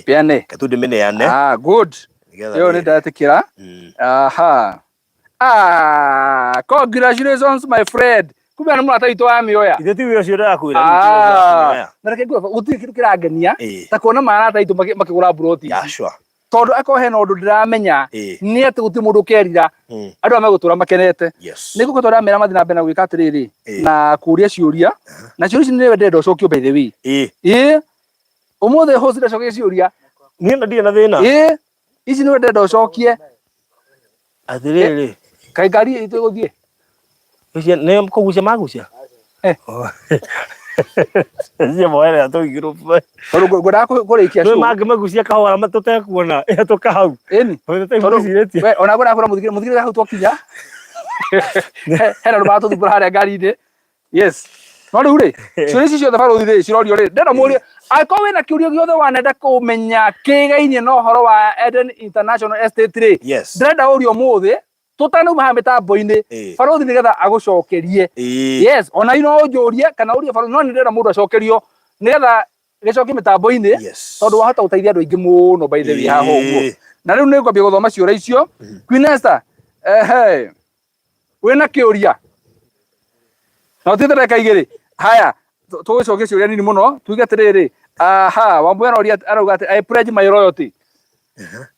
Peane. Reke tu ndĩmĩneane. Ah, good. Nĩgetha Ĩyo nĩ ndetĩkĩra. Aha. Ah, congratulations my friend. Kumbe nĩ mũrata witũ wa mĩoya. Ithe ti ũcio ndĩrakwĩra. Ah, na reke ngwĩre gũtirĩ kĩndũ kĩrangenia ta kuona marata aitũ makĩgũra mburoti ici. Yeah, sure. Tondũ akorwo hena ũndũ ndĩramenya nĩ atĩ gũtirĩ mũndũ ũkerira, andũ aya megũtũra makenete. Yes. Nĩ ngũkorwo ndĩramera mathiĩ na mbere na gwĩka atĩrĩrĩ, na kũria ciũria, na ciũria ici nĩwe ndĩrenda ũcokio by the way. Ũmũthĩ host ndacokia ciũria. Niĩ ndirĩ na thĩna. Ici nĩwe ndĩrenda ũcokie. Atĩrĩrĩ. Kaĩ ngari itũ ĩgũthiĩ? Icio nĩ kũgucia magucia? Icio moerera tũigĩrwo. Tondũ ngwendaga kũrĩkia Nĩ show. mangĩmagucia kahora tũtekuona ĩhetũka hau. Ĩni. Tondũ tũtekucirĩtie. We, ona ngwendaga kwĩra mũthikĩrĩria hau twakinya. Hena andũ maratũthumbũra harĩa ngari-inĩ. Yes. No rĩu rĩ, ciũria ici ciothe barũthi rĩ, cirorio rĩ, ndĩrenda mũrie, angĩkorwo wĩna kĩũria gĩothe wanenda kũmenya kĩgainie na ũhoro wa Eden International Estate rĩ, Yes. ndĩrenda ũrie ũmũthĩ, tũtanauma haha mĩtambo-inĩ, barũthi nĩgetha agũcokerie. Yes, ona no ũnjũrie kana ũrie barũthi, no nĩ ndĩrenda mũndũ acokerio nĩgetha gĩcokie mĩtambo-inĩ, Yes. tondũ wahota gũteithia andũ aingĩ mũno by the way haha ũguo. Na rĩu nĩ ngwambia gũthoma ciũria icio. Queen Esther, ehe, wĩna kĩũria? Na ũthiĩte ndagĩka igĩrĩ. Haya, tũgũcokia ciũria nini mũno, tuge atĩrĩrĩ, aha, Wambũyũ aroria arauga atĩ I pledge my loyalty.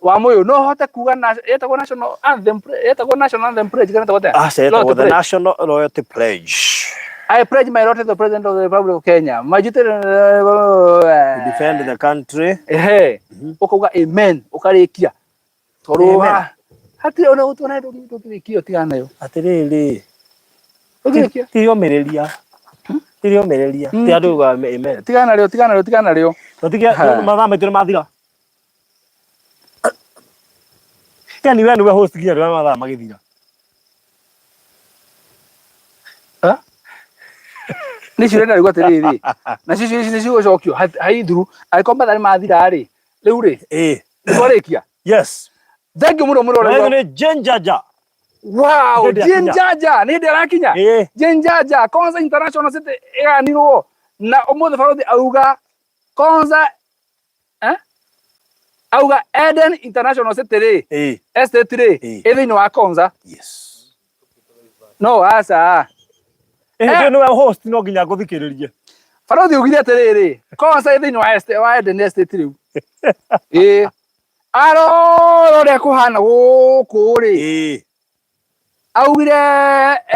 Wamũyũ, no hote kuga na yetagwo national anthem, yetagwo national anthem pledge kana yetagwo atĩa? Aca, ĩtagwo Loyalty the pledge. National Loyalty Pledge. I pledge my loyalty to the President of the Republic of Kenya. My duty To defend the country. Ehe, ũkauga amen, ũkarĩkia. Tondũ Amen. hatirĩ ona gũtuona ndũngĩrĩkia tigana nayo. Atĩrĩrĩ, Ndũngĩrĩkia. tirĩomĩrĩria. Tirĩomĩrĩria. Ti andũ uga amen. Tigana narĩo, tigana narĩo, tigana narĩo. Tũtige Ha. mathaa maitũ nĩ mathira. Yani we nĩwe host nginya rĩrĩa mathaa magĩthira. Ha? Nĩ ciũria ndarigwo atĩrĩrĩ, nacio ciũria ici nĩ cigũcokio haithuru, angĩkorwo mathaa nĩ mathira rĩ, rĩu rĩ, Ĩĩ. nĩ twarĩkia. Yes. Thank you mũno mũno Na rĩu. nĩ Jenjaja. Wow, Hĩndĩ akinya. Jinjaja, nĩ hĩndĩ arakinya. Ĩĩ. Jinjaja, Konza International City ĩganirwo na ũmũthĩ barothi auga Konza eh? Auga Eden International City rĩ, Ĩĩ. estate rĩ, Ĩĩ. ĩ thĩinĩ wa Konza. Yes. No aca. Ĩĩ nĩwe host no nginya ngũthikĩrĩrie. Barothi augire atĩrĩrĩ, Konza ĩ thĩinĩ wa estate, wa Eden Estate rĩu. Ĩĩ. Arora ũrĩa kũhana gũkũ rĩ, Ĩĩ. augire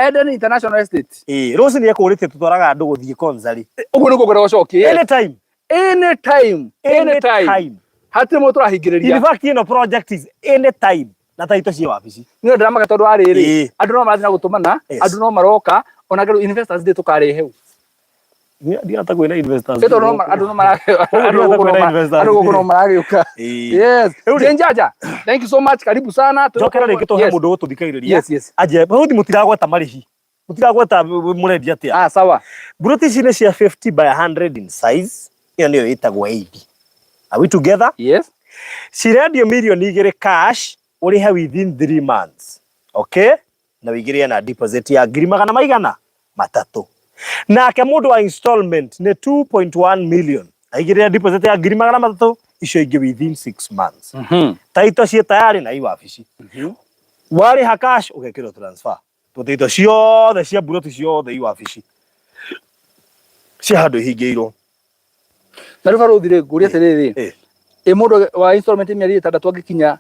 Eden International Estate. Ĩĩ, Rose nĩ ekũrĩtie tũtwaraga andũ gũthiĩ Konza rĩ. Ũguo nĩguo ngwenda gũcokia. Yes. Anytime. Anytime. Anytime. Anytime. Hatirĩ mũndũ tũrahingĩrĩria. In fact, ĩno project is anytime. Na taito ciĩ wabici. Nĩ ndĩramaka tondũ wa rĩrĩ, Ĩĩ. andũ no marathiĩ na gũtũmana, Yes. andũ no maroka, ona rĩu investors ndĩ tũkarehe u. Ndiga ta kwĩna investors. Ĩ tondũ no ma- andũ no mara andũ Ndiga ta gũkũ no kwĩna ma- investors. andũ gũkũ no maragĩũka. Ĩĩ. Yes. Rĩu rĩ- Jenjaja, thank you so much. Karibu sana. Njokera rĩngĩ tũhe Yes. mũndũ ũgũtũthikagĩrĩria. Yes, yes. Anjie, baruthi mũtiragweta marĩhi. Mũtiragweta mũrendia atĩa. Ah, sawa. Mburoti ici nĩ cia 50 by 100 in size. Ĩyo nĩyo ĩtagwo 80. Are we together? Yes. Cirendio mirioni igĩrĩ cash ũrĩhe within 3 months. Okay? Na wĩigĩrĩre na deposit ya ngiri magana maigana matatũ. Nake mũndũ wa installment nĩ 2.1 million. Aigĩrĩre deposit ya ngiri magana matatũ icio ingĩ within 6 months. Taito ciĩ tayari na i wabici. Warĩha cash ũgekĩrwo transfer. Tũtĩito ciothe cia mburoti ciothe i wabici. Cia handũ ihingĩirwo. Na rĩu barothi rĩ, ngũria atĩrĩrĩ, Ĩĩ. ĩ mũndũ wa installment mĩeri ĩtandatũ angĩkinya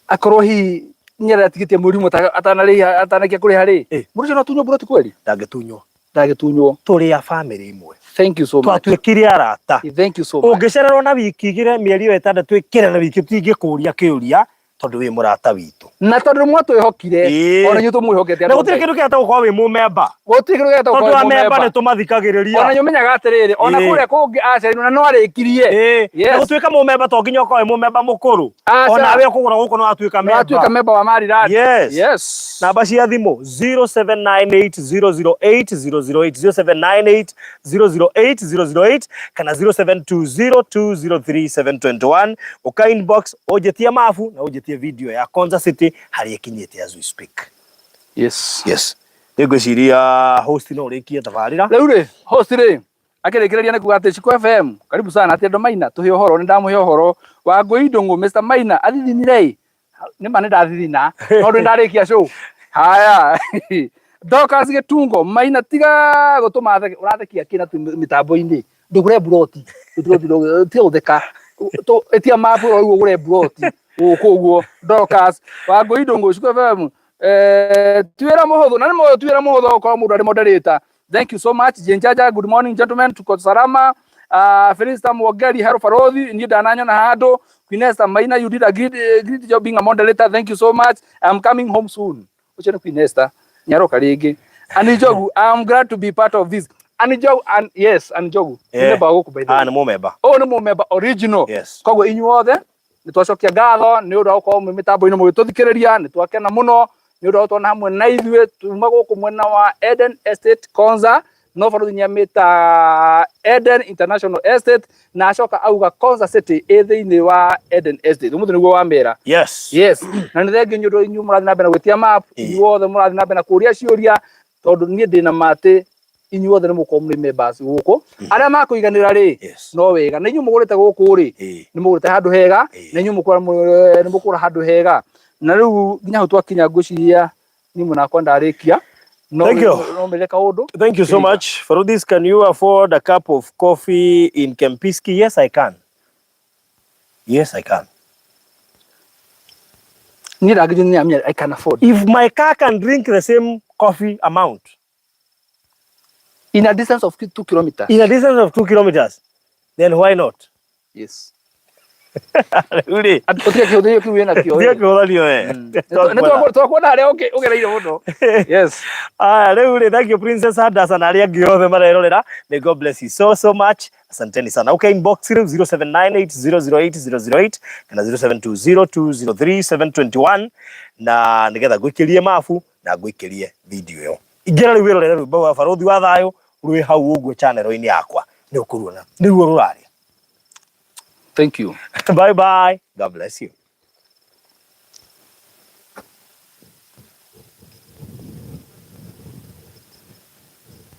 akorwo hihi nĩaratigĩtie mweri ũmwe atanarĩha atanarĩkia kũrĩha rĩ, Ĩĩ. mũndũ ũcio no atunywo mburoti kweli? Ndangĩtunywo. Ndangĩtunywo. Tũrĩ a bamĩrĩ ĩmwe. Thank you so much. Twatuĩkire arata. Thank you so much. Ũngĩcererwo na wiki igĩrĩ mĩeri ĩyo ĩtandatũ ĩkĩre na wiki tũtingĩkũria kĩũria tondũ wĩ mũrata witũ. Na tondũ mwatwĩhokire, Ĩĩ. ona inyuĩ tũmwĩhokete Na andũ gũtirĩ a Ngai. kĩndũ kĩhota gũkorwo wĩ mũmemba. Gũtirĩ kĩndũ gĩgĩtagwo Tondũ gũkorwo wĩ amemba mũmemba. nĩ tũmathikagĩrĩria. Ona inyuĩ menyaga atĩrĩrĩ, ona Ĩĩ. kũrĩa kũngĩ acerirwo na no arĩkirie. Ĩĩ. Yes. Na gũtuĩka mũmemba to nginya ũkorwo wĩ mũmemba mũkũrũ. Aca. Ona we ũkũgũra gũkũ no atuĩka No atuĩka memba. memba wa Maryland. Yes. Yes. Namba cia thimũ 0798008008 0798008008 kana 0720203721 uka inbox ũnjĩtie mabu na ũnjĩtie video ya Konza City harĩa ĩkinyĩte as we speak. Yes. Yes. Nĩngwĩciria host no ũrĩkie tabarĩra. Rĩu rĩ, host rĩ, akĩrĩkĩrĩria nĩ kuga atĩ Shiko FM, karibu sana atĩ andũ Maina tũhe ũhoro, nĩ ndamũhe ũhoro wa Ngũi Ndũng'ũ, Mr Maina athithinire ĩ, nĩ ma nĩ ndathithina, no ndĩ ndarĩkia show. Haya. Dorcas Gĩtungo, Maina tiga gũtũma theke, ũrathekia kĩ na mĩtambo-inĩ, ndũgũre mburoti, tiga gũtheka, ĩtia mabu ũguo ũgũre mburoti, gũkũ ũguo, Dorcas wa Ngũi Ndũng'ũ, Shiko FM, ti wĩra mũhũthũ, na nĩ mũĩ ti wĩra mũhũthũ gũkorwo mũndũ arĩ moderator. Thank you so much. Jenjaja, good morning gentlemen, tuko salama. Felista Mwogeri, hello Farodhi, niĩ ndananyona handũ. Queen Esther Maina, you did a great job being a moderator. Thank you so much. I'm coming home soon. Ũcio nĩ Queen Esther. Nĩaroka rĩngĩ. Annie Njogu, I'm glad to be part of this. Annie Njogu, and yes, Annie Njogu. Nĩ Yeah. member wa gũkũ by the Ah, way. nĩ mũmemba. Ũyũ nĩ mũmemba original. Yes. Koguo inyuothe nĩ twacokia ngatho nĩ ũndũ wa gũkorwo mwĩ mĩtambo-inĩ mũgĩtũthikĩrĩria, nĩ twakena mũno nĩ ũndũ wa gũtwana hamwe na ithuĩ tuma gũkũ mwena wa Eden Estate Konza, no barothi nĩamĩta Eden International Estate na acoka auga Konza City ĩ thĩinĩ wa Eden Estate. Ũmũthĩ nĩguo wamĩra. Yes. Yes. Na nĩ thengiũ nĩ ũndũ inyuĩ mũrathiĩ na mbere na gwĩtia map, Ĩĩ. inyuothe mũrathiĩ na mbere na kũria ciũria tondũ niĩ ndĩna ma atĩ inyuothe nĩ mũgũkorwo mũrĩ members gũkũ. Arĩa makũiganĩra rĩ, Yes. no wega. Na inyuĩ mũgũrĩte gũkũ rĩ, Ĩĩ. nĩ mũgũrĩte handũ hega, Ĩĩ. na inyuĩ nĩ mũkũgũra handũ hega. Na rĩu nginya hau twakinya ngwĩciria niĩ mwena wakwa ndarĩkia. No Thank you. no mere kaundu. Thank you so Kĩhiga. much. Farudis, can you afford a cup of coffee in Kempiski? Yes, I can. Yes, I can. Niĩ ndangĩthiĩ nĩ amenya I can afford. If my car can drink the same coffee amount In a distance of 2 kilometers. in a distance of 2 kilometers, then why not? Yes. Rĩu rĩ, Ũtige kĩhũthĩrio kĩu wĩna kĩo. tiga kĩhũthanio we. Nĩ twakuona harĩa ũgereire mũno. Yes. Aya, rĩu rĩ, thank you, Princess Hadassah na arĩa angĩ othe marerorera. May God bless you so so much. Asanteni sana. Okay, inbox rĩu 0798008008 kana 0720203721 na nigetha ngũikĩrie mabu na ngũikĩrie video ĩyo. Ingĩra rĩu wĩrorere rwĩmbo rwa Barũthi wa Thayũ rwĩ hau ũguo channel-inĩ yakwa, nĩ ũkũruona nĩruo rũraria. Thank you. Bye bye. God bless you.